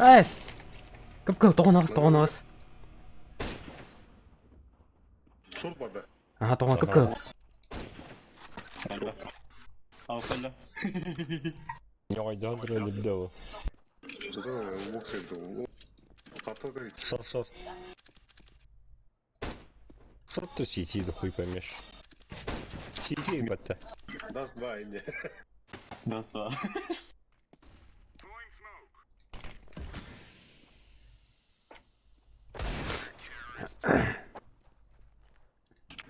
Speaker 1: Эс! Кып-кыл, тоғын ағыз, тоғын ағыз.
Speaker 8: Шорт бада.
Speaker 1: Ага, тоғын, кып-кыл.
Speaker 2: Алпалла.
Speaker 7: Яйдан дыры Шорт, шорт. Шорт то сети, да хуй поймешь. Сети, бата.
Speaker 8: Нас два, не.
Speaker 2: Раз, два.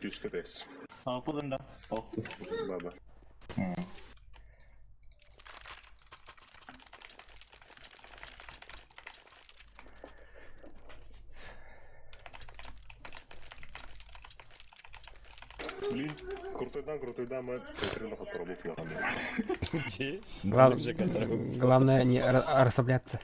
Speaker 8: Түскәдәс.
Speaker 2: Алпалын да.
Speaker 8: Баба. Блин, крутой дан, мы
Speaker 1: Главное не расслабляться.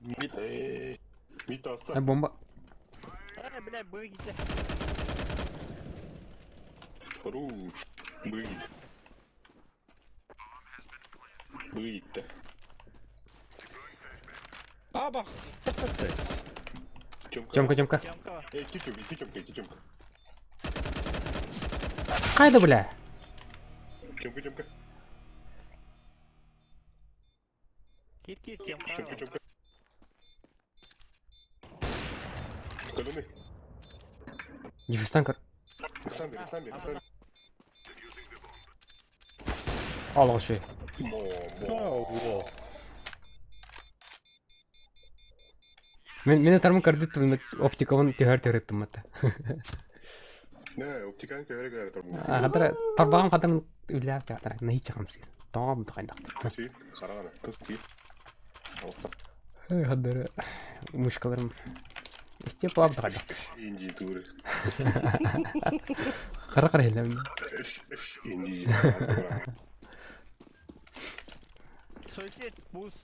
Speaker 2: Мид.
Speaker 8: Мид аста.
Speaker 1: Бомба.
Speaker 4: Бля, быгите.
Speaker 8: Хорош. Быгит. Быгит-то.
Speaker 7: Абах!
Speaker 8: Тёмка.
Speaker 1: Тёмка, Тёмка.
Speaker 8: Эй, Тёмка, Тёмка, Тёмка.
Speaker 1: Кайда, бля?
Speaker 8: Тёмка, Тёмка.
Speaker 4: Кит, кит, Тёмка.
Speaker 8: Тёмка, Тёмка. Калюны.
Speaker 1: Диффистан көр.
Speaker 8: Сам бери, сам бери, сам бери.
Speaker 1: Ал ошо.
Speaker 8: Мо, мо.
Speaker 1: Мен мен тармын көрдүт оптикабын түһөр түһөрөттүм мата.
Speaker 8: Не, оптиканы көрө көрө турмун.
Speaker 1: Хатара тарбаган катан үлләп театр. Нахи чыгамсы. Тагам тагайдак.
Speaker 8: Си, карагана. Тут ки.
Speaker 1: Хадара мышкаларым. Истеп алып тагайдак.
Speaker 8: Инди туры.
Speaker 1: Кара кара хелем.
Speaker 8: Инди.
Speaker 4: Суицид, бус.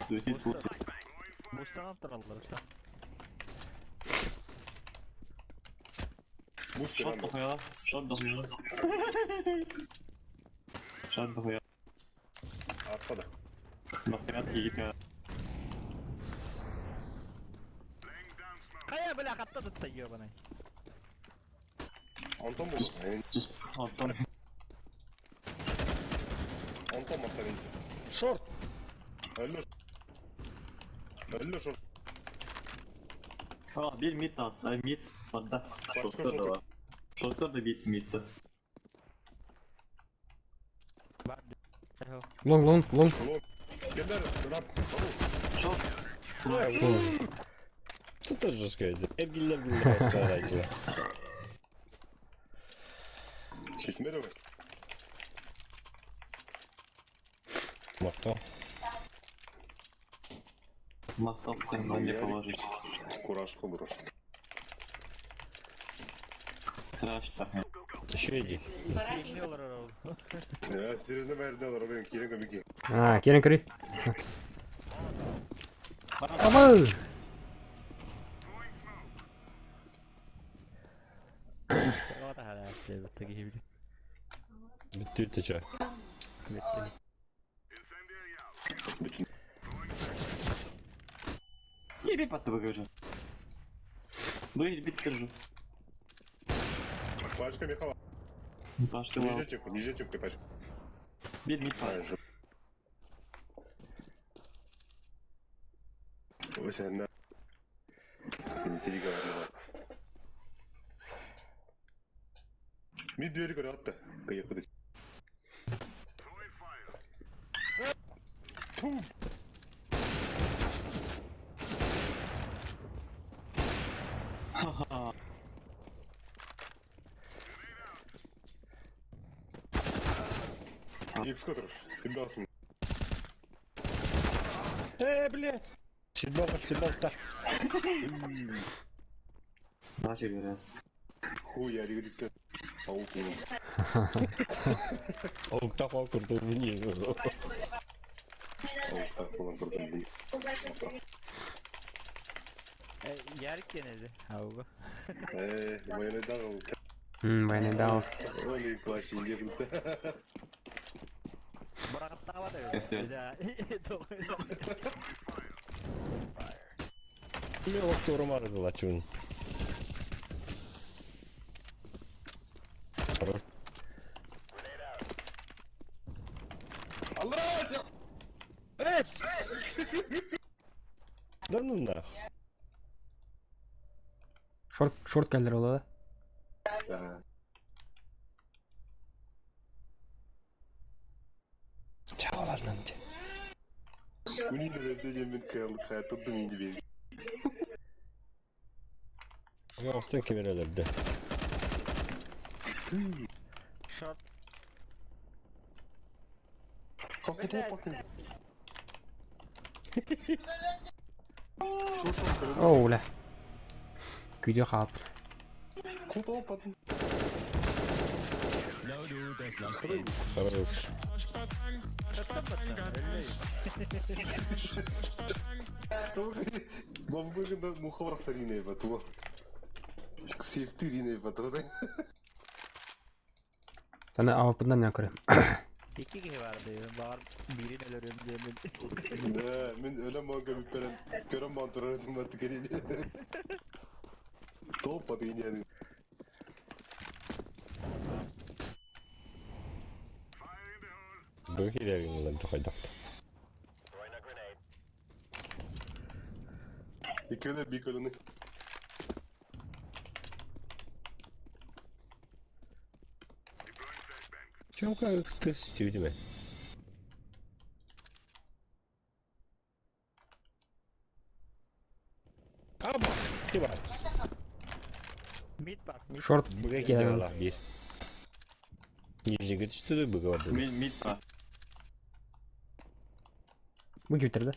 Speaker 2: Суицид бус.
Speaker 4: Бустан алып да.
Speaker 8: Бус
Speaker 2: Шорт дохуя. Шорт дохуя. Шарт дохуя.
Speaker 8: Артада.
Speaker 2: Нахуя киһи
Speaker 4: Хайа, бля, хатта тутта ебаный.
Speaker 8: Антон был.
Speaker 2: Антон.
Speaker 8: Антон Мартавин.
Speaker 7: Шорт!
Speaker 8: Алло. Алло, шорт.
Speaker 2: А, bir mid alsa, mid var da. Shortlar da var. Shortlar da bir midde.
Speaker 1: Long long long.
Speaker 8: Лонг. Кендар, рап.
Speaker 2: Short.
Speaker 7: Ты тоже сказать. Эргиллер гиллер.
Speaker 8: Чекмерова.
Speaker 7: Махтал.
Speaker 2: Махтал не положить.
Speaker 8: Кураж, кураж.
Speaker 2: Краш так.
Speaker 7: Еще иди.
Speaker 8: Я серьезно вердел, Робин, Киренко, беги.
Speaker 1: А, киирэн көрүй. Абы!
Speaker 7: Бүттү чё.
Speaker 8: Bütün.
Speaker 2: Тебе патты выгожу. Вы бит держу.
Speaker 8: Пачка Михала.
Speaker 2: Пашка
Speaker 8: Нижняя тёпка, нижняя тёпка, пачка.
Speaker 2: Bir mid var.
Speaker 8: Ай, жопа. Ой, на. Интрига. Мид двери көрө атты. Кыйык бит. Ту! Икс көтөр. Сибасың.
Speaker 7: Э, бля. Седьмого, седьмого.
Speaker 2: Начал раз.
Speaker 8: Хуя, дигдикте. Аук.
Speaker 7: Октав окурду мне.
Speaker 8: Аук так болан көрдүм.
Speaker 4: Ярик кенеди. Ауга.
Speaker 8: Э, военный дагы.
Speaker 1: Военный дал.
Speaker 8: Ой, плащ, индекс.
Speaker 4: Барактава да.
Speaker 2: Кестер.
Speaker 4: Да.
Speaker 7: Не октурмар была чун. Хорош. Да ну нах.
Speaker 1: Шорт шорт кэллэр ол да.
Speaker 8: Да.
Speaker 7: Чао, ладно.
Speaker 8: Үнүн мен кайл кайтырдым инди бен.
Speaker 7: Я остан камераларды.
Speaker 4: Шорт.
Speaker 1: Оо, бля. Күйдө хаалып.
Speaker 7: Хорош.
Speaker 8: Бомбыгында мухабрак сарина ебатуа. Сейфти рина ебатуа.
Speaker 1: Сана авапынан я көрөм.
Speaker 4: Iki kişi vardı. Бар birini ölürüm diye.
Speaker 8: Да, мен өлөм мага бүпперен көрөм мантурар батты келели. Толпа деген яны.
Speaker 7: Бу кирегин улан тохайдак.
Speaker 8: Икеле бикөлүнү.
Speaker 7: Чемка ты стюдиме. Аба, тиба.
Speaker 4: Mid bak. Mid.
Speaker 1: Шорт
Speaker 7: Быга
Speaker 1: киирэн.
Speaker 7: кирегала бир. Нижний түштү быга барды.
Speaker 2: Mid mid var.
Speaker 1: Бу киптер да.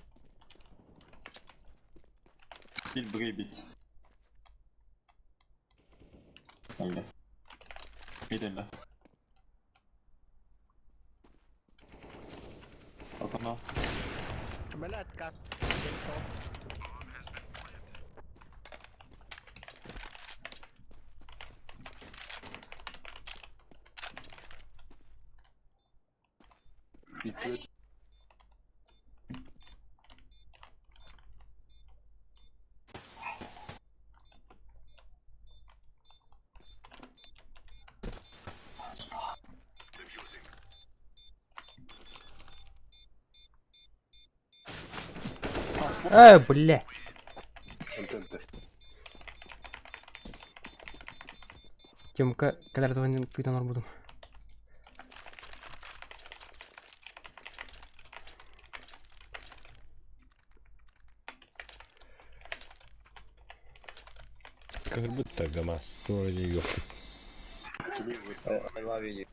Speaker 2: Bir burayı bit. Öyle. Mid öyle. Okuma.
Speaker 4: Блядь, как.
Speaker 8: Икки
Speaker 1: Э, бля. Тёмка, кэлэр күүтэн олорбутум.
Speaker 7: Кыһырбыт да гамас. Туора yok.
Speaker 9: I love you.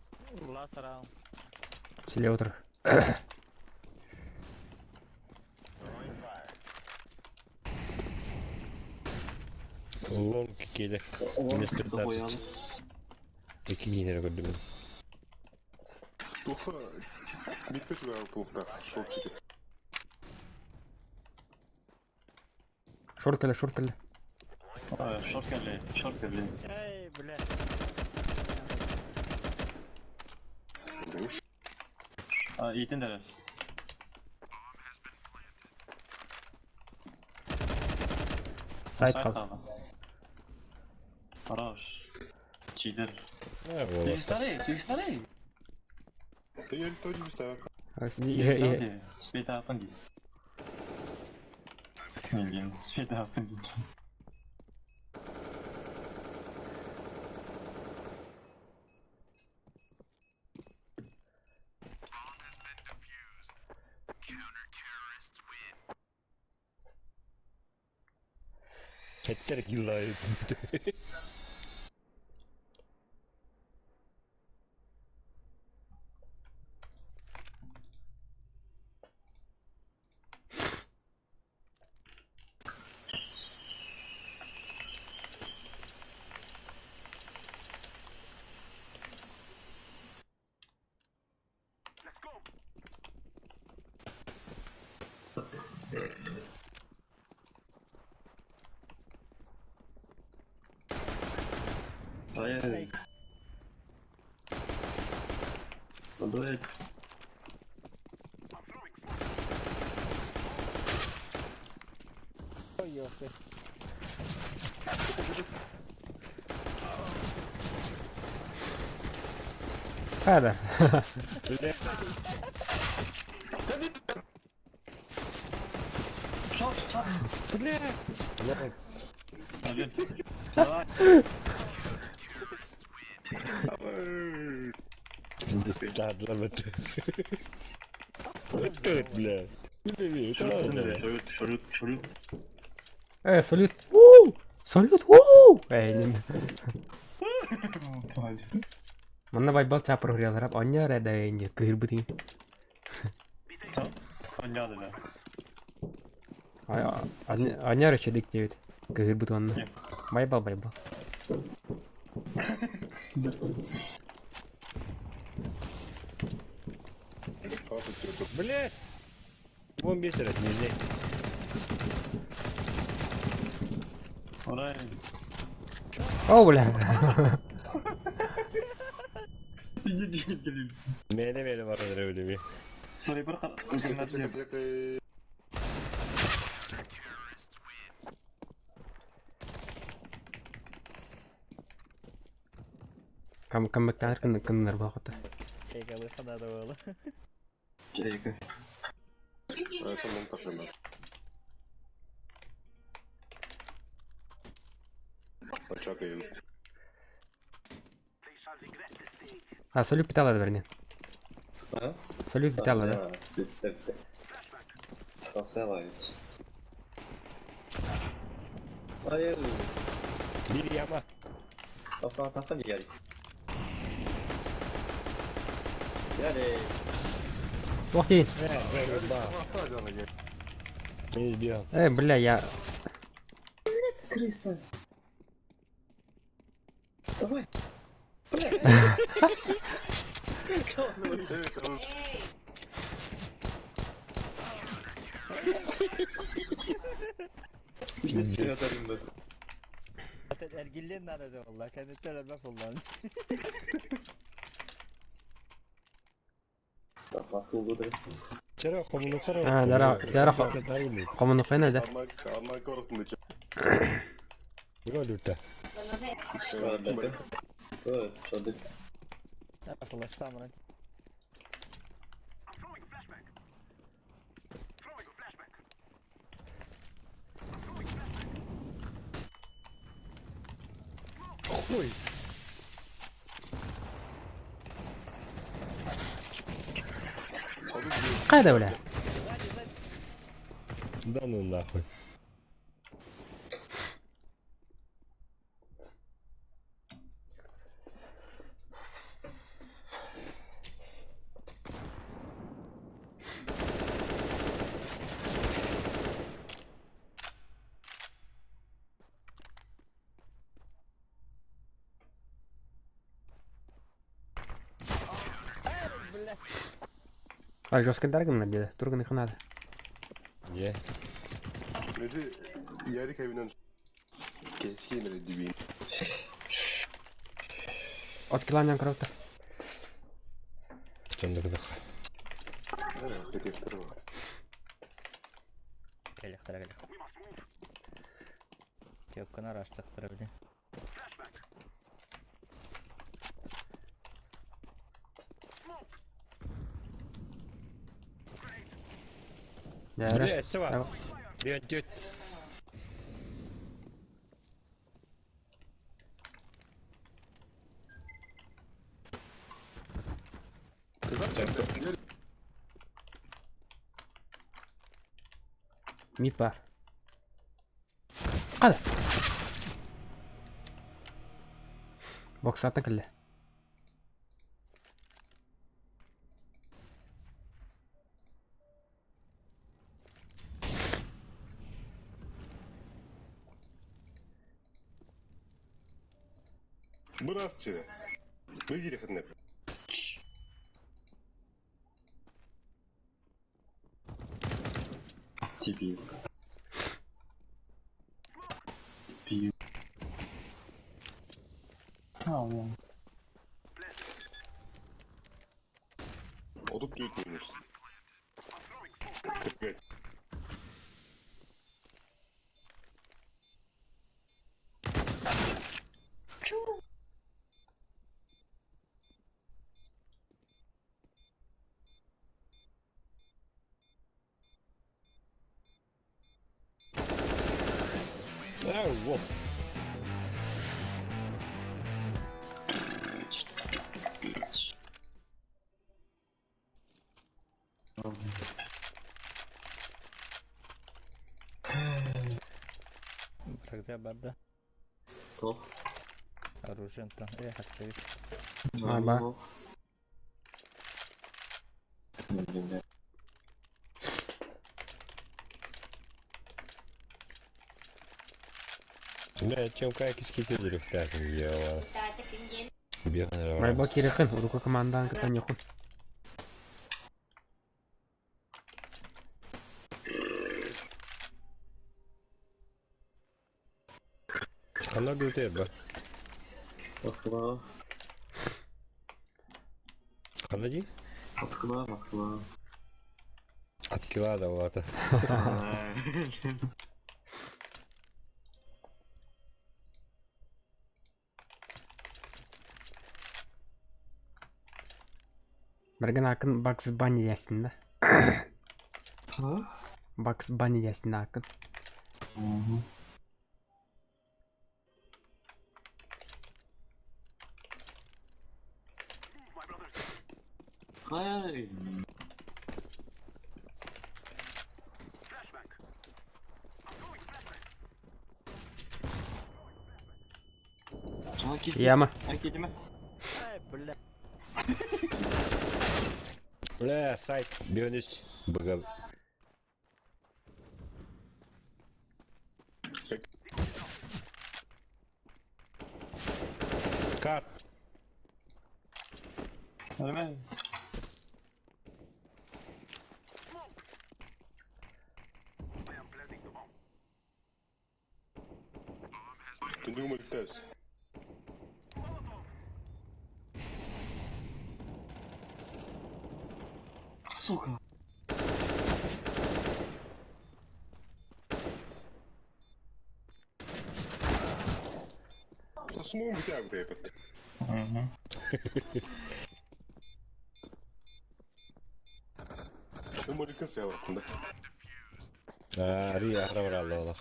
Speaker 4: Last round.
Speaker 1: Силе отыр.
Speaker 7: Long келе. Минус 15. Екі кейінері көрдім.
Speaker 8: Туха, мид пулта, шорт тикет.
Speaker 1: Шорт кэлэ, шорт кэлэ.
Speaker 2: Шорт кэллэ, шорт кэллэ.
Speaker 4: Эй, бля.
Speaker 2: Иитин дэрэ.
Speaker 1: Сайт қал.
Speaker 2: Хорош. Читер.
Speaker 7: А,
Speaker 2: Ты
Speaker 7: вот.
Speaker 2: старый, ты старый.
Speaker 8: Ты я тоже не ставил.
Speaker 2: Спейта апанди. Блин, спейта апанди.
Speaker 7: Хеттер киллайт.
Speaker 2: Ай. Дуэт.
Speaker 4: Ой, ёпты.
Speaker 1: Хада.
Speaker 2: Шорт, шорт.
Speaker 7: Бля.
Speaker 2: Один. Давай.
Speaker 7: Да, да, бля.
Speaker 2: Шорт, шорт, шорт.
Speaker 1: Э, салют. У! Салют. У! Эй, не. Манна байбал чапыр хряларап, аня рәдә инде кыйр битин.
Speaker 2: Оняды да.
Speaker 1: Аня рәчедик дип. Кыйр бит анна. Байбал, байбал.
Speaker 7: Бля. Вон бесерет, нельзя.
Speaker 2: Ура.
Speaker 1: О, бля.
Speaker 2: Иди,
Speaker 7: Мені мені бар öyle bir.
Speaker 2: Sorry, бір
Speaker 1: Кам камбэктаныр кын кыннар бакыты.
Speaker 4: Эйка, выхода было.
Speaker 2: Эйка.
Speaker 1: А, салют питала верне.
Speaker 9: А?
Speaker 1: Салют питала, да?
Speaker 9: Да, Hayır.
Speaker 7: Bir yama.
Speaker 9: Taftan taftan gel. Yani
Speaker 1: Ох ты.
Speaker 7: Не сбил.
Speaker 1: Э, бля, я...
Speaker 9: Крыса. Давай. Бля.
Speaker 4: Эргиллен надо же والله كانت تلعب والله.
Speaker 9: Москву
Speaker 7: Вчера хомунухара.
Speaker 1: А, дара, дара хомунухайна да.
Speaker 8: Одна коротко начала.
Speaker 7: Вроде-то. Хуй.
Speaker 1: Кайда, бля?
Speaker 7: Да ну нахуй.
Speaker 1: А жестко дарган надо, турган их надо.
Speaker 7: Не.
Speaker 8: Dedi yarı kaybından Keşke dibin.
Speaker 1: От киланян кровта.
Speaker 7: Чондырдык.
Speaker 8: Detektör var.
Speaker 4: Кэлэхтэрэ кэлэх. Тёкканар астактара биле.
Speaker 7: Бля, сва. Бен тет.
Speaker 1: Мид бар. Кайда? Боксатын кэллэ.
Speaker 8: Бырасчы. Выгири хатнеп.
Speaker 2: Дебил. Дебил.
Speaker 8: Отуп түйет минус. Кырк
Speaker 7: А, вот.
Speaker 4: Тогда барда.
Speaker 2: Топ.
Speaker 4: Оружие там. Хатчевик.
Speaker 1: Аба.
Speaker 7: Бля, чем как скидки так ела.
Speaker 1: Райба кирехин, рука командан катанеху.
Speaker 7: Она говорит, ба.
Speaker 2: Москва.
Speaker 7: Ханади?
Speaker 2: Москва, Москва.
Speaker 7: От кила давата.
Speaker 1: Берген акын Бакс Банни ясин да. Бакс Банни ясин акын.
Speaker 2: Ай.
Speaker 1: Яма.
Speaker 2: Ай,
Speaker 4: Бля.
Speaker 7: Бля, сайт, бионис, бг. Карт.
Speaker 2: Нормально.
Speaker 8: Ты думаешь, тест.
Speaker 2: Сука.
Speaker 8: Смог битээбит. Өмөрүкө сыалатында.
Speaker 7: Ари ахра баралла.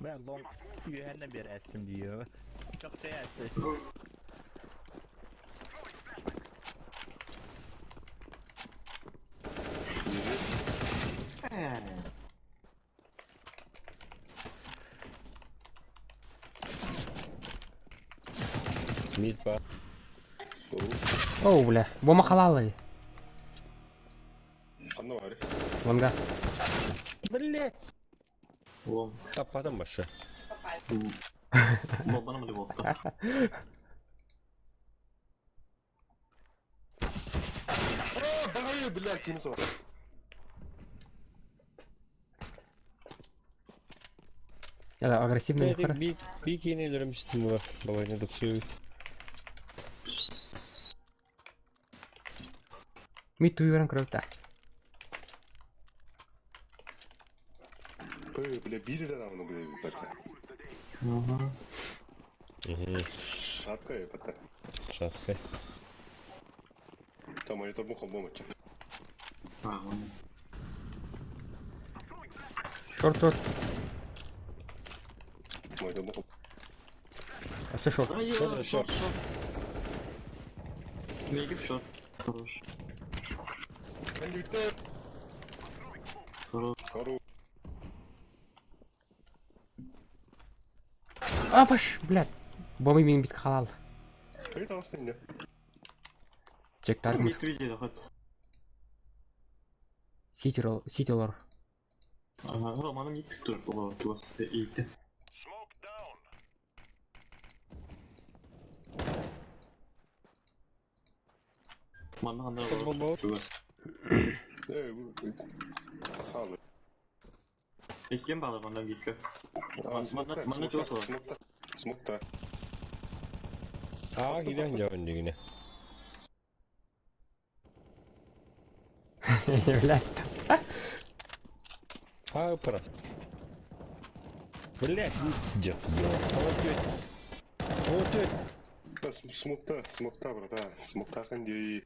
Speaker 4: Ben long üyenden bir estim diyor. Çok şey estim.
Speaker 7: Мид ба.
Speaker 1: Оу, бля. Бома халалы.
Speaker 8: Ханна бар.
Speaker 1: Лонга.
Speaker 7: Блять.
Speaker 2: Oğlum.
Speaker 7: Таппадым башы.
Speaker 2: Бомбаны mı болду?
Speaker 8: Багай, блядь, ким сол.
Speaker 1: Я агрессивный не
Speaker 7: Би би кейнелерим үстүм бар. Балайны доксуй.
Speaker 1: Мид туйран кровта.
Speaker 8: Бля, били равно, бля, бата. Шатка, бата.
Speaker 7: Шатка.
Speaker 8: Там монитор мухом бомбочек.
Speaker 1: Шорт, шорт.
Speaker 8: Монитор мухом.
Speaker 1: Все шорт.
Speaker 2: Шорт, шорт, шорт. Мегип шорт. Хорош. Хорош.
Speaker 8: Хорош.
Speaker 1: Апаш, блядь. Бомба мен бит халал.
Speaker 8: Қайда алсын не?
Speaker 1: Джек Таргмут.
Speaker 2: Мид видели хоть.
Speaker 1: Сити сити лор.
Speaker 2: Ага, Романым мид тур было ийти. Манна ханна чугас.
Speaker 8: Э, халы.
Speaker 2: Иккен балы манна гикке. Манна чугас бар.
Speaker 8: Смокта. Смокта.
Speaker 7: А, киден жабын дегене.
Speaker 1: Блядь.
Speaker 7: А, пора. Блять, дед. Вот Вот
Speaker 8: Смокта, смокта, брата. Смокта ханди.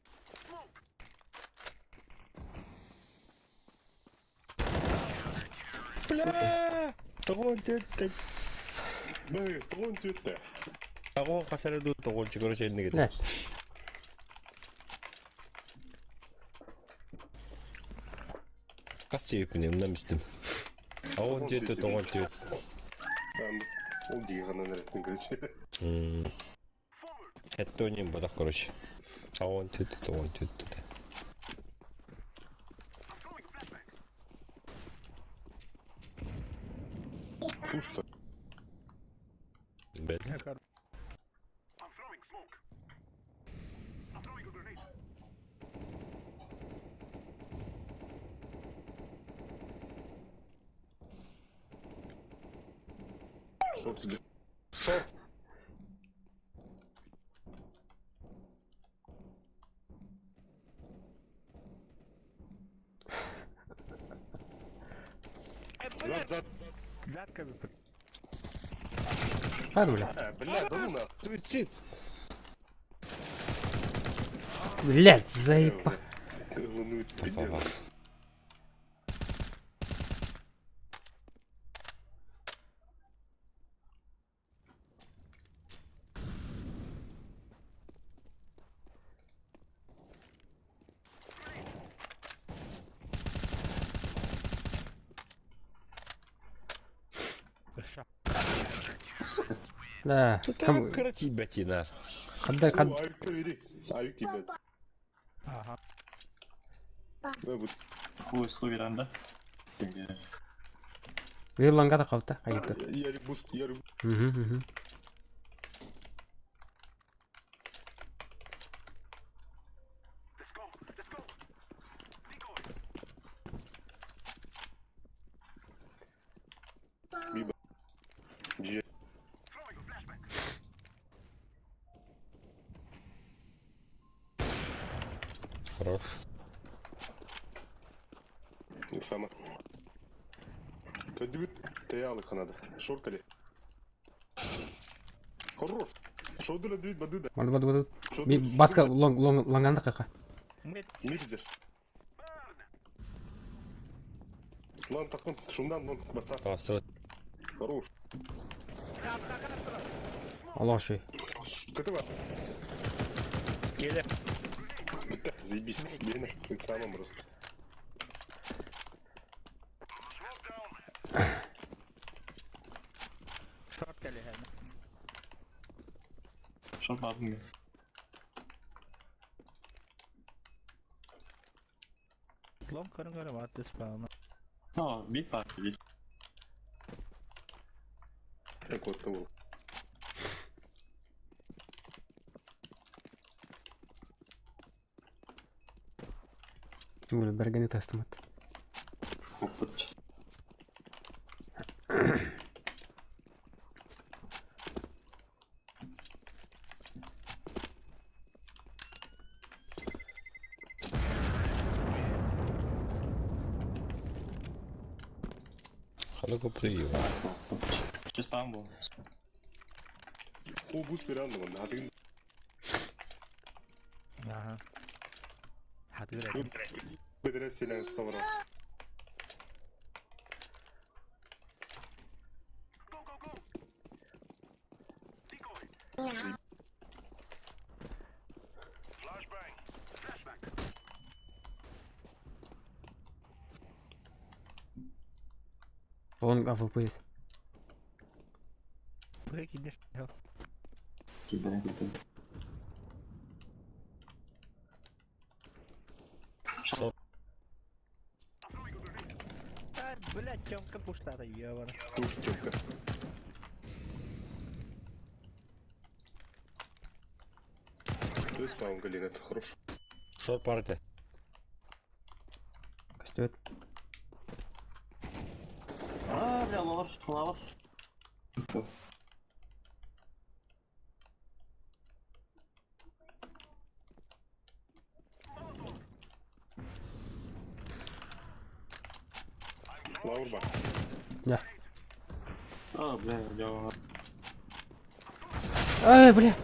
Speaker 7: Бля! Тоғын төттік.
Speaker 8: Бля, тоғын төтті.
Speaker 7: Тоғын қасары ду тоғын короче эліне кетті.
Speaker 1: Блядь.
Speaker 7: Қас себепіне мына мистім. Тоғын төтті, тоғын төтті.
Speaker 8: Ол деген ғана нәреттің, короче.
Speaker 7: Хәтті бодақ, короче. Тоғын төтті, тоғын төтті.
Speaker 8: Пушта.
Speaker 7: Бәл.
Speaker 8: Шорт сидит.
Speaker 7: Шорт.
Speaker 8: Зад, зад.
Speaker 4: Задка бы.
Speaker 1: Ладно, бля.
Speaker 8: Бля, да ну нахуй.
Speaker 7: Суицид.
Speaker 1: Блядь, заеба.
Speaker 8: Ну, пиздец.
Speaker 1: Да.
Speaker 7: Там карати бәтина.
Speaker 1: Кандай кан
Speaker 8: Авик бери. Авик тебе.
Speaker 4: Ага.
Speaker 8: Да, вот.
Speaker 2: Хуй суверен,
Speaker 1: Вирланга да калды. Кайып.
Speaker 8: Ярик буст, ярик.
Speaker 1: Угу, угу.
Speaker 7: Хорош.
Speaker 8: Сама. Көдүбүт тэйэ Канада. Шорт или? Хорош. Шорт или бады да.
Speaker 1: Бады бады бады. Баска лонг лонг лонганда кака.
Speaker 8: Мидер. Лан такын шундан лонг баста.
Speaker 7: Тастырат.
Speaker 8: Хорош.
Speaker 1: Аллах шуй.
Speaker 8: КТВ.
Speaker 4: Келе.
Speaker 8: Бітті, заебись. Бені, самым просто.
Speaker 4: Шорт келе.
Speaker 2: Шорт бардым.
Speaker 4: Лонг көрін көрі бар түспағына.
Speaker 2: No, bir var bir.
Speaker 8: Так вот, того.
Speaker 1: Бля, бергени тастымат.
Speaker 2: Опыт.
Speaker 7: Хана купри.
Speaker 2: Честан был.
Speaker 8: О, бус пиранного, надо.
Speaker 4: Ага. Хатыр.
Speaker 8: Бедре селян ставра.
Speaker 1: Лонг АВП есть.
Speaker 4: Прикинешь.
Speaker 2: Кидаю, кидаю.
Speaker 7: Шорт.
Speaker 4: Ай, блядь, Тёмка пуштата, ёбана.
Speaker 8: Туш, тёмка. То есть, по-моему, Галина, это хорошо.
Speaker 7: Шорт партия.
Speaker 1: Костюет.
Speaker 2: А, бля, лавр, лавр.
Speaker 8: Лаурба.
Speaker 1: Да.
Speaker 2: А, бля, я
Speaker 1: Ай, бля.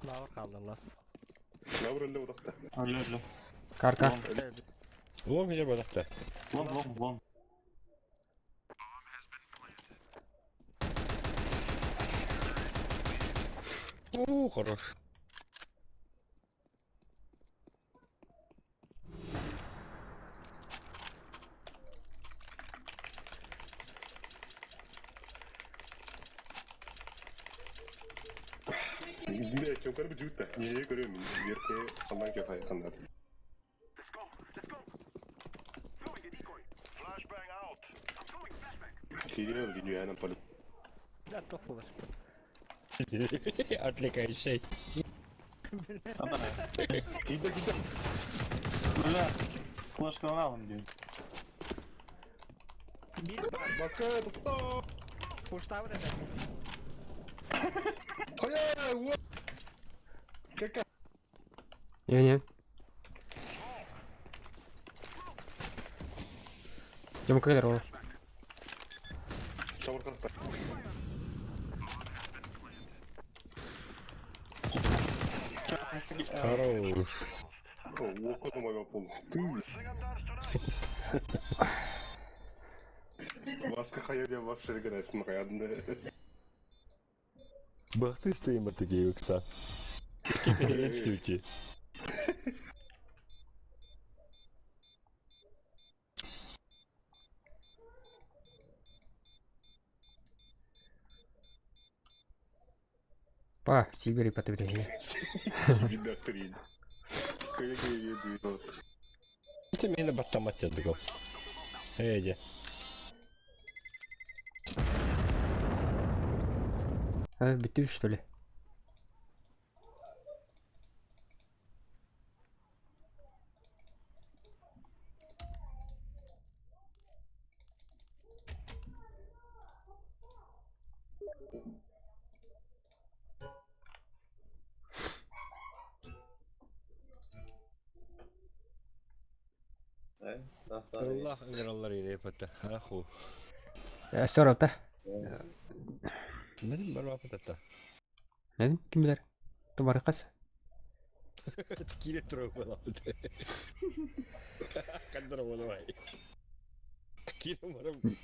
Speaker 4: Лавр қалды, лас.
Speaker 8: Лаур әлі одақта.
Speaker 2: Алло, алло.
Speaker 1: Карка.
Speaker 7: Лонг не бадақта.
Speaker 2: Лонг, лонг, лонг.
Speaker 7: О, хорош.
Speaker 8: Бля, тёмкар бір жігітті. Неге көремін? Ерке қандан кеп қандады. Кейде өлген әнім полет.
Speaker 4: Да, тоқ болар.
Speaker 7: Отвлекающий.
Speaker 8: Кейде, кейде.
Speaker 2: Бля, флешканы алым деймін.
Speaker 8: Басқа, тоқта.
Speaker 4: Пушта бір
Speaker 8: Қоя, уа. Кака.
Speaker 1: Не-не. Тёмка кэлэр ол.
Speaker 8: Шабырқаста.
Speaker 7: Хорош.
Speaker 8: Оқыдым ага пол. Ты. Басқа қая деп бап шерген әсін қаядында.
Speaker 7: Бахты стоим от такие икса. Кепелепстуйте.
Speaker 1: Па, Сибири потверждение.
Speaker 8: Видно хрень. Қая қая еді.
Speaker 7: Ты меня баттамат дедіго. Эйде.
Speaker 1: А, битүү что ли?
Speaker 7: Тыллаах ыҥыраллар идэпэтэ. Аху.
Speaker 1: Сорота.
Speaker 7: Мен барбапытата.
Speaker 1: Нәдим ким билэр? Тубарыкас.
Speaker 7: Кире турар буолаппыт. Кандара буолабай. Кире барам.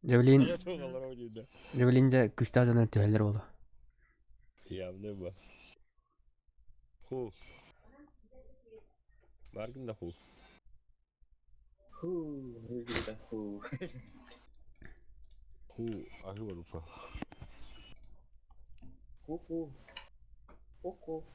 Speaker 1: Джавелин
Speaker 7: Айа туоҕалара диде.
Speaker 1: Джавелин дьэ күстээх дьонун түһэллэр буолуо.
Speaker 7: Явно ба. Ху. Баргын да ху.
Speaker 9: Ху, ху.
Speaker 7: Ху, аһы барупа.
Speaker 9: Ку-ку. Ку-ку.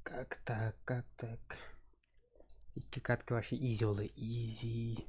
Speaker 1: Как так, как так? Икки катка вообще изи олы, изи.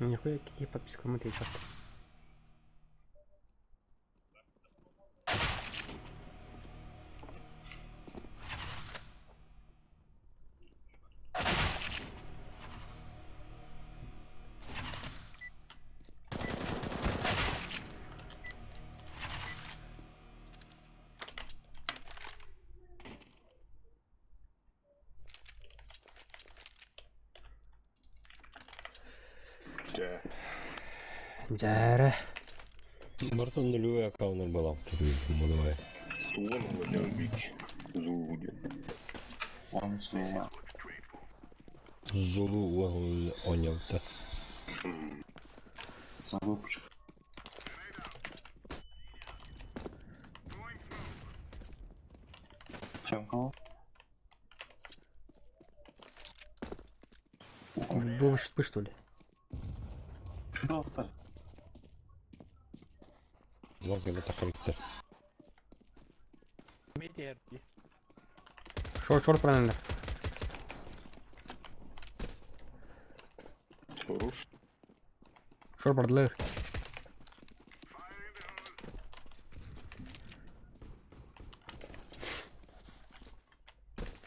Speaker 1: Нихуя какие подписки мы черт.
Speaker 8: Дьэ.
Speaker 1: Дьээрэ.
Speaker 7: Мартын нулевой аккаунт была. Давай.
Speaker 8: Тугун Владимир Бич. Зулу диэн.
Speaker 7: Зулу оонньообута.
Speaker 1: Было что ли?
Speaker 7: Лоргана тахарыктар.
Speaker 4: Метерди.
Speaker 1: Шорт, шорт правильно.
Speaker 8: Хорош.
Speaker 1: Шорт бардылар.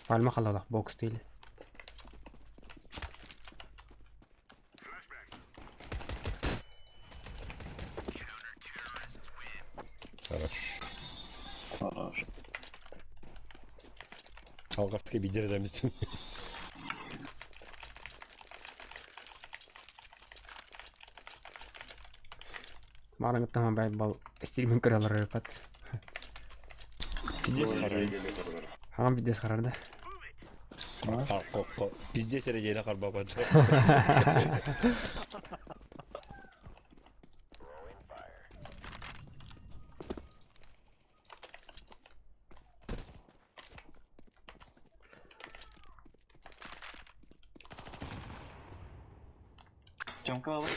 Speaker 1: Пальма халалах бокс değil.
Speaker 7: Хорош.
Speaker 2: Хорош.
Speaker 7: Алғашқы бидер демістім.
Speaker 1: Маған бай бал стримин көрө олорор эпат.
Speaker 7: Пиздец харай.
Speaker 1: Хаҥан видеос харарда.
Speaker 7: Пиздец эрэ харбапат.
Speaker 2: Тёмка алып.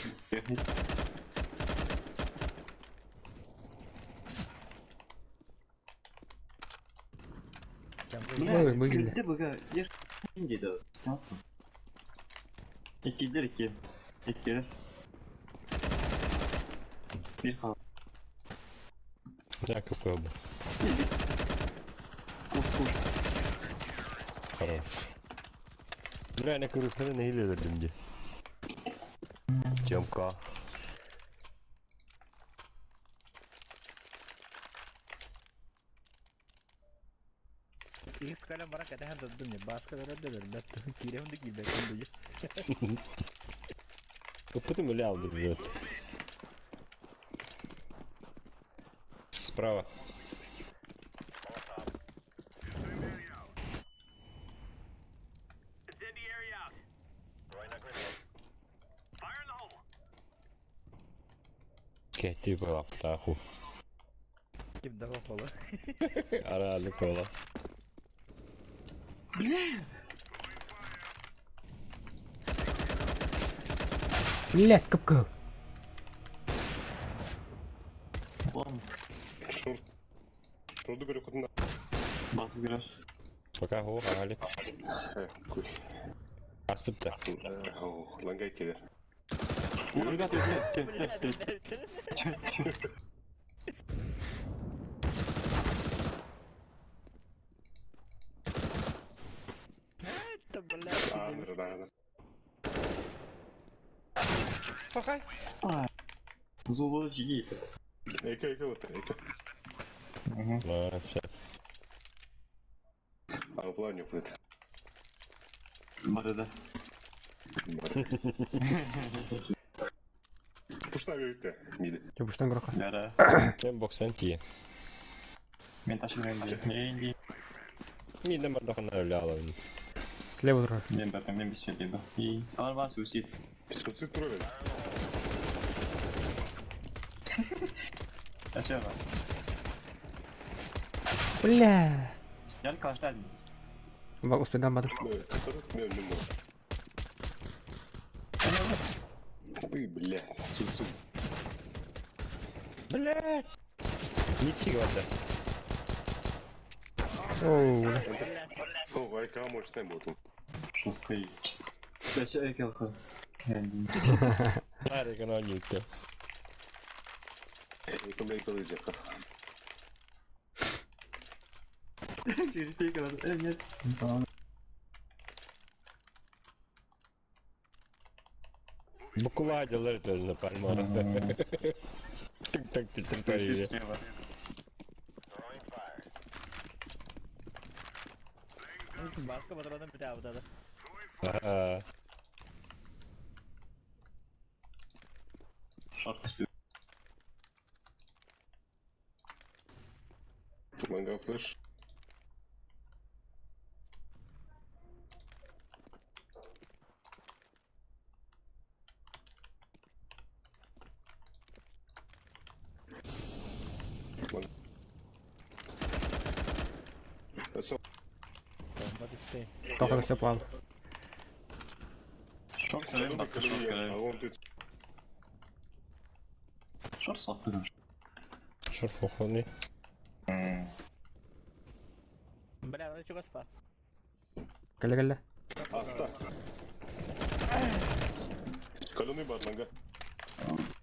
Speaker 1: Ой, выгодно.
Speaker 2: Килде быга ер дейді. Иккилер икки. Иккилер. Bir хал.
Speaker 7: Я какой был.
Speaker 2: Куш куш.
Speaker 7: Хорош. Бля, на крышке на или дымде. Тёмка.
Speaker 4: Икс калям барак это ханда дымне. Баска дара дыр. Да кирем да кибе кунду.
Speaker 7: Потом лял блядь. Справа. Кетти была птаху.
Speaker 4: Ким дава кола.
Speaker 7: Арали кола.
Speaker 1: Блять, кып-кып.
Speaker 2: Oğlum
Speaker 8: Шорт. Шорты говорю, хоть на.
Speaker 2: басы көрөр.
Speaker 7: Пока хо, арали.
Speaker 8: Куй.
Speaker 7: Аспытта.
Speaker 8: Лангай келер.
Speaker 2: Ребята, кел, кел, кел, кел.
Speaker 4: Это блядь.
Speaker 8: Аныр, да, да.
Speaker 2: Зулу жиги.
Speaker 8: Эки, эки вот, эки.
Speaker 7: Все.
Speaker 8: А плане будет.
Speaker 2: Бары да.
Speaker 8: Пушта берді. Миді.
Speaker 1: Жобуштан көрөккө.
Speaker 2: Яра.
Speaker 7: Кем бокстан тие.
Speaker 2: Мен ташырайын ди. Мен ди.
Speaker 7: Миден бардахана ляла.
Speaker 1: Слева турар.
Speaker 2: Мен бәпем мен бис берді. И алар бар суицид.
Speaker 8: Суицид турар.
Speaker 2: Әсер бар.
Speaker 1: Бля.
Speaker 2: Ял калаштан.
Speaker 1: Успедан бадым.
Speaker 8: Мен мен Ой, бля, суицид.
Speaker 7: Блядь. Ничего да.
Speaker 1: Оу, бля.
Speaker 8: О, айка может не будет.
Speaker 2: Шусый. Бәші эки алқы. Мен ди.
Speaker 7: Нарик она не те.
Speaker 8: Эки мейкл идет.
Speaker 2: Через калаш. Э, нет.
Speaker 7: Буква делает на пальмара. Так так ты
Speaker 2: Суицид слева.
Speaker 4: Баска патроном бля вот это.
Speaker 7: Ага.
Speaker 2: Шорт үсті.
Speaker 8: Ланга флеш. Все,
Speaker 1: Тоқтар все план.
Speaker 2: Шорт көрем, басқа шорт көрем.
Speaker 8: а он тут
Speaker 2: Шорт соқты.
Speaker 7: Шорт похоны.
Speaker 4: Бля, ну чего спа.
Speaker 1: Кэллэ кэллэ.
Speaker 8: Аста. Каленый бар ланга.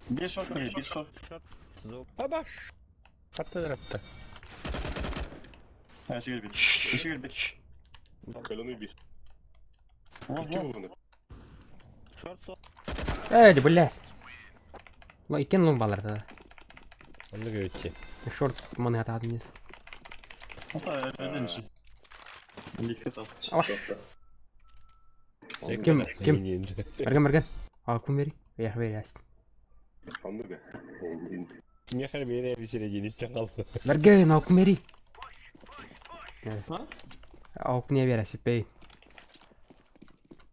Speaker 2: Bir шорт көрем, bir шорт.
Speaker 4: Шорт. Зуб.
Speaker 7: Бабаш. Хатта драпта.
Speaker 2: Әші кел бит. Әші кел бит.
Speaker 8: Каленый би.
Speaker 2: Вон,
Speaker 8: Кем
Speaker 2: вон.
Speaker 8: оны?
Speaker 4: Шорт со.
Speaker 1: Эй, блядь. Ла икен лун балар да.
Speaker 7: Онды götü.
Speaker 1: Шорт маны атаатын Ким, ким? Мэргэн, мэргэн. А, кум бери? Я бери,
Speaker 8: Оннуга.
Speaker 7: Миэхэ биэрэ середине истэн хаалла.
Speaker 1: Мэргэн, а кум бери? А, не бери, сипей.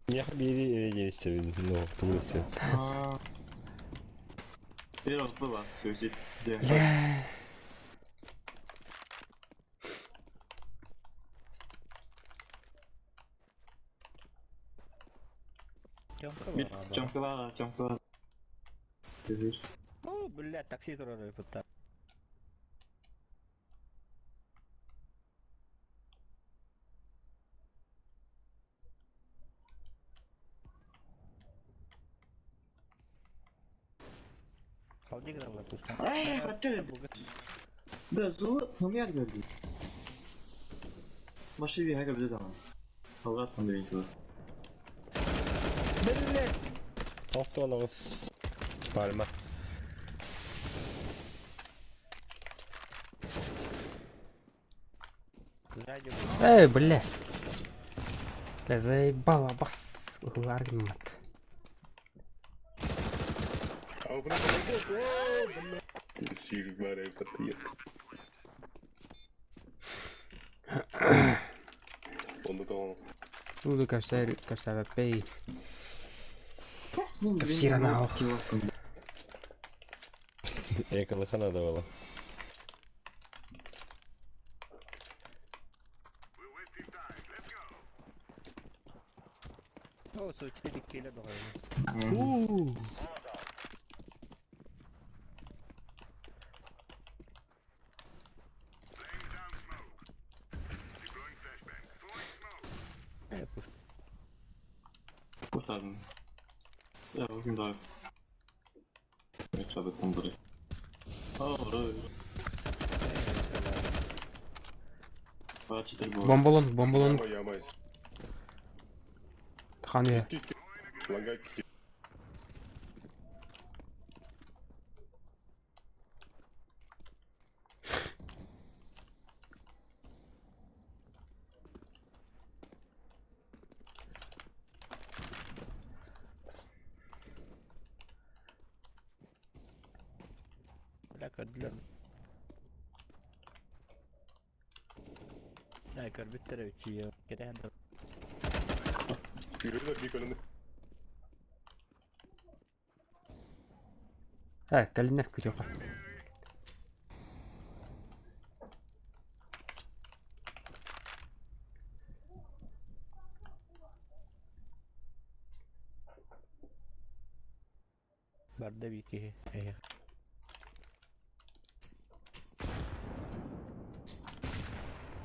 Speaker 7: Миэхэ биэри середине истэбин, ну, тугу истэ.
Speaker 1: Бля.
Speaker 4: О, блядь, такси турар эбит.
Speaker 2: Да, зулу номер берди. Машиви хага бизде там. Алгат мында бейт.
Speaker 7: Автологыз пальма.
Speaker 1: Эй, бля. Бля, заебала, бас. Аргумент.
Speaker 8: Сүйік бары Онда да
Speaker 1: Туду капсар, капсар, пей. Капсира на
Speaker 7: Эколыхана давала.
Speaker 4: О, сучили киле баҕайы.
Speaker 2: Kurtardım. Ya bugün daha. Evet, burayı.
Speaker 1: Бомболон, бомболон. Хан я.
Speaker 4: Бля, көрдүлэр. Бля, көрбүттэр эбит Кэтэһэн да.
Speaker 8: Yürüdüler bir önünde.
Speaker 1: Э, калинер күтүөхэ.
Speaker 4: Барда бии киһи. Эйэх.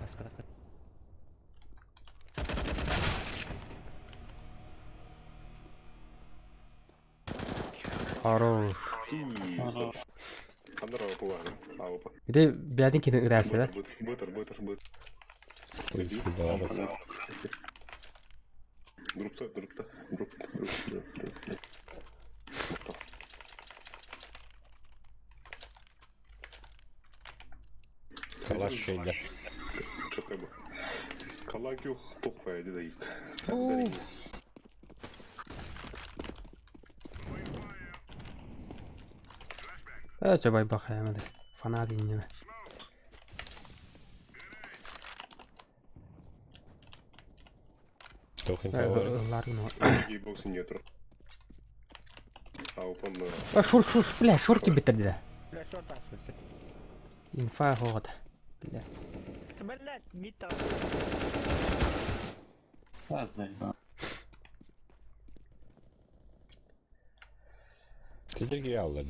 Speaker 4: Баскара.
Speaker 1: Хорош.
Speaker 8: Андыр ауыпы бар. Ауыпы.
Speaker 1: Где бәдин кине үрәсә да?
Speaker 8: Бытыр, бытыр, бытыр.
Speaker 7: Ой,
Speaker 8: Друпта, друпта, друп, друп, друп, друп.
Speaker 7: Калаш шейда.
Speaker 8: Чокай бу. Калагюх тухпай диде.
Speaker 1: Э, чабай бахаймады. Фанат иннеме.
Speaker 7: Тохин калар.
Speaker 1: Ларгно.
Speaker 8: Гейбоксын нетр. Ауыпын
Speaker 1: А, шур, шур, бля, шорти биттерди.
Speaker 4: Бля, шорт аспыт.
Speaker 1: Инфа хогот. Бля.
Speaker 4: Блядь, мид
Speaker 7: Тедерге аллар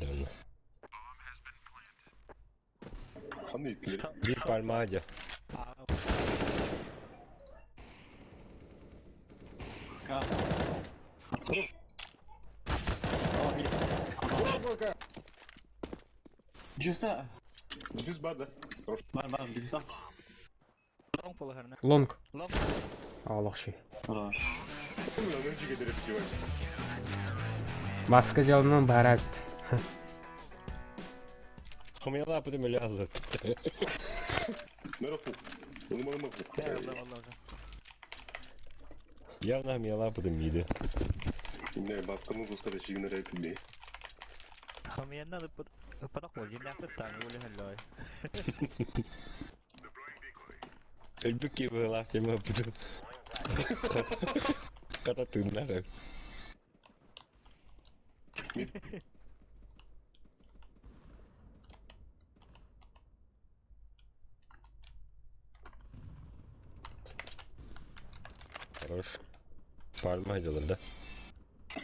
Speaker 8: Ханы итлер.
Speaker 7: Bir parmağı hadi.
Speaker 8: Düz бада. Хорош.
Speaker 4: Лонг полыһарна.
Speaker 1: Лонг.
Speaker 4: Лонг.
Speaker 1: Аллах ши.
Speaker 8: Önce gelip diyor.
Speaker 1: Маска жалынан барабст.
Speaker 7: Хамыйалааппытым өлө аллыт.
Speaker 8: Наверху.
Speaker 7: Явно хамыйалааппытым мииди.
Speaker 8: Не, басканы дускада чигинер эпилей.
Speaker 4: Хамыйанна ыппатах буол, дьиҥнээхтик тааны өлө
Speaker 7: Өлбүт киһи быһыылаах диэн барбытым. Хата тыыннаах эбит. Хорош. Пальма айдалар да?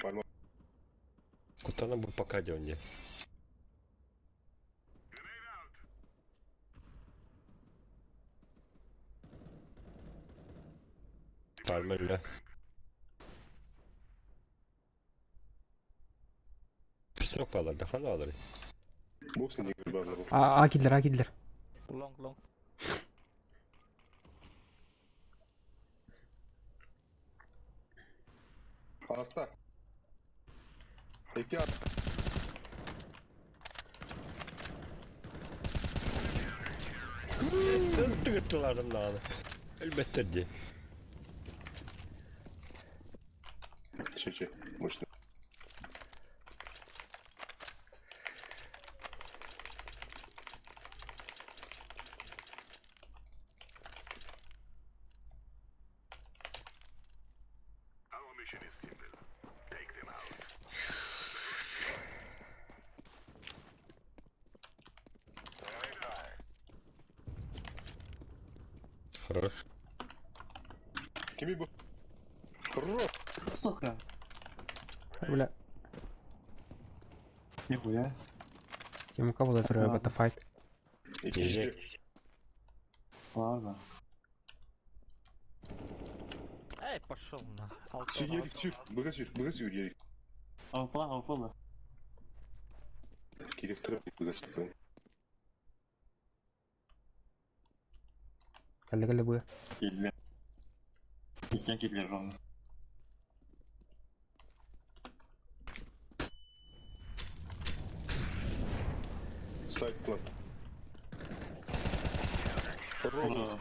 Speaker 8: Пальма.
Speaker 7: Кутана бу пока диэн дии. Пальма үлэ. Песок балар, хана алар.
Speaker 8: Бокс не базар.
Speaker 1: А, а кидлер, а кидлер.
Speaker 4: Лонг, лонг.
Speaker 8: Аста. Эки ат.
Speaker 7: Тыгыттыларым даҕаны. Өлбөттөр дии.
Speaker 8: Че-че, мощно.
Speaker 7: Хорош.
Speaker 8: Кими бу? Хорош.
Speaker 2: Сука.
Speaker 1: Бля,
Speaker 2: Нихуя.
Speaker 1: Тимка була треба файт.
Speaker 8: Икки.
Speaker 2: Ладно.
Speaker 4: Эй, пошел на.
Speaker 8: Ярик, сүр. Быга сүр, быга сүр, Ярик.
Speaker 2: Алпа, алпа да.
Speaker 8: Керек тұрып, быга сүр.
Speaker 1: Кэллэ кэллэ быа.
Speaker 2: Киллер. Иккен киллер ровно.
Speaker 8: Слайд класс. Хорош.
Speaker 2: Ура.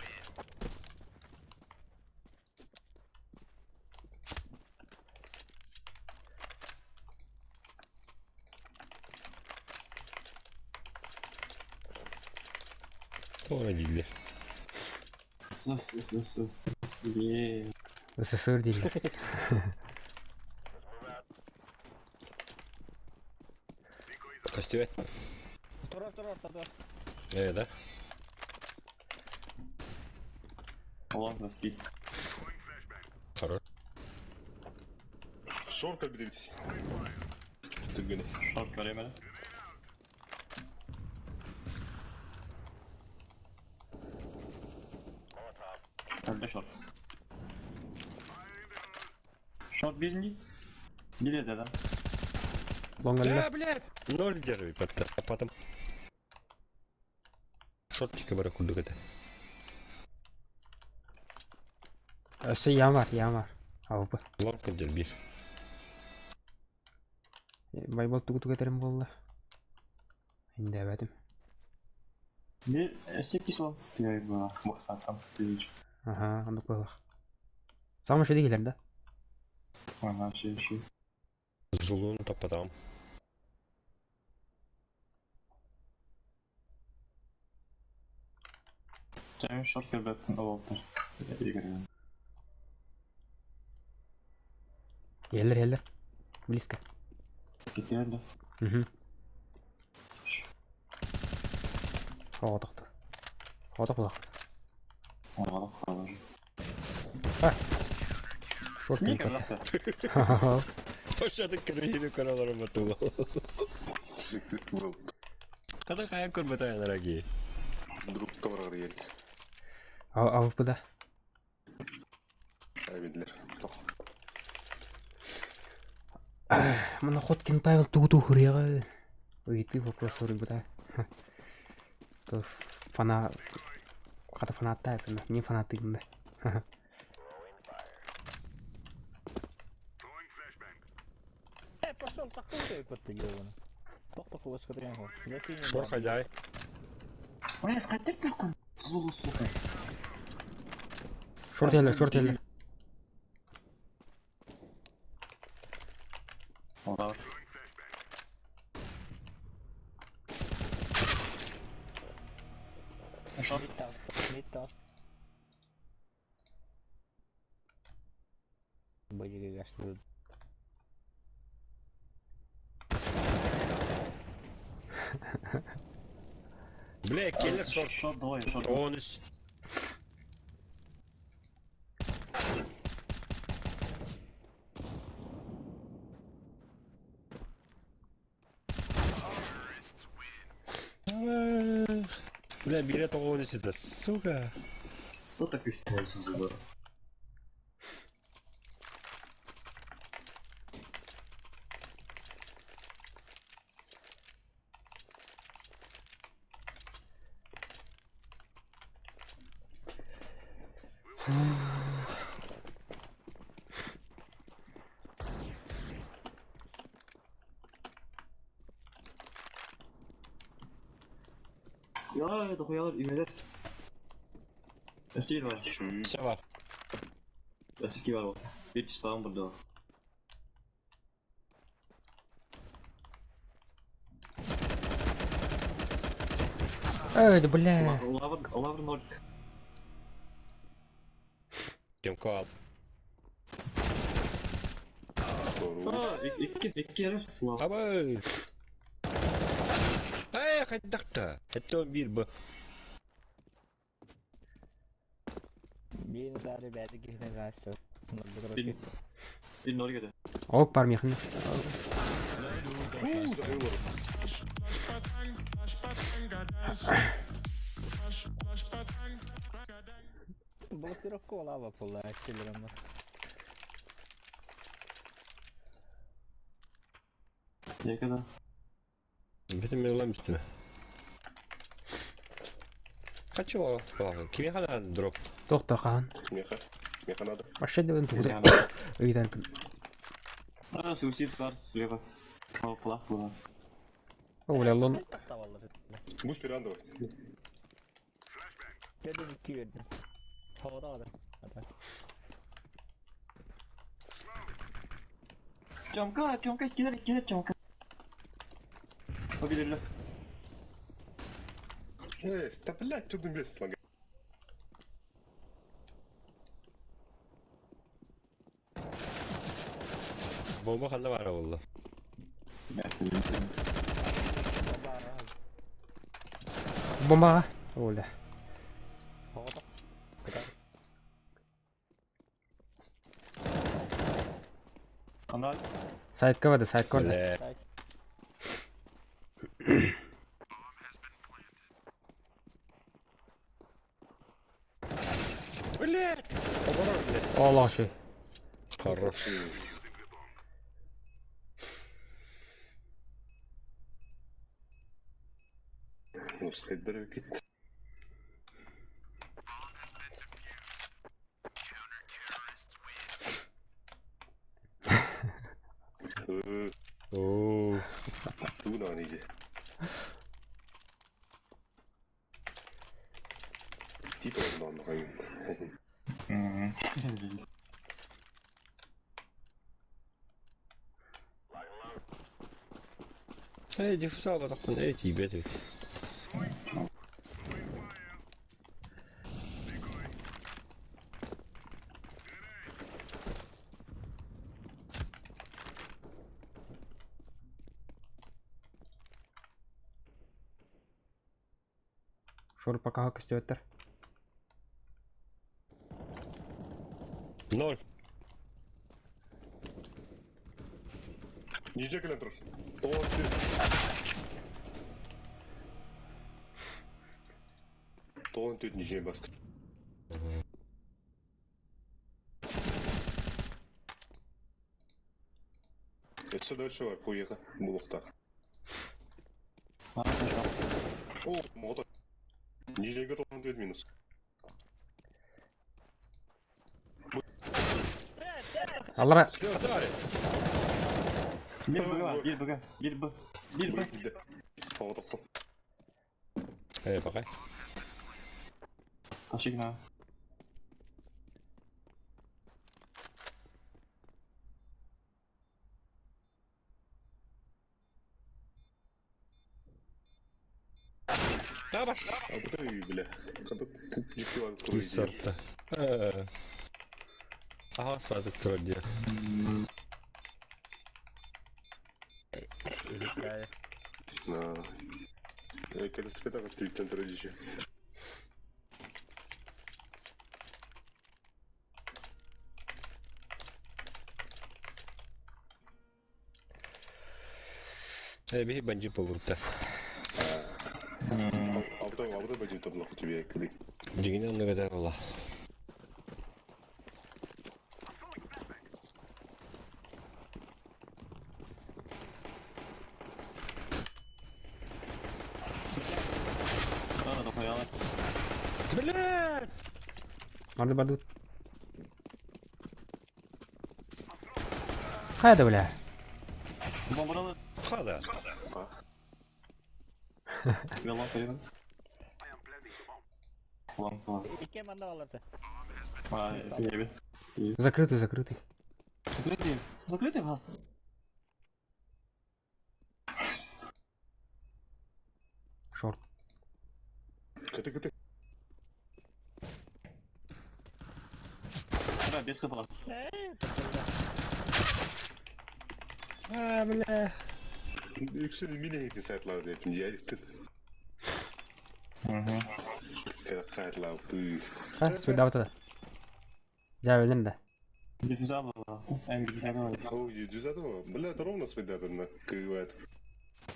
Speaker 7: Туора дииллэр.
Speaker 2: С, с, с, с, с, е.
Speaker 1: СССР дииллэр.
Speaker 7: Көстүбэт.
Speaker 4: Тура, тура, тура.
Speaker 7: Э, да?
Speaker 2: Лонг носки.
Speaker 7: Хорош.
Speaker 8: Шорка берите. Түргені.
Speaker 2: Шорт время. Öldü short. Short birinci. Bir de adam.
Speaker 1: Лонг кэллэ.
Speaker 7: Да, блядь! Ноль держи, а потом... Шортика бара курдук этэ.
Speaker 1: Өссө ям бар, ям бар. АВП.
Speaker 7: Лонг кэлдэр биир.
Speaker 1: Байбол тугу тугу этерим буолла. Индээбэтим.
Speaker 2: Bir sekiz on. Diyor bana. Baksan Twitch.
Speaker 1: Аха, оннук буоллах. Саамай үчүгэй киһилэр да?
Speaker 2: Ага, şey şey.
Speaker 7: Зулуну таппатаҕым.
Speaker 2: Sen short görbetten oldu. İyi görüyorum.
Speaker 1: Иһэллэр, иһэллэр. Близко.
Speaker 2: Gidiyor da.
Speaker 1: Мгм. Оҕотохто. Оҕотох буоллах.
Speaker 2: Havalı havalı.
Speaker 1: Шорт
Speaker 2: Niye
Speaker 1: кэлбэт.
Speaker 2: kapattı?
Speaker 7: Башадык кырыйыны көрөлөрүм атуга.
Speaker 8: Был.
Speaker 7: Хата хайа көрбөтө дорогие.
Speaker 8: Друг товар Ярик.
Speaker 1: АВП да.
Speaker 8: Айбедлер.
Speaker 1: Манна Хоткин Павел тугу тугу хуруйаҕа. Ыйытыы вопрос суруйбута. То фана хата фанаттаа этим. Не фанатыгын да.
Speaker 4: Эй, пошел, тахтыл ты, ёбаный. Тох, тох.
Speaker 7: Шор хозяй.
Speaker 1: Шорт эле, шорт эле.
Speaker 7: Бля, келлер шор.
Speaker 2: Шот двое, шот.
Speaker 7: Тонус. Бля, билет он сюда, сука.
Speaker 2: Кто так вести было? Ya dokuyalar üyeler. Esir var.
Speaker 7: Все var.
Speaker 2: Esir var o. Bir spawn burada.
Speaker 1: Эй, да бля.
Speaker 2: Лавр, лавр ноль.
Speaker 7: Кем кал.
Speaker 2: Aa, iki, iki herif. Лавр.
Speaker 7: Абай. Эй, хайдахта. Это бир бы.
Speaker 2: Bir, bir nol geldi.
Speaker 1: Ок бар мехни.
Speaker 2: Ne kadar?
Speaker 7: Бүтүн мен улам истиме. Качы Кими хана дроп.
Speaker 1: Тохто хаан.
Speaker 8: Меха. Меха надо.
Speaker 1: Вообще да тугу. Ыйтан.
Speaker 2: Aa, suicide var слева. О, плах было.
Speaker 1: О, бля, лон.
Speaker 8: Бус пирандова.
Speaker 2: Тёмка, Тёмка, кидай, кидай, Тёмка. Победили.
Speaker 8: Эй, да блядь, тут место лагает.
Speaker 7: Бомба хана бар болду.
Speaker 1: Бомба. О, бля.
Speaker 2: Она
Speaker 1: Сайтка барды, сайтка барды.
Speaker 7: Бля. Блядь. Оборот, блядь.
Speaker 1: Аллах шей.
Speaker 7: Хорош.
Speaker 8: Ну, скайдер кит.
Speaker 7: Оо.
Speaker 8: Туда иди. Типа он
Speaker 7: Эй, диффузал батакпын. Эй, тийбет.
Speaker 1: Шор пока көстөттөр.
Speaker 7: Ноль.
Speaker 8: Нижний календр. Тоон тут нижний баск. Это дальше бар, поехал. Булухта. О, мото. Нижний готов, он минус.
Speaker 1: Аллара.
Speaker 7: Слева, давай.
Speaker 2: Биир Б бар, биир Б, биир Б, биир Б.
Speaker 8: Тоҕотоххо.
Speaker 7: Э, пока.
Speaker 2: Ташигна.
Speaker 7: Табаш.
Speaker 8: А потом и, бля.
Speaker 7: Кис сорта. Ага, сваток турар
Speaker 8: Кэлэспэтэх өттүттэн турар дьиэ.
Speaker 7: Э, биһи бандьыт буолбута.
Speaker 8: Алта алта бандьыт таблах тебе кили.
Speaker 7: Дьиҥинэн оннук этэр буолла. Блядь!
Speaker 1: Барды барды. Хайа да бля.
Speaker 2: Бомбаралы.
Speaker 7: Хада.
Speaker 2: Yalan söylüyorum. Ulan sana.
Speaker 4: Икки манна баларда.
Speaker 2: А, evet.
Speaker 1: Закрытый, закрытый.
Speaker 2: Закрытый. Закрытый газ.
Speaker 1: Шорт.
Speaker 8: Кыты кыты.
Speaker 2: Да, без хп.
Speaker 7: А, бля.
Speaker 8: Үксүн мин эһити сайтлар деп дьиэлиттин. Кайтлау пы.
Speaker 1: А, сюда вот это. Дьэ, да.
Speaker 2: Диффуза была. Эм, диффуза была.
Speaker 8: Ой, дюзадова. Бля, это ровно спидатына кыйвает.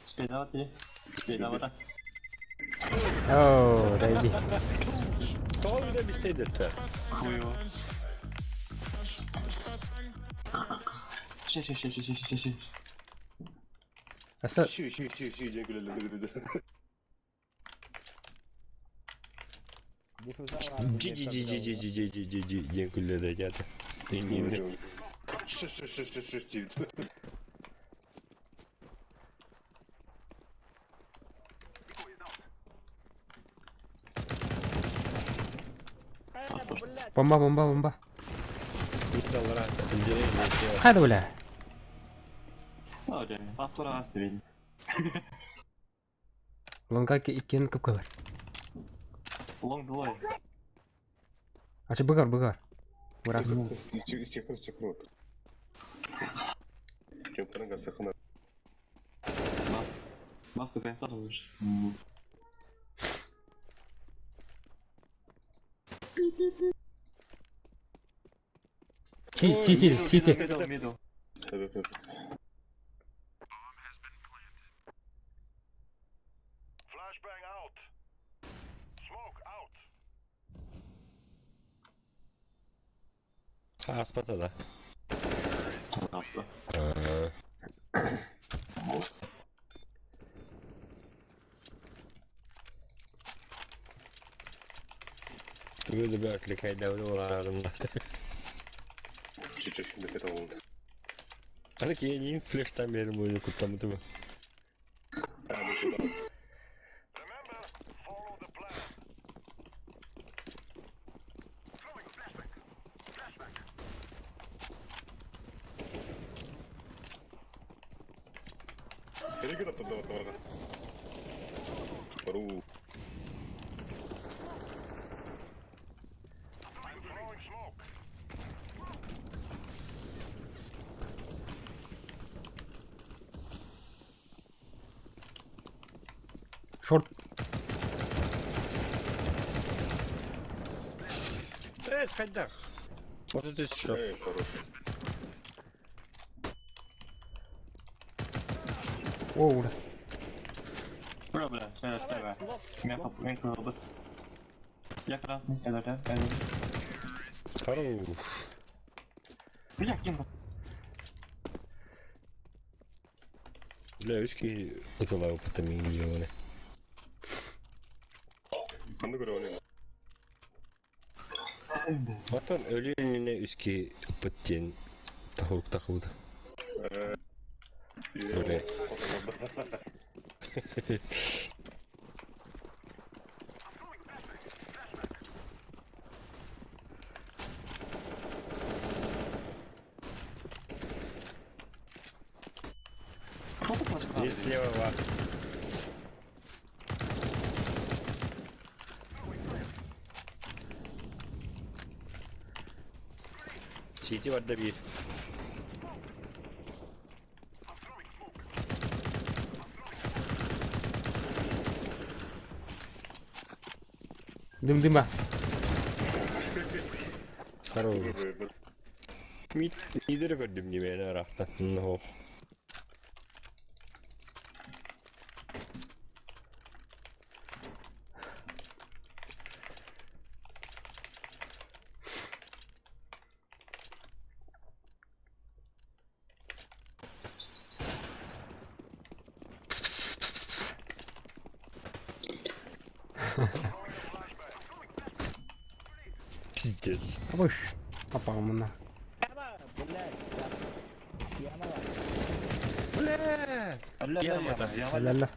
Speaker 2: Спидава ты. Спидава так.
Speaker 1: О, дойди.
Speaker 7: Тоҕо бile бистейдеттер.
Speaker 2: Хуево. Ща, ща, ща, ща, ща, ща, ща.
Speaker 1: Аса,
Speaker 8: Щи, щи, щи, щи, дьэ күлэлэ
Speaker 7: Джи джи джи джи джи джи джи джи джи диэн күллэдэ дьаата.
Speaker 8: Щи, щи, щи, щи, щи, щи.
Speaker 1: бомба, бомба, бомба. Хайда, бля.
Speaker 2: А, дьэ, паспора астырин.
Speaker 1: Лонга иккен кып
Speaker 2: Лонг двое.
Speaker 1: Ачы быгар, быгар. Бырас.
Speaker 8: Истехнул, истехнул. Кемптерин гастахына.
Speaker 2: Бас. Бас какая тоже лучше.
Speaker 1: Си, си, си, си, си.
Speaker 2: Мидл, мидл.
Speaker 7: Ааспата да.
Speaker 2: Пожалуйста.
Speaker 7: Тугу да бөөртлүк олаарым.
Speaker 8: Чуть-чуть бекет алынды.
Speaker 7: Аны киэнин флештан берим буйну куттамытыбы.
Speaker 8: Керек таптым да барға. Бару.
Speaker 1: Шорт.
Speaker 7: Э, хайдах. Вот это еще.
Speaker 8: Эй, хорош.
Speaker 1: О, ура.
Speaker 2: Бля, бля, бля, бля. Меня поп, меня кылбыт. Я красный, я да, я
Speaker 7: Хорош.
Speaker 2: Бля, кем?
Speaker 7: Бля, үски ытылау потамин делали.
Speaker 8: Аны көрө
Speaker 7: Отон өлүөнүнэ үски ыппыт диэн тахурук тахыбыта. Бля. Здесь слева вас. Сити барда биир.
Speaker 1: Дым дыма.
Speaker 7: Хорош. Мид лидері көрдүм дебені арақта. Ну. Пиздец.
Speaker 1: Абыш. Апа мына.
Speaker 7: Бля! Яма да.
Speaker 1: Ля-ля.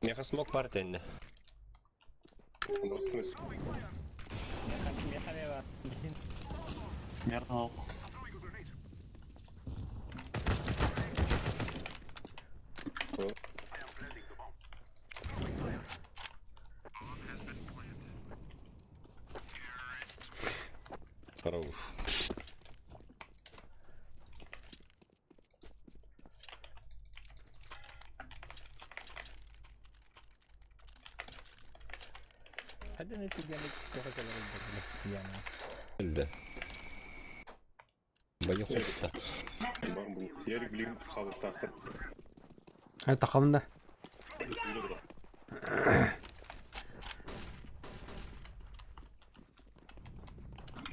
Speaker 7: Меха смок бар тенне. Хорош.
Speaker 4: Hadi ne tügenlik kafa kadar Yani.
Speaker 7: Өлді. Байы қопта.
Speaker 8: Ярик блин халықтақыр.
Speaker 1: Ай тақалында.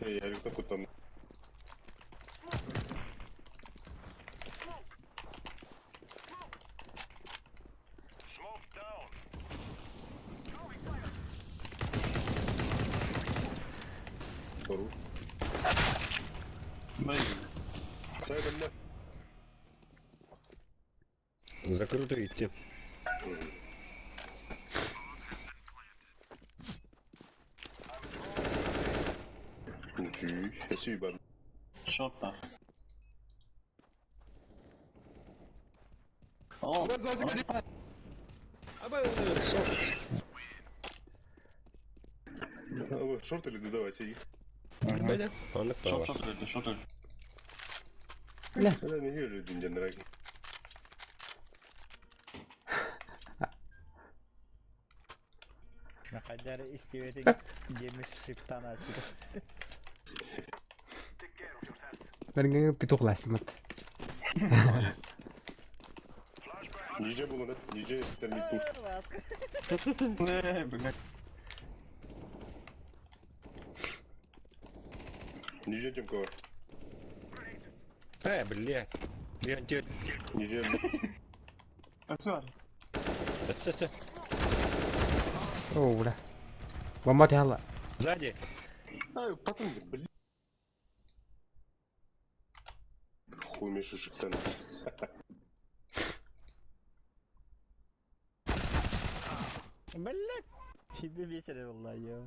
Speaker 8: Ярик такой там. Хорош. Сайдом на.
Speaker 7: Закрыто идти.
Speaker 8: Спасибо.
Speaker 2: Шорта. О,
Speaker 8: Шорт или давайте их.
Speaker 7: Бля. Оны
Speaker 2: шорт,
Speaker 7: права.
Speaker 2: шорт, өлді, шорт өлді.
Speaker 8: Бля. Не вижу, день
Speaker 4: Ne kadar istiveti yemiş şiftan açtı.
Speaker 1: Бәріңе петух ласимат.
Speaker 8: Ниже было, да? Ниже термит пуш.
Speaker 2: Бля, бля.
Speaker 8: Ниже Тимкова.
Speaker 7: Э, бля. Леон, тебе...
Speaker 8: Ниже.
Speaker 7: Все, все.
Speaker 1: О, бля. Бомба тяла.
Speaker 7: Сзади.
Speaker 8: Ай, потом, блин. Хуй Миша шифтан.
Speaker 4: Блять. Тебе весело vallahi ya.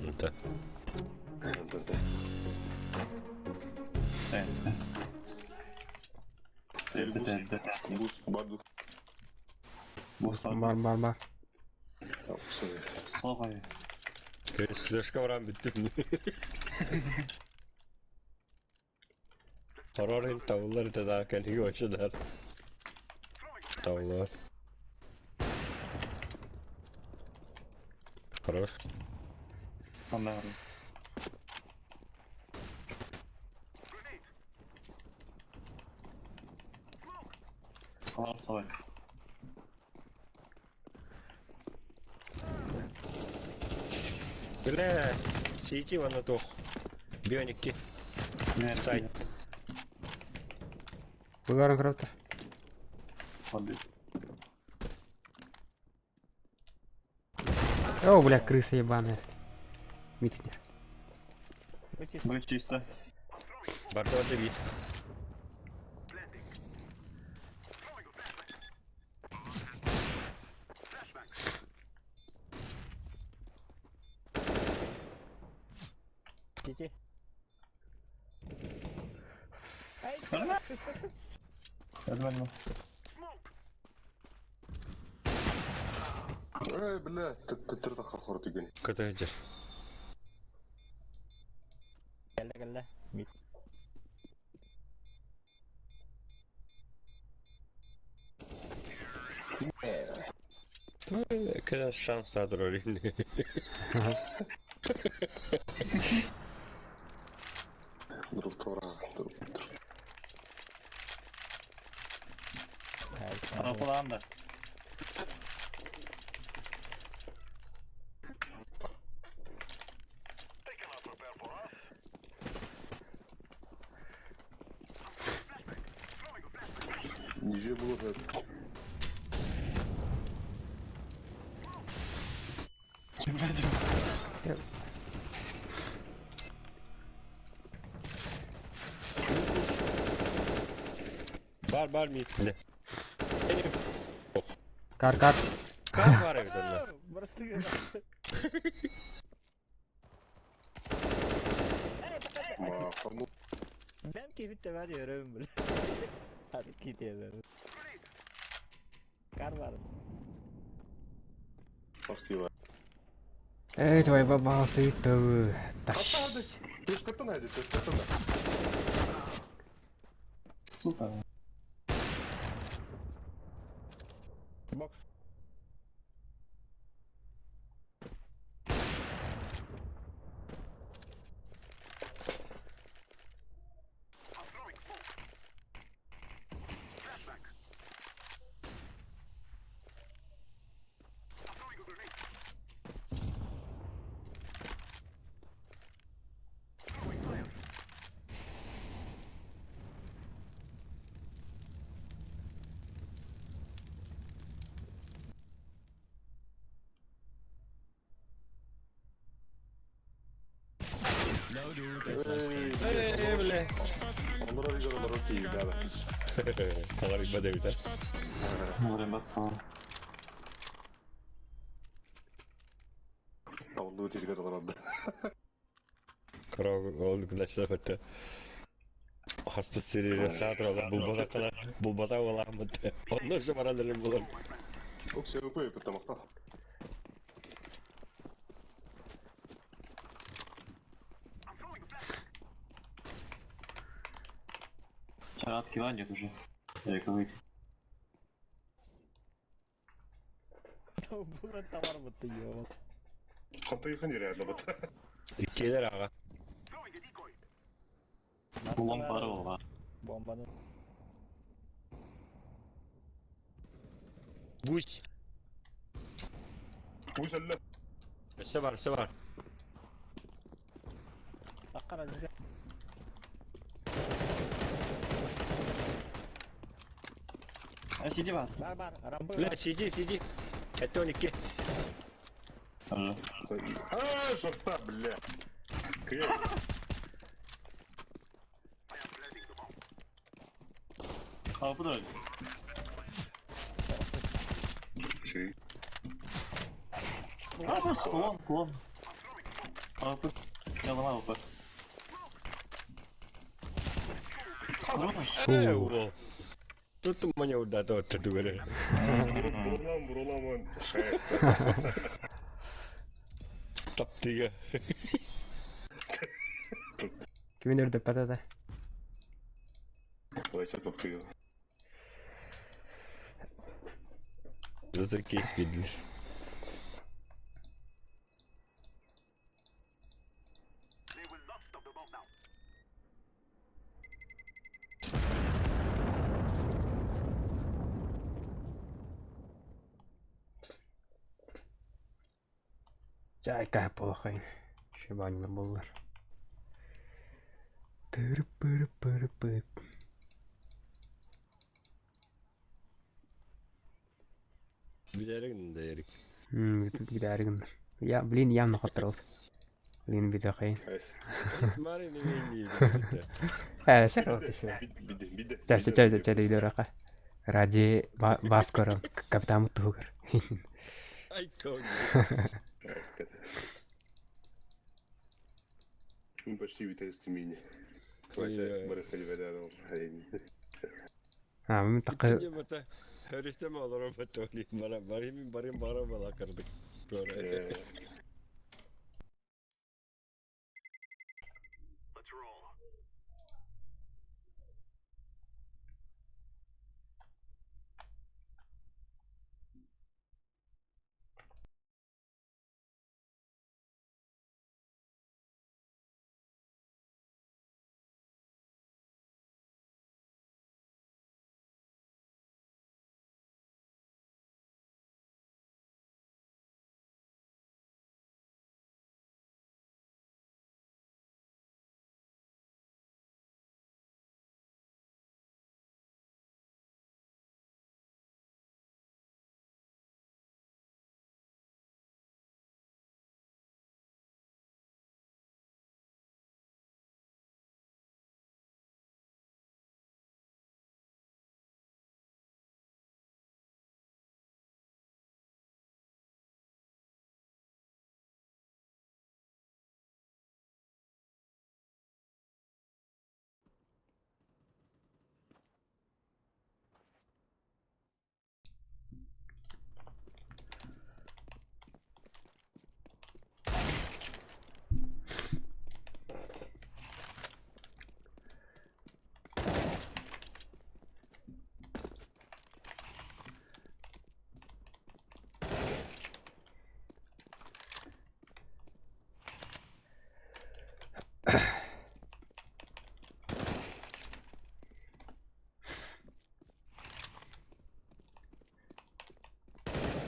Speaker 7: Это.
Speaker 8: Да-да. Бус, баду.
Speaker 1: Бар бар бар.
Speaker 2: Соғай.
Speaker 7: Флешка врам bitti. Horror tavullar tedakeligi başılar. Tavullar. Хорош.
Speaker 2: Анда. Қалар соғай.
Speaker 7: Бля, сети вон эту. Бионики. Сайт.
Speaker 1: Бұларын кіріпті.
Speaker 2: Hadi.
Speaker 1: О, бля, крыса ебаная. Митинер.
Speaker 2: Вы чисто.
Speaker 7: Барда бир.
Speaker 4: Кити.
Speaker 2: Нормально.
Speaker 8: Эй, бля, тетер тахар деген.
Speaker 7: Көтөжөр.
Speaker 4: Кэллэ кэллэ. Мид.
Speaker 7: Кыда шанс таадыр олин.
Speaker 8: Друг тора, друг друг.
Speaker 2: Арапалаан да.
Speaker 8: Ниже было да.
Speaker 7: Бар бар мид.
Speaker 1: Кар, кар.
Speaker 7: Кар бар эбит онно.
Speaker 8: Ма, хану.
Speaker 4: Бэм киһит тэбэр өрөм бile. Hadi кити Кар бар.
Speaker 8: Паскива.
Speaker 1: Эй, твой баба, ты то. Тащ.
Speaker 8: Ты ж катана, ты ж катана.
Speaker 2: Сука.
Speaker 4: Бокс.
Speaker 7: Эй, бля.
Speaker 8: Онлар игралар окей, да, да.
Speaker 7: Алар иба дебит.
Speaker 2: Мурен бат.
Speaker 8: Тавлы өтер да.
Speaker 7: Крог ол күнәшләп өттө. Хаспы серия саатыр ола булбата кала булбата ола мытты. Онно же баран булар.
Speaker 8: Ок, все өпө тамакта.
Speaker 2: Чарат кила нет уже. Далеко выйти.
Speaker 4: Булан товар бытты ё.
Speaker 8: Хантайхан реально бат.
Speaker 7: Иккелер ага.
Speaker 2: Лонг бар ола.
Speaker 4: Бомбаны.
Speaker 7: Гусь.
Speaker 8: Гусь әллә.
Speaker 7: Өсө бар, өсө бар.
Speaker 4: Аккара
Speaker 2: А сиди бар.
Speaker 4: Бар бар. Рамбы.
Speaker 7: Бля, сиди, сиди. Это он икки.
Speaker 2: Тоже.
Speaker 8: А, шорта, бля. Креп.
Speaker 2: А, подожди.
Speaker 8: Чей?
Speaker 2: А, просто клон, клон. А, просто. Я ломал АВП.
Speaker 7: Э, Тут меня удато от тугары.
Speaker 8: Бурулам, бурулам, он. Шесть.
Speaker 7: Таптыга.
Speaker 1: Кимин өрдөп патата.
Speaker 8: Давайте таптыга.
Speaker 7: Зато кейс билдилер.
Speaker 1: Чайка плохой. Шибанилар боллар. Тыры-пыры-пыры-пы.
Speaker 7: Билерин да Эрик.
Speaker 1: Бүтүп гидәригин. Я, блин, явно хотторбут. Блин, бүтэхин.
Speaker 7: Мары не мейни.
Speaker 1: Э, сэр, вот еще.
Speaker 8: Биде, биде.
Speaker 1: Чэ, чэ, чэ, чэ, дойдурака. Ради вас көрөм, капитаммыт туһугар.
Speaker 7: Ай, кон.
Speaker 8: Мы почти витайцы мини. Вася, барахали вода.
Speaker 1: А, мен такы
Speaker 7: Hörüstem olur o betoli. Bana barayım barayım bara bala kırdık. Böyle.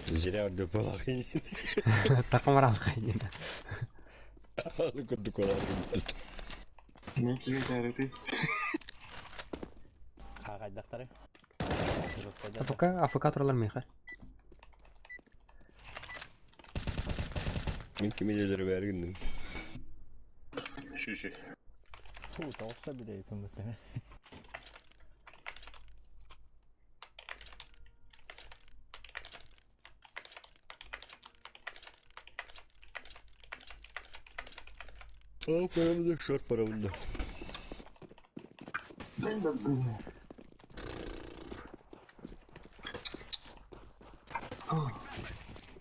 Speaker 7: Зря orada
Speaker 1: такымар алкай.
Speaker 7: Курдук олар.
Speaker 2: Мен киге жарыты.
Speaker 4: Хагайдактары.
Speaker 1: АФК, АФК туралар меха.
Speaker 7: Мен кими жерлер бергиндим.
Speaker 8: Шиши.
Speaker 4: Фу, тоғызда биле күнгөттө.
Speaker 7: О, paramızda şort paramında.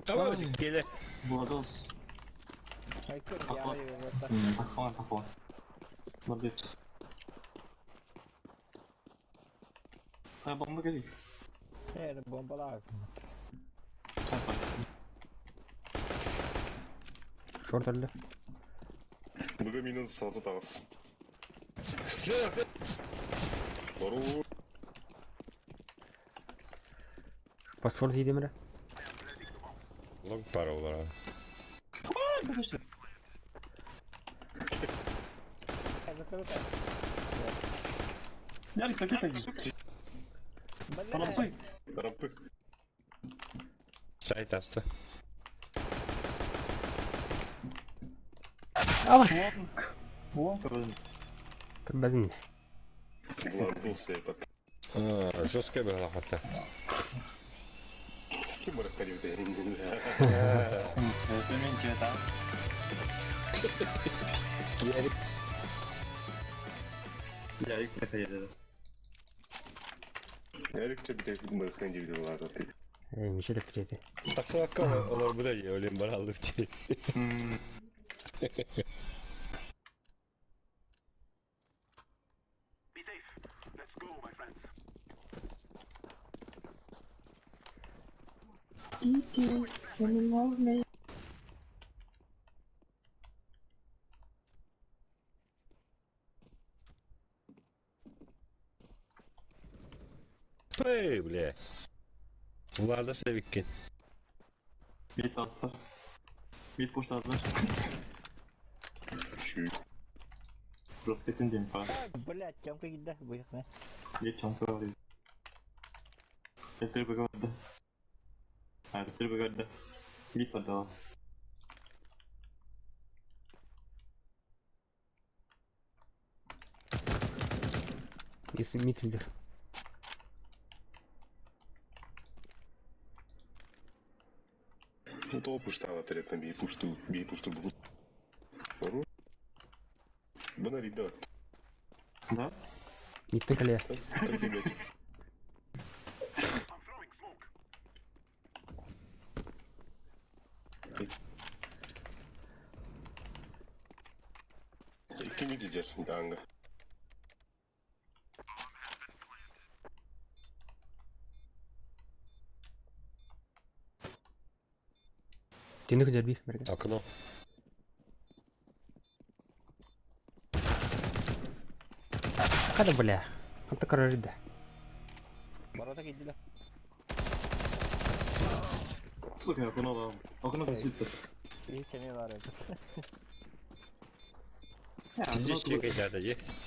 Speaker 7: Tamam gele.
Speaker 2: Владос. Пахон, пахон. Молодец. Хай бомба кели.
Speaker 4: Э, бомбалар.
Speaker 1: Шорт өлдө.
Speaker 8: Б минус алты тағыз. Бару.
Speaker 1: Под шорт едемре.
Speaker 7: Long para olar.
Speaker 2: Ярик, сакита здесь. Молодцы.
Speaker 8: Рампы.
Speaker 7: Сайт асты.
Speaker 1: Ала.
Speaker 2: Вон, короче.
Speaker 1: Кырбазын.
Speaker 8: Владос этот.
Speaker 7: Жестко было хата.
Speaker 8: Ким барахали вода?
Speaker 2: Это мен тебе там. Ярик, это я.
Speaker 8: Ярик тебе барахали вода.
Speaker 1: Э, мишеле битети.
Speaker 7: Таксалакка олар бу да өлем бар алдык. Эй, бля. Влада Севиккин.
Speaker 2: Бет атсыр. Бет поштадылар.
Speaker 8: Чуть.
Speaker 2: Просто күндем па.
Speaker 4: Блять, чамка кидде, буякны.
Speaker 2: Бет чамка бар. Бетер бөгөдө. А, бетер бөгөдө. Бет падал.
Speaker 1: Миссилдер.
Speaker 8: Ну то пуштала третна би пушту би пушту бу. Ору. Бына ридат.
Speaker 2: Да?
Speaker 1: Миттен кале.
Speaker 8: Кими дидер ганга.
Speaker 1: Тинник дерби мерген.
Speaker 7: Окно.
Speaker 1: Када бля. Анта карарида.
Speaker 4: Ворота киирдилэр.
Speaker 2: Сука, окно да. Окно косвит.
Speaker 4: Киһи сэмэ баар эбит.
Speaker 7: Здесь чекай, да,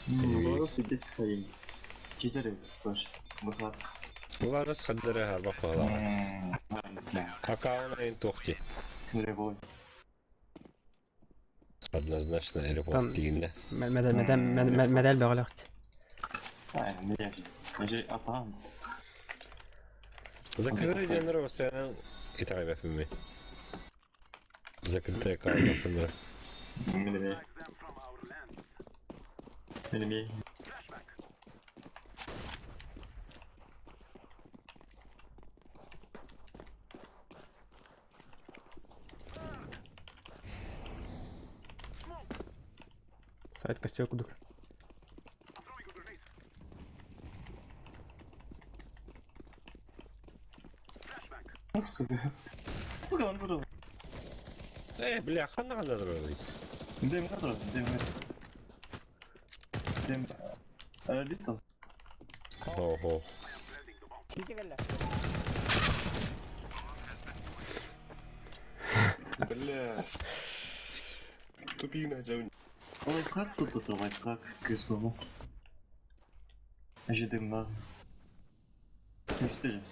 Speaker 2: Окно косвит Читер тоже. Бахат.
Speaker 7: Уларыс хандара харба қала. Акаун айын тоқти.
Speaker 2: Ревой.
Speaker 7: Однозначно
Speaker 1: Там-
Speaker 7: аэропорт дегенде.
Speaker 1: Медаль медаль медаль бөҕөлөөхт.
Speaker 2: Ай, не Же атан.
Speaker 7: Закрытый денер постоянно итайбэппин. Закрытая карта фендер.
Speaker 2: Минеме. Минеме.
Speaker 1: Сайт костер кудук.
Speaker 2: Сука. Сука, он вырвал.
Speaker 7: Э, бля, ханна ханна дұрады.
Speaker 2: Дэм вырвал, дэм Дэм. Литл.
Speaker 7: Охо.
Speaker 4: Киһи кэллэ.
Speaker 8: Бля. Тупина жауын.
Speaker 2: Ой, как тут отрывать, как кызгому? Же дым на. Не же.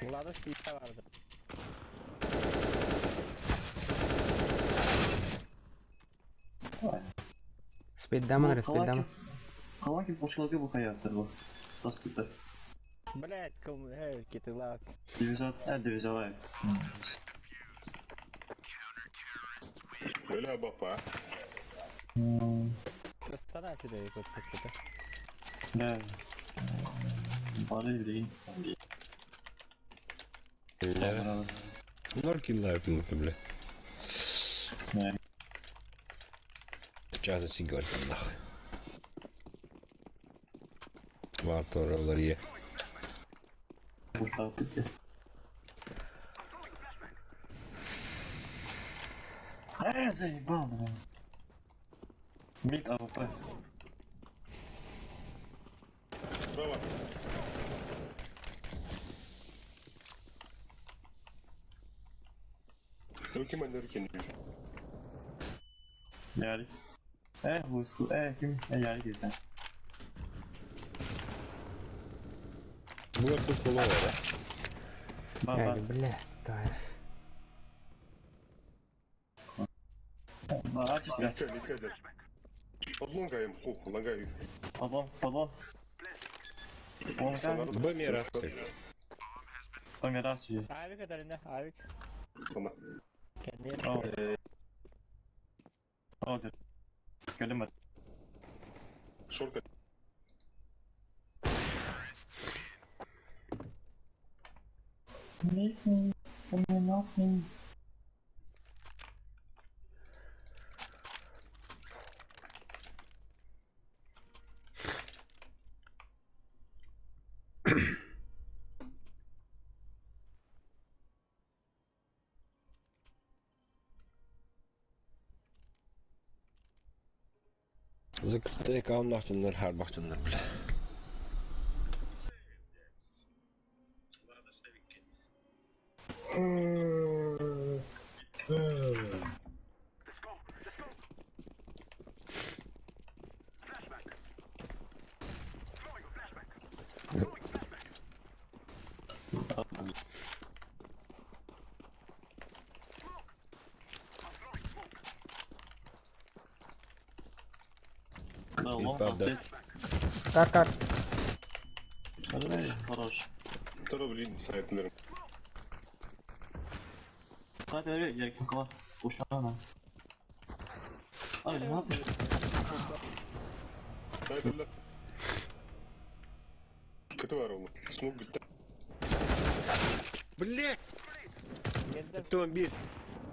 Speaker 4: Уларыс киирдэ барды.
Speaker 1: Спиддаман, спиддаман.
Speaker 2: Халаки пошла бы хаяттыр бу. Састыта.
Speaker 4: Блять, кыл, э, кетилат.
Speaker 2: Девизат, девизалай.
Speaker 8: Бля, бапа.
Speaker 4: Стана сюда и вот это.
Speaker 2: Да. Бары билейин.
Speaker 7: Бля. Ноль килла бля.
Speaker 2: Да.
Speaker 7: В частности, говорит, нахуй. Вартор е.
Speaker 2: Заебал, блин. Мид АВП.
Speaker 8: Справа. Руки манерки.
Speaker 2: Ярик. Хусу, ким? Ярик это.
Speaker 7: Вот тут холова, да?
Speaker 2: Баба.
Speaker 1: Бля, стой.
Speaker 2: Ба, чисто.
Speaker 8: Митка, митка, дед. Подлонгаем, хух, лагаю.
Speaker 2: Подлон, подлон. Лонга.
Speaker 7: Б мера.
Speaker 2: Помирасию.
Speaker 4: Авик это авик.
Speaker 8: Ана.
Speaker 4: Кэнни.
Speaker 2: О. Кэлэмэт.
Speaker 8: Шорка.
Speaker 2: Make me, not me.
Speaker 7: Закрытая аккаунт харбахтаннар, бля.
Speaker 2: Да, лонг
Speaker 7: Правда.
Speaker 2: тахсыт.
Speaker 1: Кар кар.
Speaker 2: Хорош.
Speaker 8: Второй блин, сайт, наверное.
Speaker 2: Сайт öyle gerek yok ama. Boşuna Abi ne yapıyorsun?
Speaker 8: Сайт, да. Kötü var oğlum. Smoke bitti.
Speaker 7: Блять! Автомобиль.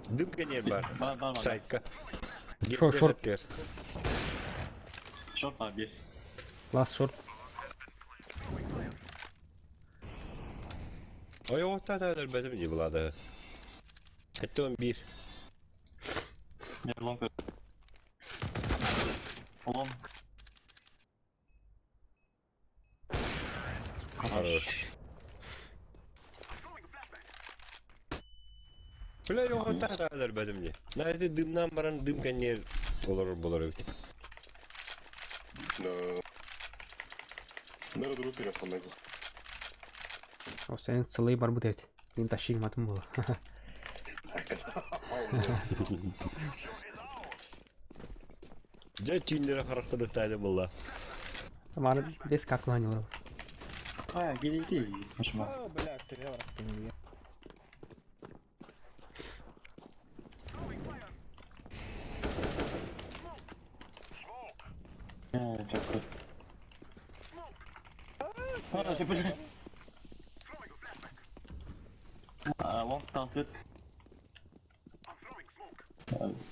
Speaker 7: Дымка не бар.
Speaker 2: Var var var.
Speaker 7: Сайтка.
Speaker 1: Шо, шорт.
Speaker 2: Short var bir.
Speaker 1: Last short.
Speaker 7: Ой, вот это это не была, да. Автомобиль.
Speaker 2: Bir long var. Long.
Speaker 7: Хорош. Бля, вот это это мне. На это дымнан баран дымка не олар болар өте.
Speaker 8: Да. Nerede durup bir yapalım.
Speaker 1: О, сен сылай бар бу дейт. Мин ташыйм атым болар.
Speaker 7: Жа түйіндері қарақтырды тәлі бұла.
Speaker 1: Маны бес какланилар.
Speaker 2: Ha geri değil. Hoşuma.
Speaker 4: О, блядь, сериал растение.
Speaker 2: He çok kötü. Ha şey böyle. Aa, long tahtet.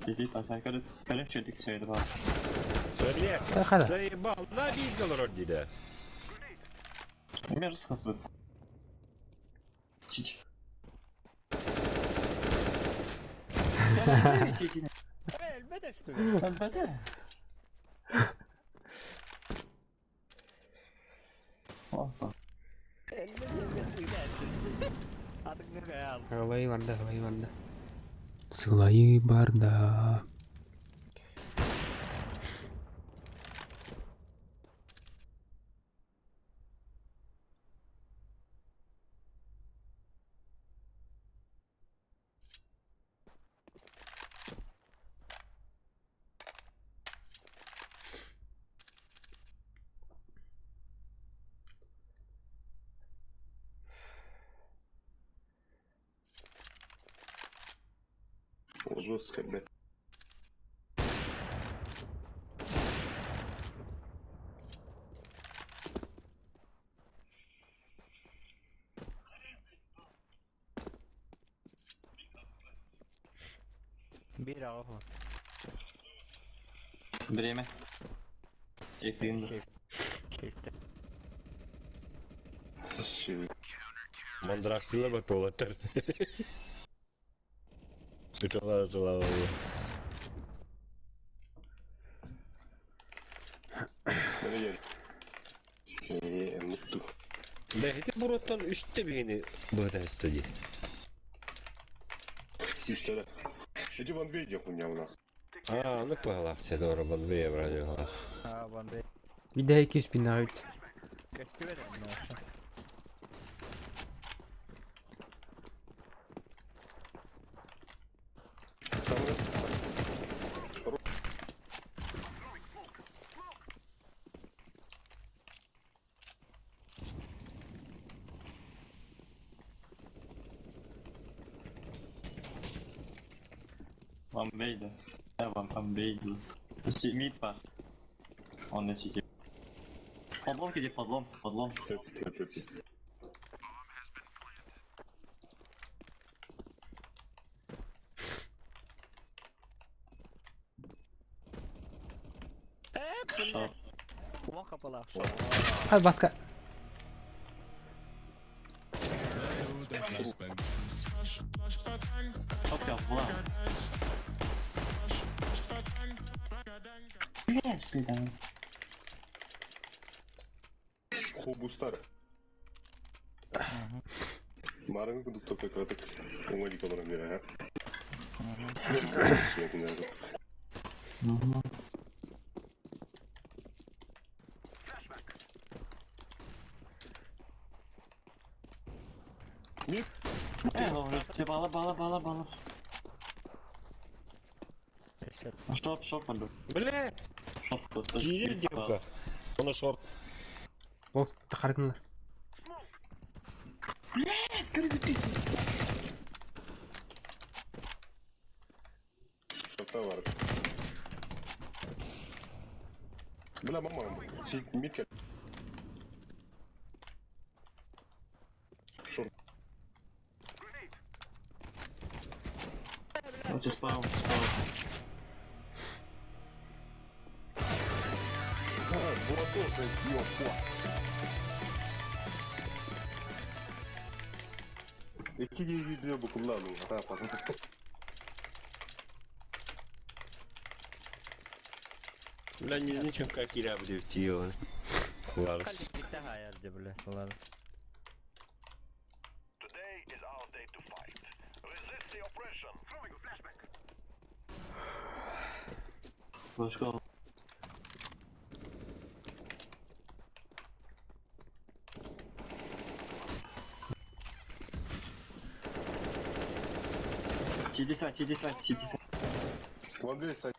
Speaker 2: Dedi tasar karı karım çedik şeydi bak.
Speaker 7: Бля,
Speaker 1: Қара.
Speaker 7: заебал, на видел родида.
Speaker 2: Мерз kasbet. Çiç. Çiç.
Speaker 4: Elbette что ли?
Speaker 2: Elbette. Olsun.
Speaker 4: Artık bir real.
Speaker 1: Сылай барда, сылай барда. Сылай барда.
Speaker 8: Жестко, блядь.
Speaker 4: Bir ağı.
Speaker 2: Breme. Çektiğimde.
Speaker 4: Çekti.
Speaker 8: Şey.
Speaker 7: Мандрашсыла ба толаттар. Жала, жала, жала.
Speaker 8: Nereye gel? Eee, mutlu.
Speaker 7: Да, эти буроттан үсті бігені бұғыта істеді.
Speaker 8: Üstlere. Эти ван видео хуйня у нас.
Speaker 7: А, ну пағалақ, сен оры бан бей браниға.
Speaker 4: Ha, ben de.
Speaker 1: Bir de 200 bin lira öt.
Speaker 4: Kaçtı verin.
Speaker 8: Самый
Speaker 2: Van Bey'di. Ne Van Van Bey'di. Şey, mid var. On ne sikeyim. Padlon gidip padlon, padlon.
Speaker 8: Öp, öp, öp.
Speaker 2: Short.
Speaker 4: Ulan kapalı.
Speaker 1: Hadi баска.
Speaker 2: Çok yap ulan. Yes, bir tane.
Speaker 8: Хубустар. Марын кудук топ кратык. Оңай олар бері, а?
Speaker 2: Evet, bağla bağla bağla bağla. Шорт, шорт надо.
Speaker 7: Бля!
Speaker 2: Шорт.
Speaker 7: Киир девка. Она шорт.
Speaker 1: Бокс тахаргынлар.
Speaker 8: Шорта бар. Бля, мама, митка. Шорт.
Speaker 2: Вот и спаун, спаун.
Speaker 8: А, Буратоса, ёпа. Икки видео букуллану, ата патын.
Speaker 7: Бля, не ничем как я буду в Ларс.
Speaker 4: Бля, ладно.
Speaker 2: Флешка. Сиди сайт, сиди сайт, сиди сайт.
Speaker 8: Андрей, сайт.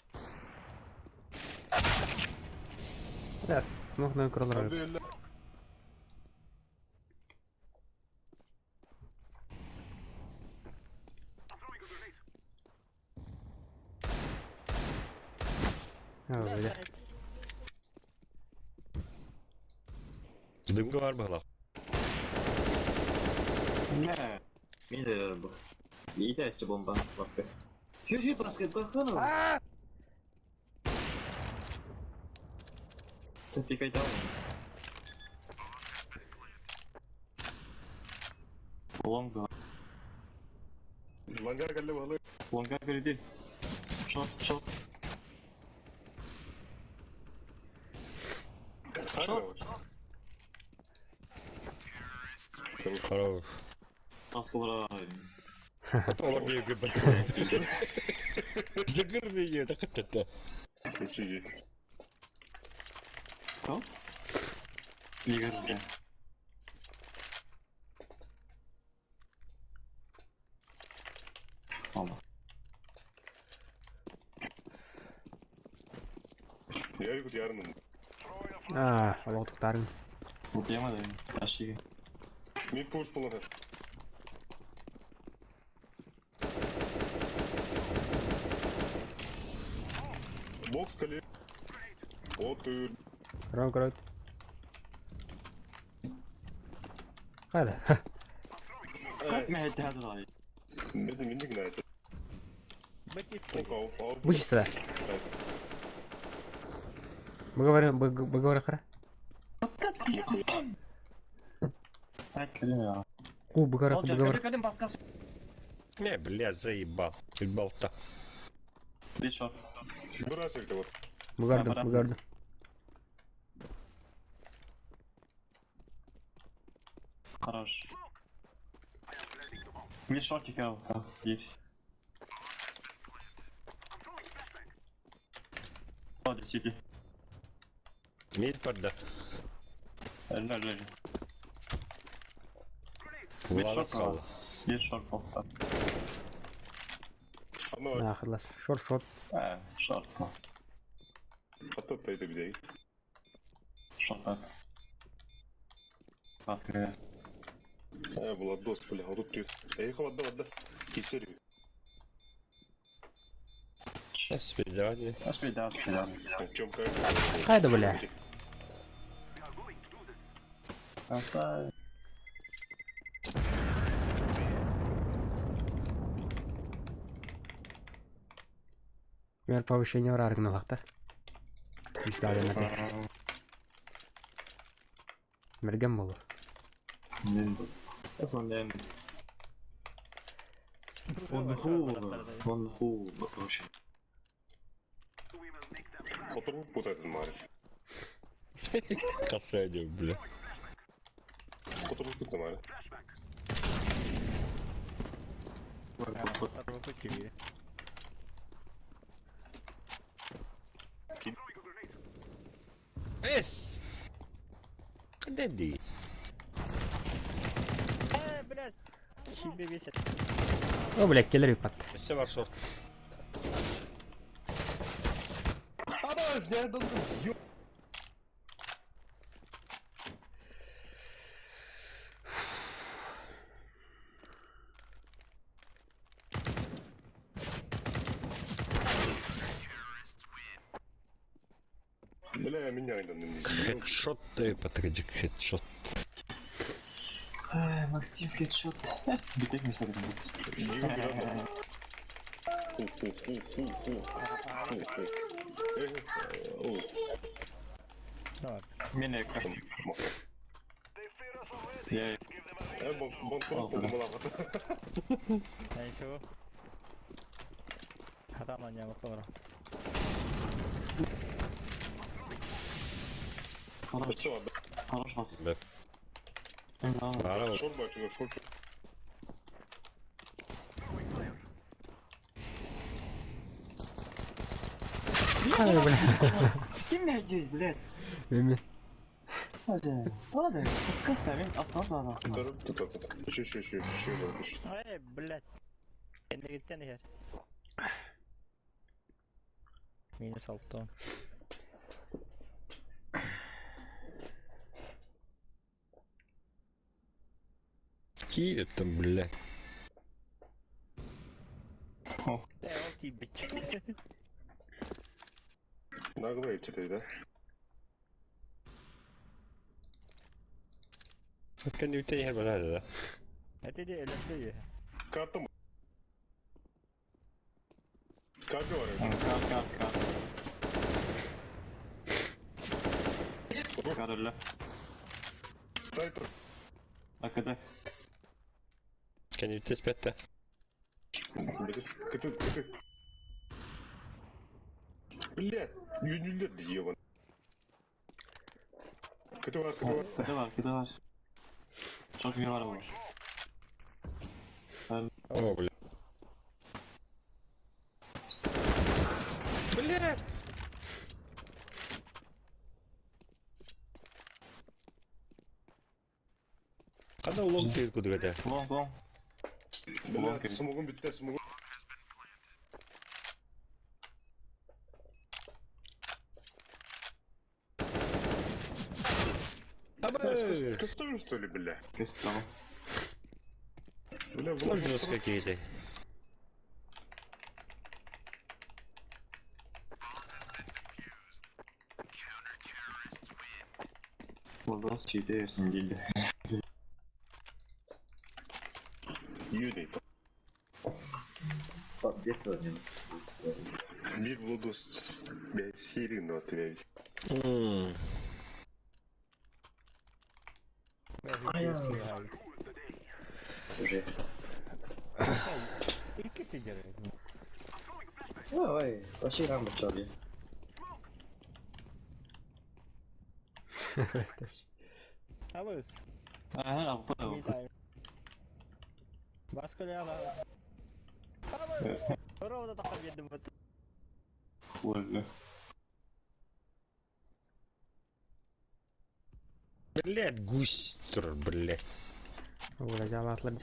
Speaker 1: Бля, смог на кроллер.
Speaker 8: Андрей, ля.
Speaker 1: Бля.
Speaker 7: Дымка бар была.
Speaker 2: Не. Мен де бу. İyi de işte bomba baskı. Yürü baskı bakalım. Tepki down. Long
Speaker 8: Лангар галле балы.
Speaker 2: Longa girdi. Short short.
Speaker 8: Шорт.
Speaker 7: Хорош.
Speaker 2: Baskılara
Speaker 7: Олар беге бір. Закрытый это хат-та.
Speaker 8: Сиди.
Speaker 2: İyi girdi. Allah.
Speaker 8: Я yarın.
Speaker 1: А, олоқтарын.
Speaker 2: Unutayamadım. Aşığı.
Speaker 8: Мид пуш полар. Бокс кале. Отыр.
Speaker 1: Рон корот. Қайда?
Speaker 2: Ne hadi hadi hadi.
Speaker 8: Мид мид гнает.
Speaker 1: Вычисти, да. Мы говорим, мы говорим, хара.
Speaker 2: Sen kalem ya.
Speaker 1: Ку, быгара,
Speaker 2: Olacak
Speaker 1: быгара.
Speaker 2: kalem kalem baskı.
Speaker 7: Не, бля, заебал. Ебал-то.
Speaker 2: Bir short.
Speaker 8: Бросили вот.
Speaker 1: Быгардым, быгардым.
Speaker 2: Хорош. Bir short iki al. Bir. Hadi city.
Speaker 7: Мид парда.
Speaker 2: Öldü öldü öldü. Bir
Speaker 7: Ладно,
Speaker 2: short
Speaker 7: сказал.
Speaker 2: var. Bir short oldu.
Speaker 8: Ана
Speaker 1: Нахырлас. Шорт, шорт.
Speaker 2: Ee, short.
Speaker 8: хатта это где?
Speaker 2: Short at. Baskı.
Speaker 8: А, Владос, бля, вот тут ты. Эй, холодно, вода. Кисерю.
Speaker 7: Сейчас свидание.
Speaker 2: Aç bir daha aç bir daha.
Speaker 8: Чем как?
Speaker 1: Қайда, бля?
Speaker 2: Hasta.
Speaker 1: Мер повышение бар аргыналақта. Мерген болу.
Speaker 2: Он он хул, вообще.
Speaker 8: Хотор путает марш.
Speaker 7: Касание, бля.
Speaker 8: Хотор путает марш.
Speaker 7: Эс! Куда ты?
Speaker 4: Блядь. Себе весит.
Speaker 1: О, бля, келер юпат.
Speaker 7: Все ваш шорт.
Speaker 8: Бля, я должен, ё... Бля, меня
Speaker 7: Хедшот ты, патридик, хедшот.
Speaker 2: Ай, Максим хедшот. Эс, битек ми сагнут. Мен Я
Speaker 4: Найсу. Хатаман я бакалар.
Speaker 2: Хорош. Хорош вас.
Speaker 7: Да.
Speaker 8: Шорт бачу, шорт.
Speaker 1: Ай, бля.
Speaker 2: Ким не блядь?
Speaker 1: Эми.
Speaker 2: Hadi. Hadi. Как мен aslan aslan.
Speaker 8: Тут, тут, тут. Еще, еще, еще, еще.
Speaker 4: Ай, блядь. Энергеттен ехер. Минус алты.
Speaker 7: Киев там, блядь.
Speaker 4: Э, ол тиибит.
Speaker 8: Наглые четыре, да?
Speaker 7: Кэнниттэн иһэр барар да.
Speaker 4: Это де электри.
Speaker 8: Карта. Как говорят?
Speaker 2: Кар кар кар. Кар öyle.
Speaker 8: Сайт.
Speaker 2: Hakikaten.
Speaker 7: Кэнниттэн испэттэ.
Speaker 8: Кыты, кыты. Блядь, юнилер ебан. Кыты var, кыты var.
Speaker 2: Kıta var, kıta var. Çok iyi var bu.
Speaker 7: О, блядь. Блядь! Хана улон тиир кудугата.
Speaker 2: Long long.
Speaker 8: Блядь, смогу битте, смогу.
Speaker 7: Абы!
Speaker 8: Костюм, что ли, бля?
Speaker 2: Kes tamam.
Speaker 8: Бля,
Speaker 7: Тоже жестко какие-то.
Speaker 2: Burada çiğde geldi.
Speaker 8: Юный. Мир Владос, блядь, Сирину отвязь.
Speaker 4: Икки сидер.
Speaker 9: Ой, вообще гамба чоби.
Speaker 4: Абыз.
Speaker 2: Aha, altta da
Speaker 4: Баска ляла. Абыз. Ровно так едем вот.
Speaker 2: Öldü.
Speaker 7: Блядь, гусь, тур, блядь.
Speaker 1: Бля, жалатлар.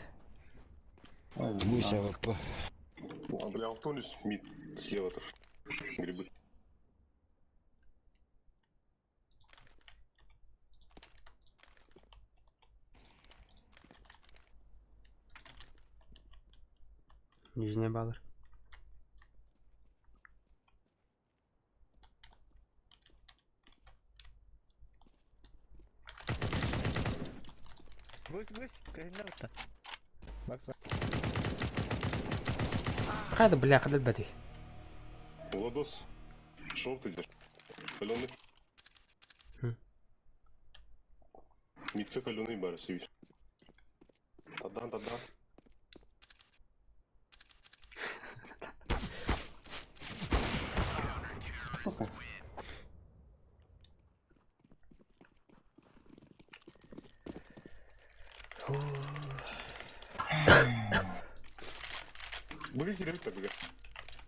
Speaker 7: Гусь АВП.
Speaker 8: А, бля, Алтонис мид слева там. Грибы.
Speaker 1: Нижняя баллар.
Speaker 4: Гусь, гусь, кайнарта. Бак, бак.
Speaker 1: Хайда, бля, хадал бати.
Speaker 8: Владос, шорт идешь. Каленый.
Speaker 1: Хм.
Speaker 8: Митка каленый барсевич. Тадан, тадан.
Speaker 2: Сука.
Speaker 8: Быга киреп та быга.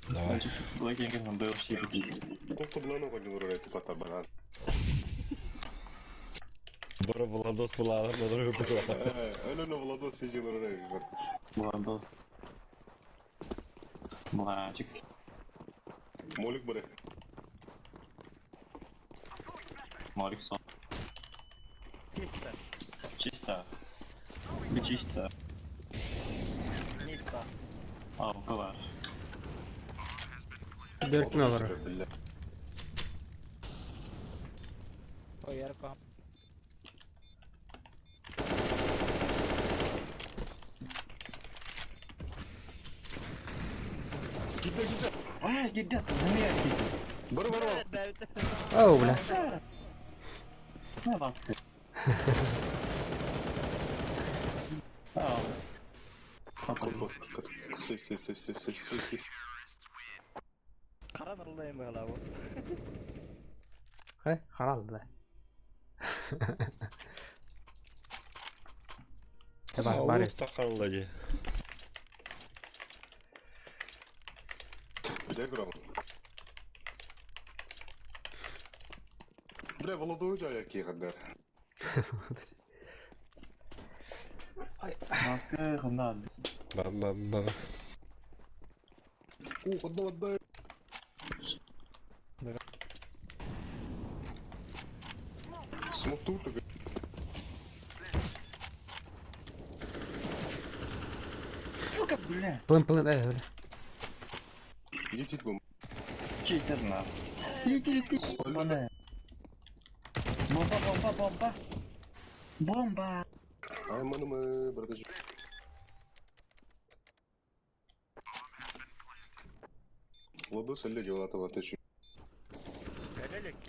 Speaker 7: Давай.
Speaker 2: Black Yankees'ın böyle şey değil.
Speaker 8: Тоқта буланы ғой урай тупата банан.
Speaker 7: Бара Владос была, на другую была.
Speaker 8: Алена Владос сидел урай.
Speaker 2: Владос. Мальчик.
Speaker 8: Молик бара.
Speaker 2: Молик сон.
Speaker 4: Чисто.
Speaker 2: Чисто. Bir чисто.
Speaker 4: Нитка.
Speaker 2: Avka var.
Speaker 1: Dört mü olur?
Speaker 8: Бля.
Speaker 4: Ой, ярко.
Speaker 2: Aa girdi attı. Nereye girdi?
Speaker 8: Бары бары
Speaker 1: Оу, бля.
Speaker 2: Ne bastı? Tamam.
Speaker 8: Сейф, сейф, сейф, сейф, сейф, сейф, сейф.
Speaker 4: Karan arıldayım böyle bu.
Speaker 1: Хэ, харал да. Бар, бар.
Speaker 7: Тақалла же.
Speaker 8: Где гром? Бля, Володю який гадер.
Speaker 2: Maske hından.
Speaker 7: Бам бам бам.
Speaker 8: Ух, одного отдай. Смок тут.
Speaker 2: Сука, бля.
Speaker 1: Плын, плын, э, бля.
Speaker 8: Идите бомбу.
Speaker 2: Cheater lan. Liti liti. Bana. Bomba bomba bomba. Bomba.
Speaker 8: Ай, мы, браточек. Владос или Дилатова, ты чё?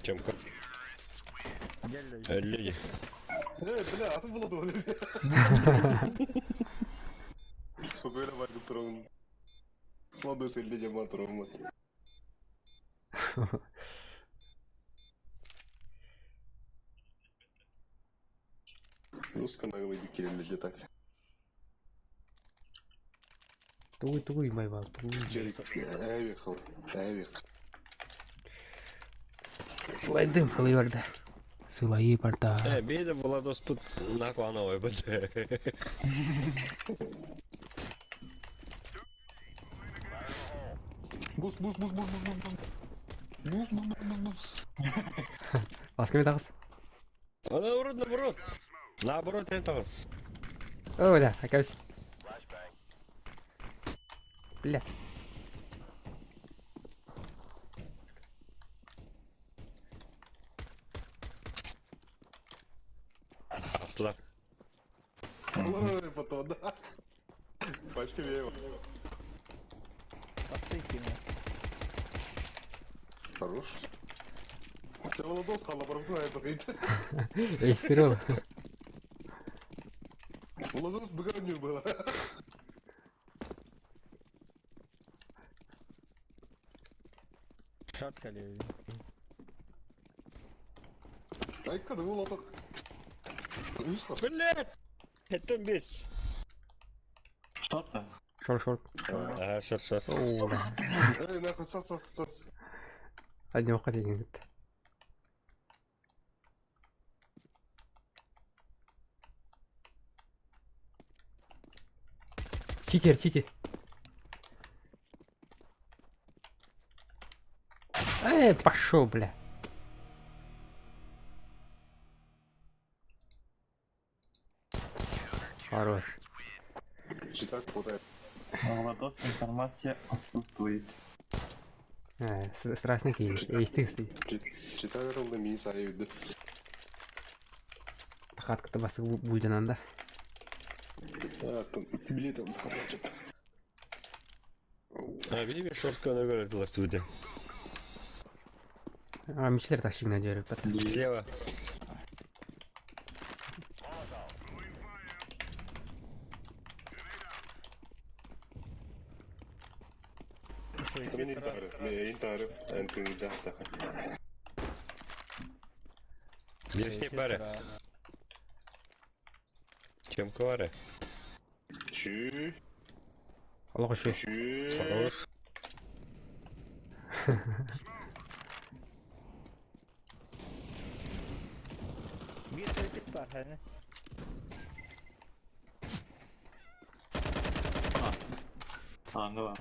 Speaker 7: Чем как? Люди.
Speaker 8: Эй, бля, а ты Владос. Спокойно, Вадик Трон. Владос или Дилатова. Русская наглый дикий так.
Speaker 1: Тугуй, тугуй, майвал, тугуй.
Speaker 8: Джерик, Эвихал, Эвих.
Speaker 1: Слайдым, хылы Сылайы барда.
Speaker 7: Э, бейді Владос тут наклановый бля.
Speaker 8: Бус, бус, бус, бус, бус, бус, бус. Бус, бус, бус, бус, бус.
Speaker 1: Басками тағыз.
Speaker 7: А наоборот, наоборот. Наоборот, это.
Speaker 1: О, да, акабис. Бля.
Speaker 7: Асла.
Speaker 8: Ой, потом, да. Пачка веева. Хорош. Ты Владос хала барбна это видит.
Speaker 1: Эй, сырыл.
Speaker 8: Владос быганю было.
Speaker 4: Шатка ли?
Speaker 8: Ай, когда Владос. Вышла.
Speaker 7: Блядь! Это бес.
Speaker 2: Что-то.
Speaker 1: Шор, шор.
Speaker 7: А, шар, шар.
Speaker 1: О, бля.
Speaker 8: Эй, нахуй, сас, сас, сас.
Speaker 1: Одни уходили. Ситер, сити. Эй, пошел, бля. Хорош.
Speaker 8: Читак хватает.
Speaker 2: Владос информация отсутствует.
Speaker 1: Страшный кейс. Эй, ты.
Speaker 8: Читак ровно мисс аюды.
Speaker 1: Тахатка-то бас бульдинанда.
Speaker 8: А, там, билетом хватает.
Speaker 7: А, видишь, шортка наверное, судя.
Speaker 1: А, мичлер так сильно дерет.
Speaker 7: Слева.
Speaker 8: Мен интары, мен интары, энтүн да.
Speaker 7: Верхний баре. Чем кваре?
Speaker 8: Чү,
Speaker 1: Аллах еще.
Speaker 8: чү.
Speaker 7: Хорош.
Speaker 4: Bir kritik var hani.
Speaker 2: Anga var.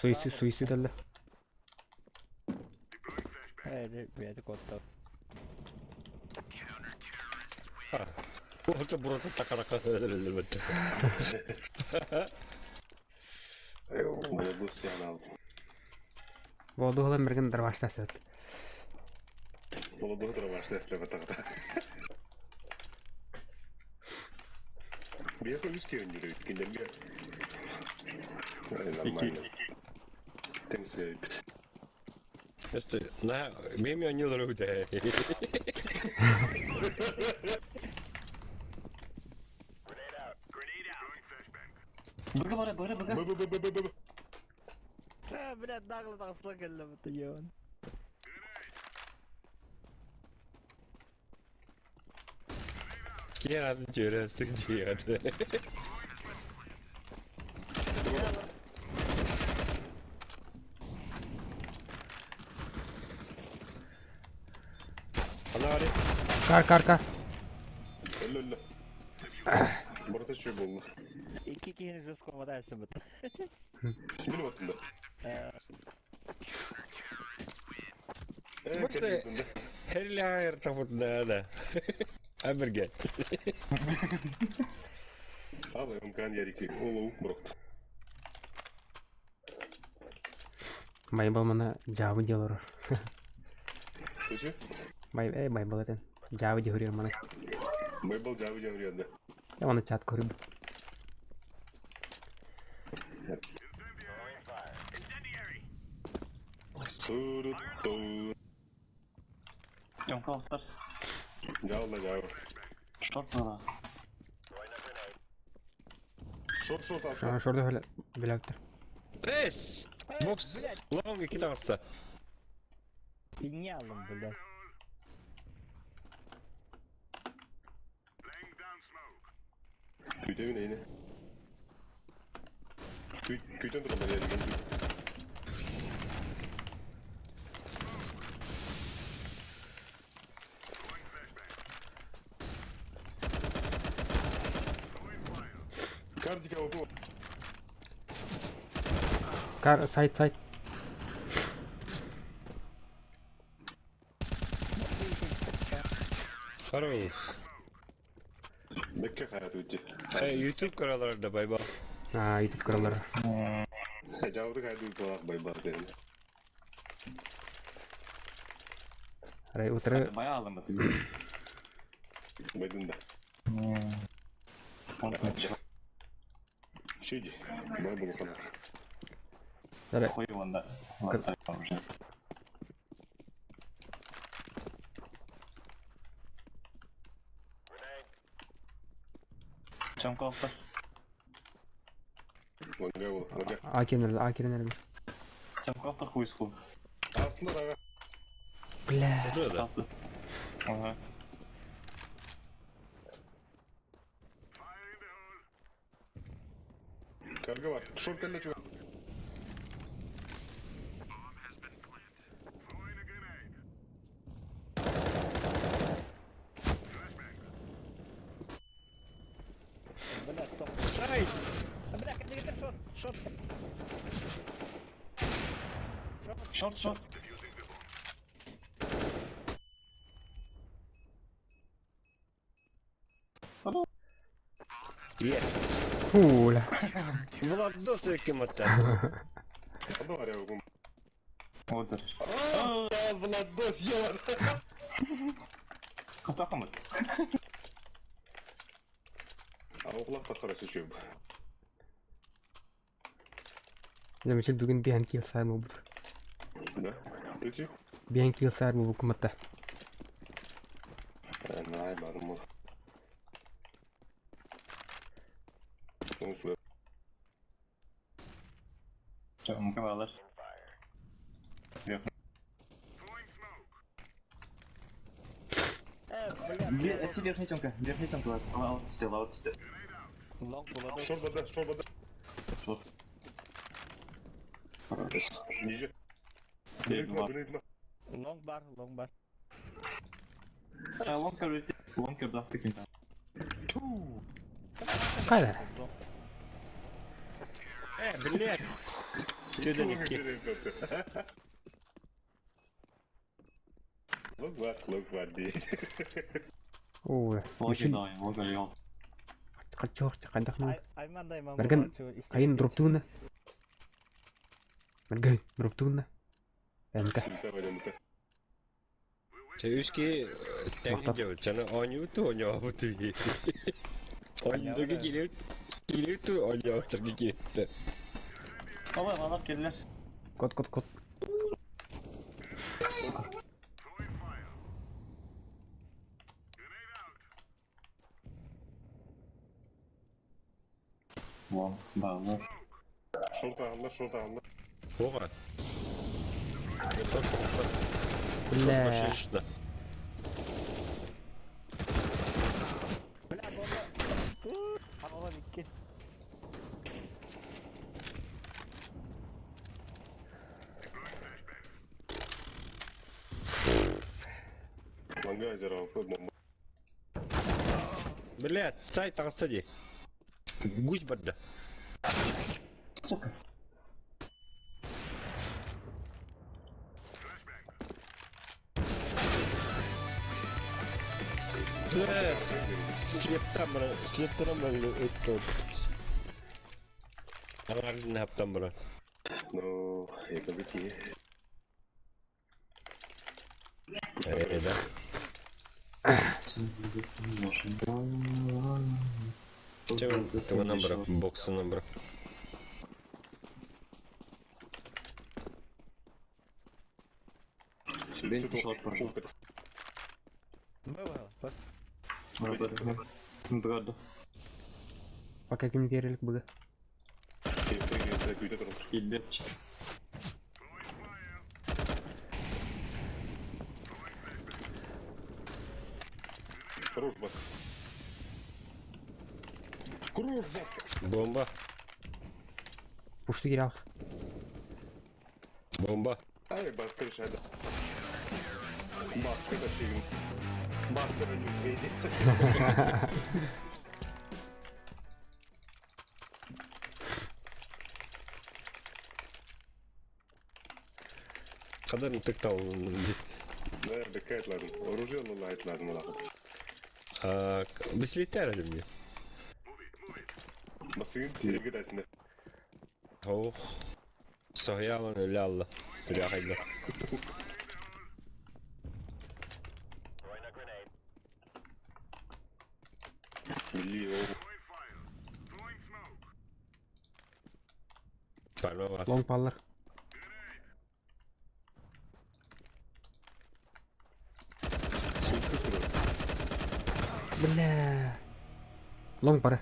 Speaker 1: Суицид, суицид алла.
Speaker 4: Бэйэтэ куотта.
Speaker 7: Orta burası takaraka öldürmedi.
Speaker 8: Болду сиан алды.
Speaker 1: Болду хола мерген дарвашта сет.
Speaker 8: Болду дровашта эслеп атагда. Бияка үске өндүрөйт киндерге. Нормально. Тең сүйөйбүт.
Speaker 7: Este, на, меми они öldürüldü.
Speaker 2: Быга бара, быга, быга.
Speaker 8: Б б б б б б.
Speaker 4: Блядь, нагло тахсла кэллэ ебан.
Speaker 7: Киэн атын чөрөстүк жият. Ана бari.
Speaker 1: Кар кар кар.
Speaker 8: Өллө өллө. Бурата чүй болду.
Speaker 4: Икки киһини жестко хватайся бит.
Speaker 8: Билип аттым да. Э,
Speaker 7: Бу
Speaker 8: келдим да.
Speaker 7: Херли хайыр тапыт да да. Аберге.
Speaker 8: Ал ымкан ярики. Олоу брокт.
Speaker 1: Майбал мана жабы делор.
Speaker 8: Төчү?
Speaker 1: Май э майбал этен. Жабы дехурир мана.
Speaker 8: Майбал жабы жабы янда.
Speaker 1: Я мана чат көрүп.
Speaker 8: Туру-ту.
Speaker 2: Тёмка автор.
Speaker 8: Жабы жабы.
Speaker 2: Шорт бара.
Speaker 8: Шорт шорт аста.
Speaker 1: Шорда хөлө билептир.
Speaker 7: Рес! Бокс. Лонг iki tavsa.
Speaker 4: Инне алым, блядь.
Speaker 8: Күйтөбүн эйне. Күйтөн турган ярики. Кардика опу.
Speaker 1: Кар сайт сайт.
Speaker 7: Хорош.
Speaker 8: Мекке хаят өтти.
Speaker 7: YouTube kanallarında bay bay.
Speaker 1: А, YouTube кыралары.
Speaker 8: Жабды хаят өтти болак бай бар дедим.
Speaker 1: Рай утыры
Speaker 2: Бая алдым бит.
Speaker 8: Байдын да. Шиди. Бай болу ханат.
Speaker 1: Рай
Speaker 2: Хуй онда. Ладно, уже. Тёмка автор.
Speaker 8: Лонга болу. Лонга.
Speaker 1: А кенерде, а кенерде.
Speaker 2: Тёмка автор хуй с хуй.
Speaker 8: Астында дагы.
Speaker 1: Бля.
Speaker 7: Burada.
Speaker 2: Асты. Ага.
Speaker 8: Карга бар. Шорт келе чуга.
Speaker 4: Блядь, стоп.
Speaker 7: Сайт.
Speaker 4: Бля, кәдегетер шорт, шорт.
Speaker 2: Шорт, шорт.
Speaker 7: Yes.
Speaker 1: Фу, бля.
Speaker 7: Владос kim hatta.
Speaker 8: Анда бар я окум.
Speaker 2: Вот.
Speaker 8: Владос ёр.
Speaker 2: Кустахамыт.
Speaker 8: А окулак тахара сүчүм.
Speaker 1: Замечил бүгүн бихан кил сайр бу.
Speaker 8: Да. Төчү?
Speaker 1: Бихан кил сайр бу куматта.
Speaker 8: Най барым. Оңсу.
Speaker 2: Тёмка балар. Верхний, верхний Тёмка, верхний Тёмка, аут стел, аут стел.
Speaker 4: Лонг була.
Speaker 8: Шорт бада, шорт бада.
Speaker 2: Шорт.
Speaker 8: Ниже. Грейд грейд
Speaker 4: Лонг бар, лонг бар.
Speaker 2: Лонг кер, лонг кер, да, тыкин.
Speaker 1: Кайда?
Speaker 7: Э, блядь. Чөдөн iki.
Speaker 8: Лук бар, лук бар дии.
Speaker 1: Оо,
Speaker 2: Очень
Speaker 1: мишин
Speaker 2: дай, много лет.
Speaker 1: хаччох хайдах
Speaker 4: Ай айман да айман
Speaker 1: Мэргэн,
Speaker 4: буолааччы,
Speaker 1: хайын
Speaker 4: истибэт
Speaker 1: дроптууна. Мэргэн, дроптууна. МК.
Speaker 8: Сүнтэ барымта.
Speaker 7: Үски
Speaker 1: Махтал.
Speaker 7: тәңки жабыт, жана оñубуту оñообуту. Оñуга килеп, килеп оñообуту килеп.
Speaker 2: Ала, алар келдилер.
Speaker 1: Кот, кот, кот.
Speaker 2: Вон, да, ну.
Speaker 8: Шорт алла, шорт алла.
Speaker 7: Оға.
Speaker 1: Бля.
Speaker 4: Бля, бомба. Ала икки.
Speaker 8: Ланга зера, бомба.
Speaker 7: Бля, цай тағыста де. Гусь барда.
Speaker 2: Сука.
Speaker 7: Бля, слептан бара, слептан бара өттө. Аңардың хаптан бара.
Speaker 8: Ну, это бити.
Speaker 7: Э, да. Чего, того номера, бокса номера.
Speaker 2: Шорт пошел.
Speaker 4: Бывало.
Speaker 2: Брат.
Speaker 1: Пока ким берелик быга.
Speaker 2: Илбет.
Speaker 8: Хорош баска. Хорош баска.
Speaker 7: Бомба,
Speaker 1: Пушты кирал.
Speaker 7: бомба.
Speaker 8: Ай, баска решает. Баска зашивин. Баска на нью
Speaker 7: Қадар тыктал.
Speaker 8: Да, бекайт лазым. Оружие лайт лазым алахат.
Speaker 7: Бислеттер әлімде.
Speaker 8: Басыгын сирге дайсында.
Speaker 7: Ох. Соһуйаалан өлө алла. Үрэ хайда.
Speaker 8: Милли о.
Speaker 7: Парма бар.
Speaker 1: Лонг паллар.
Speaker 8: Сумсы туру.
Speaker 1: Бля. Лонг бара.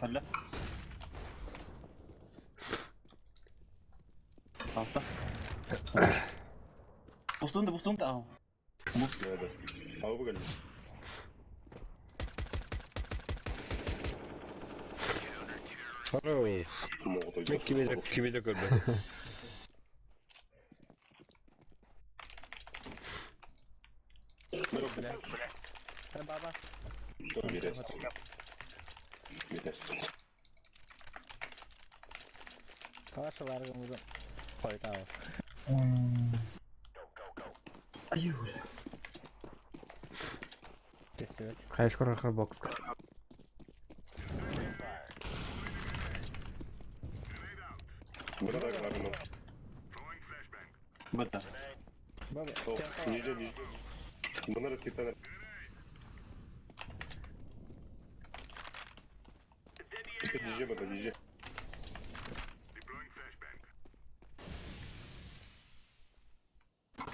Speaker 2: Алла. Аста. Бустун да, бустун да. Буст.
Speaker 8: Да, да. А вы гали.
Speaker 7: Хорош.
Speaker 8: Могут
Speaker 7: Мен кимеде кимеде көрбө.
Speaker 4: Баба. Калашыларгын узун. Койтау.
Speaker 2: Аю.
Speaker 4: Тестебет.
Speaker 1: Хайшкор архар бокска.
Speaker 8: Братак ларыны.
Speaker 2: Бата.
Speaker 4: Баба.
Speaker 8: Ниже, ниже. Мына раскитана. Ниже, бата, ниже.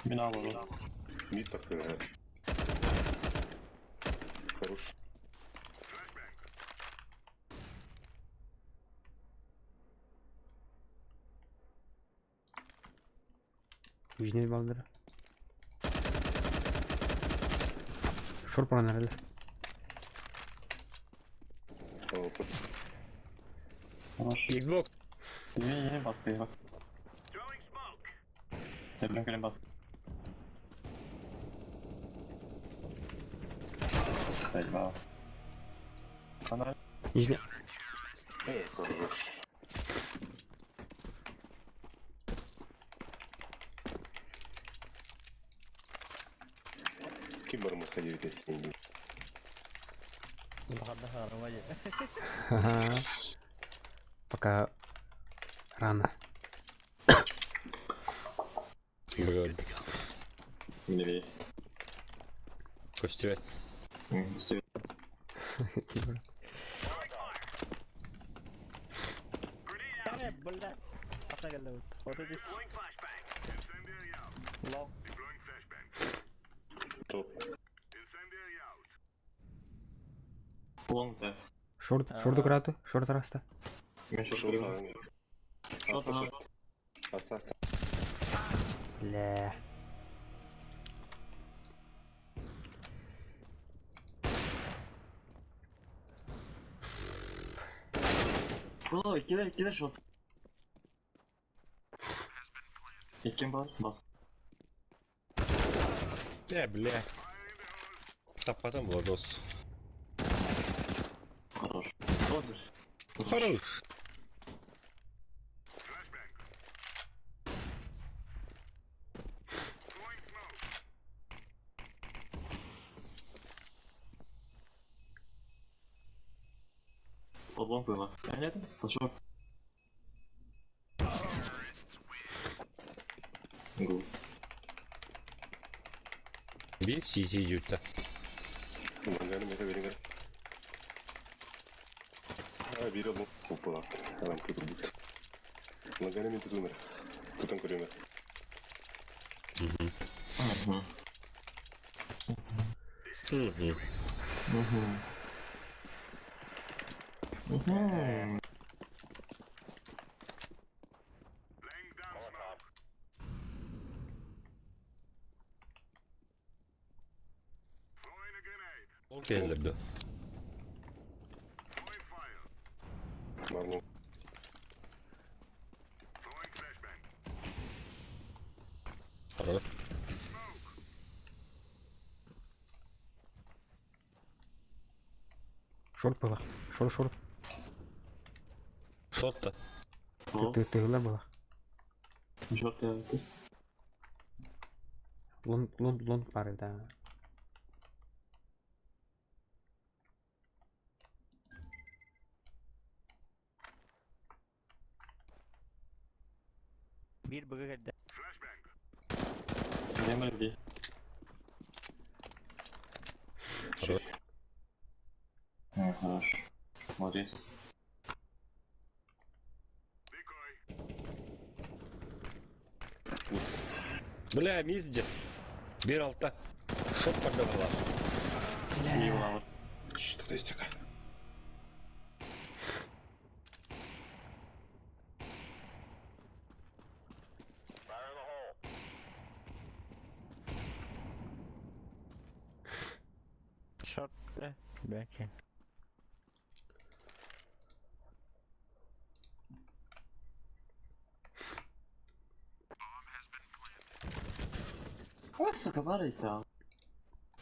Speaker 2: Мен алып.
Speaker 8: Мид такой. Хорош.
Speaker 1: Нижний балдыр. Шор паран әлі.
Speaker 2: Хорош.
Speaker 7: Xbox.
Speaker 2: Не, не, баска его. Тебен кэлен баска. Кстати, вау. Она
Speaker 1: Нижний.
Speaker 8: Хорош. Ким барымы ходили тестиңди.
Speaker 4: Улаханна хаарама же.
Speaker 1: Пока рано.
Speaker 7: Бүгін.
Speaker 2: Мин
Speaker 7: Көстүбэт.
Speaker 4: Бля. Ата келді. Вот это. Лол.
Speaker 8: Топ.
Speaker 2: Лонг да.
Speaker 1: Шорт, шорт украту, шорт раста.
Speaker 2: Мен шорт
Speaker 8: Шорт
Speaker 2: көрөм.
Speaker 8: аңы.
Speaker 2: Шорт
Speaker 8: Аста
Speaker 2: ага.
Speaker 8: шорт. Аста аста.
Speaker 1: Бля.
Speaker 2: О, иккилер, иккилер шорт. Иккен бар, бас.
Speaker 7: Э, бля. Таппатам Владос.
Speaker 2: Хорош. Хорош.
Speaker 7: Хорош.
Speaker 2: Под лонг было. А нет, под шорт. Гуд.
Speaker 7: Bir CT yutta.
Speaker 8: Манганы мета бериңер. А, бир алым. Опа. Адам кутур бут. Манганы мен тутумер. Тутан көрөмөр.
Speaker 7: Мгм.
Speaker 2: Угу. Угу.
Speaker 7: Келді.
Speaker 8: Марлон.
Speaker 7: Хорош.
Speaker 1: Шорт было. Шорт, шорт.
Speaker 7: Шотта.
Speaker 1: Ты, ты, ты было.
Speaker 2: Шорт я.
Speaker 1: Лонг, лонг, лонг пары, да.
Speaker 4: Bir bıgı geldi.
Speaker 2: Немер би.
Speaker 7: Хорош.
Speaker 2: Хорош. Молодец.
Speaker 7: Бля, мизде. Bir алта. Шот пардавала.
Speaker 2: Не было.
Speaker 8: Что-то есть такая.
Speaker 4: Шорт. Бәки.
Speaker 2: Ой, сука, бар это.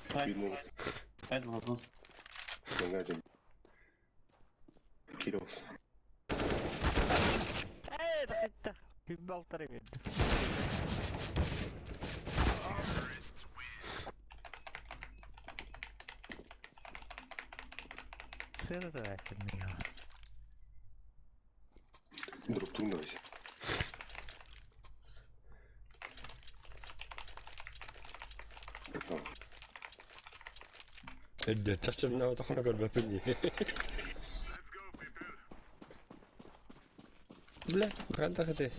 Speaker 2: Сайт,
Speaker 8: Видно.
Speaker 2: сайт вопрос.
Speaker 8: Манганы. Кириллс.
Speaker 4: Эй, да хоть Балтары берді. Сыны да
Speaker 8: Друг давайся.
Speaker 7: Эдде, чачымна тохна көрбөпүн. Бля, канда хаты.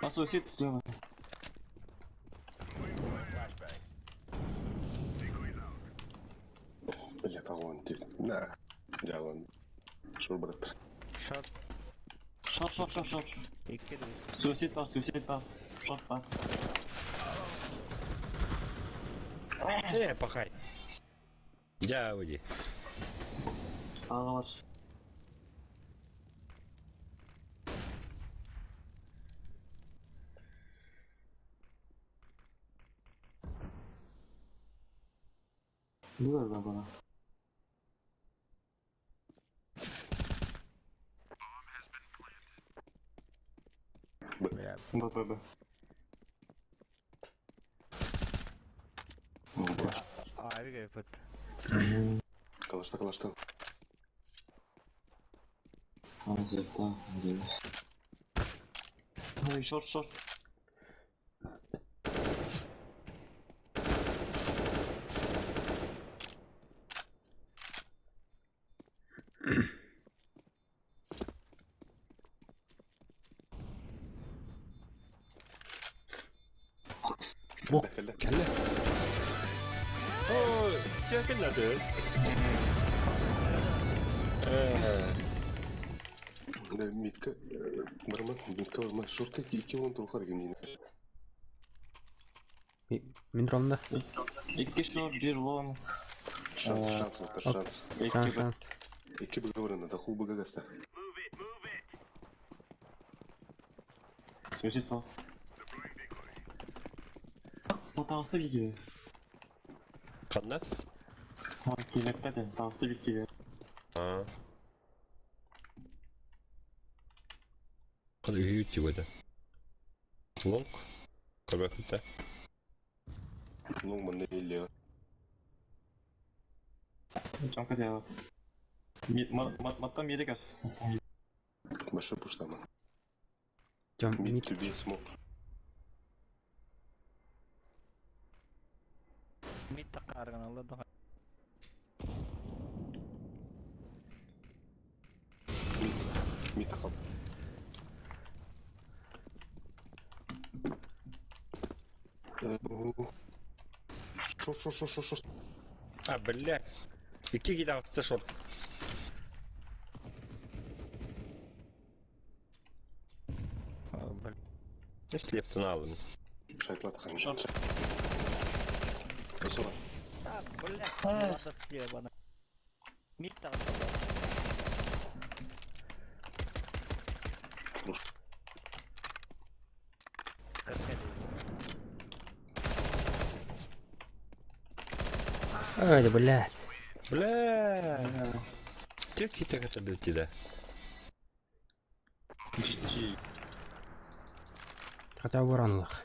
Speaker 2: А суицид слева.
Speaker 8: Бля, талон. На. Жалон. Шор брат.
Speaker 4: Шорт.
Speaker 2: Шорт, шорт, шорт, шорт.
Speaker 4: Икки
Speaker 2: Суицид бар, суицид бар. Шорт бар.
Speaker 7: Э, пахай. Я выйди.
Speaker 2: Ага, Было забыла.
Speaker 4: Бля.
Speaker 2: Б, Б, Б.
Speaker 4: Авик эппит.
Speaker 8: Калашта, калашта.
Speaker 2: Азерта, один. Ой, шорт, шорт.
Speaker 1: Бу.
Speaker 8: Кэллэ.
Speaker 7: Кэллэ. Ой, дьэ кэллэ.
Speaker 8: Да, мидка, барма, мидка барма. Шортка икки он турхар ким
Speaker 1: Мин ромда.
Speaker 2: Икки шорт, бир лонг.
Speaker 8: Шанс, шанс, вот шанс.
Speaker 1: Шанс, шанс.
Speaker 8: Икки быговорына, да хул быгагаста.
Speaker 2: Свяжись Таҕыста биир
Speaker 7: Ханна?
Speaker 2: Киирбэттэр таҕыста биир киһи.
Speaker 7: Аа. Хал үһү тибэдэ. Лонг. Көбөкүтэ.
Speaker 8: Лонг манна иле.
Speaker 2: Чонка дьаҕа. Маттан биэри кэр.
Speaker 8: Большой пуштама.
Speaker 1: Тём,
Speaker 8: Мид
Speaker 1: мид.
Speaker 8: түбе смок.
Speaker 4: Мид таққарған да.
Speaker 8: Мид. Мид тақал. Шорт, шорт, шорт, шорт, шорт.
Speaker 7: А, бля. Икки кидаҕыста шорт. Слептен алым.
Speaker 8: Шайтлат хан.
Speaker 2: Шорт.
Speaker 8: Спасибо.
Speaker 4: А, бля, съебана. Мид тағыста.
Speaker 1: Ой, блядь.
Speaker 7: Бля. Тек китәгә бит да.
Speaker 2: GG.
Speaker 1: Хотя бы ранлах.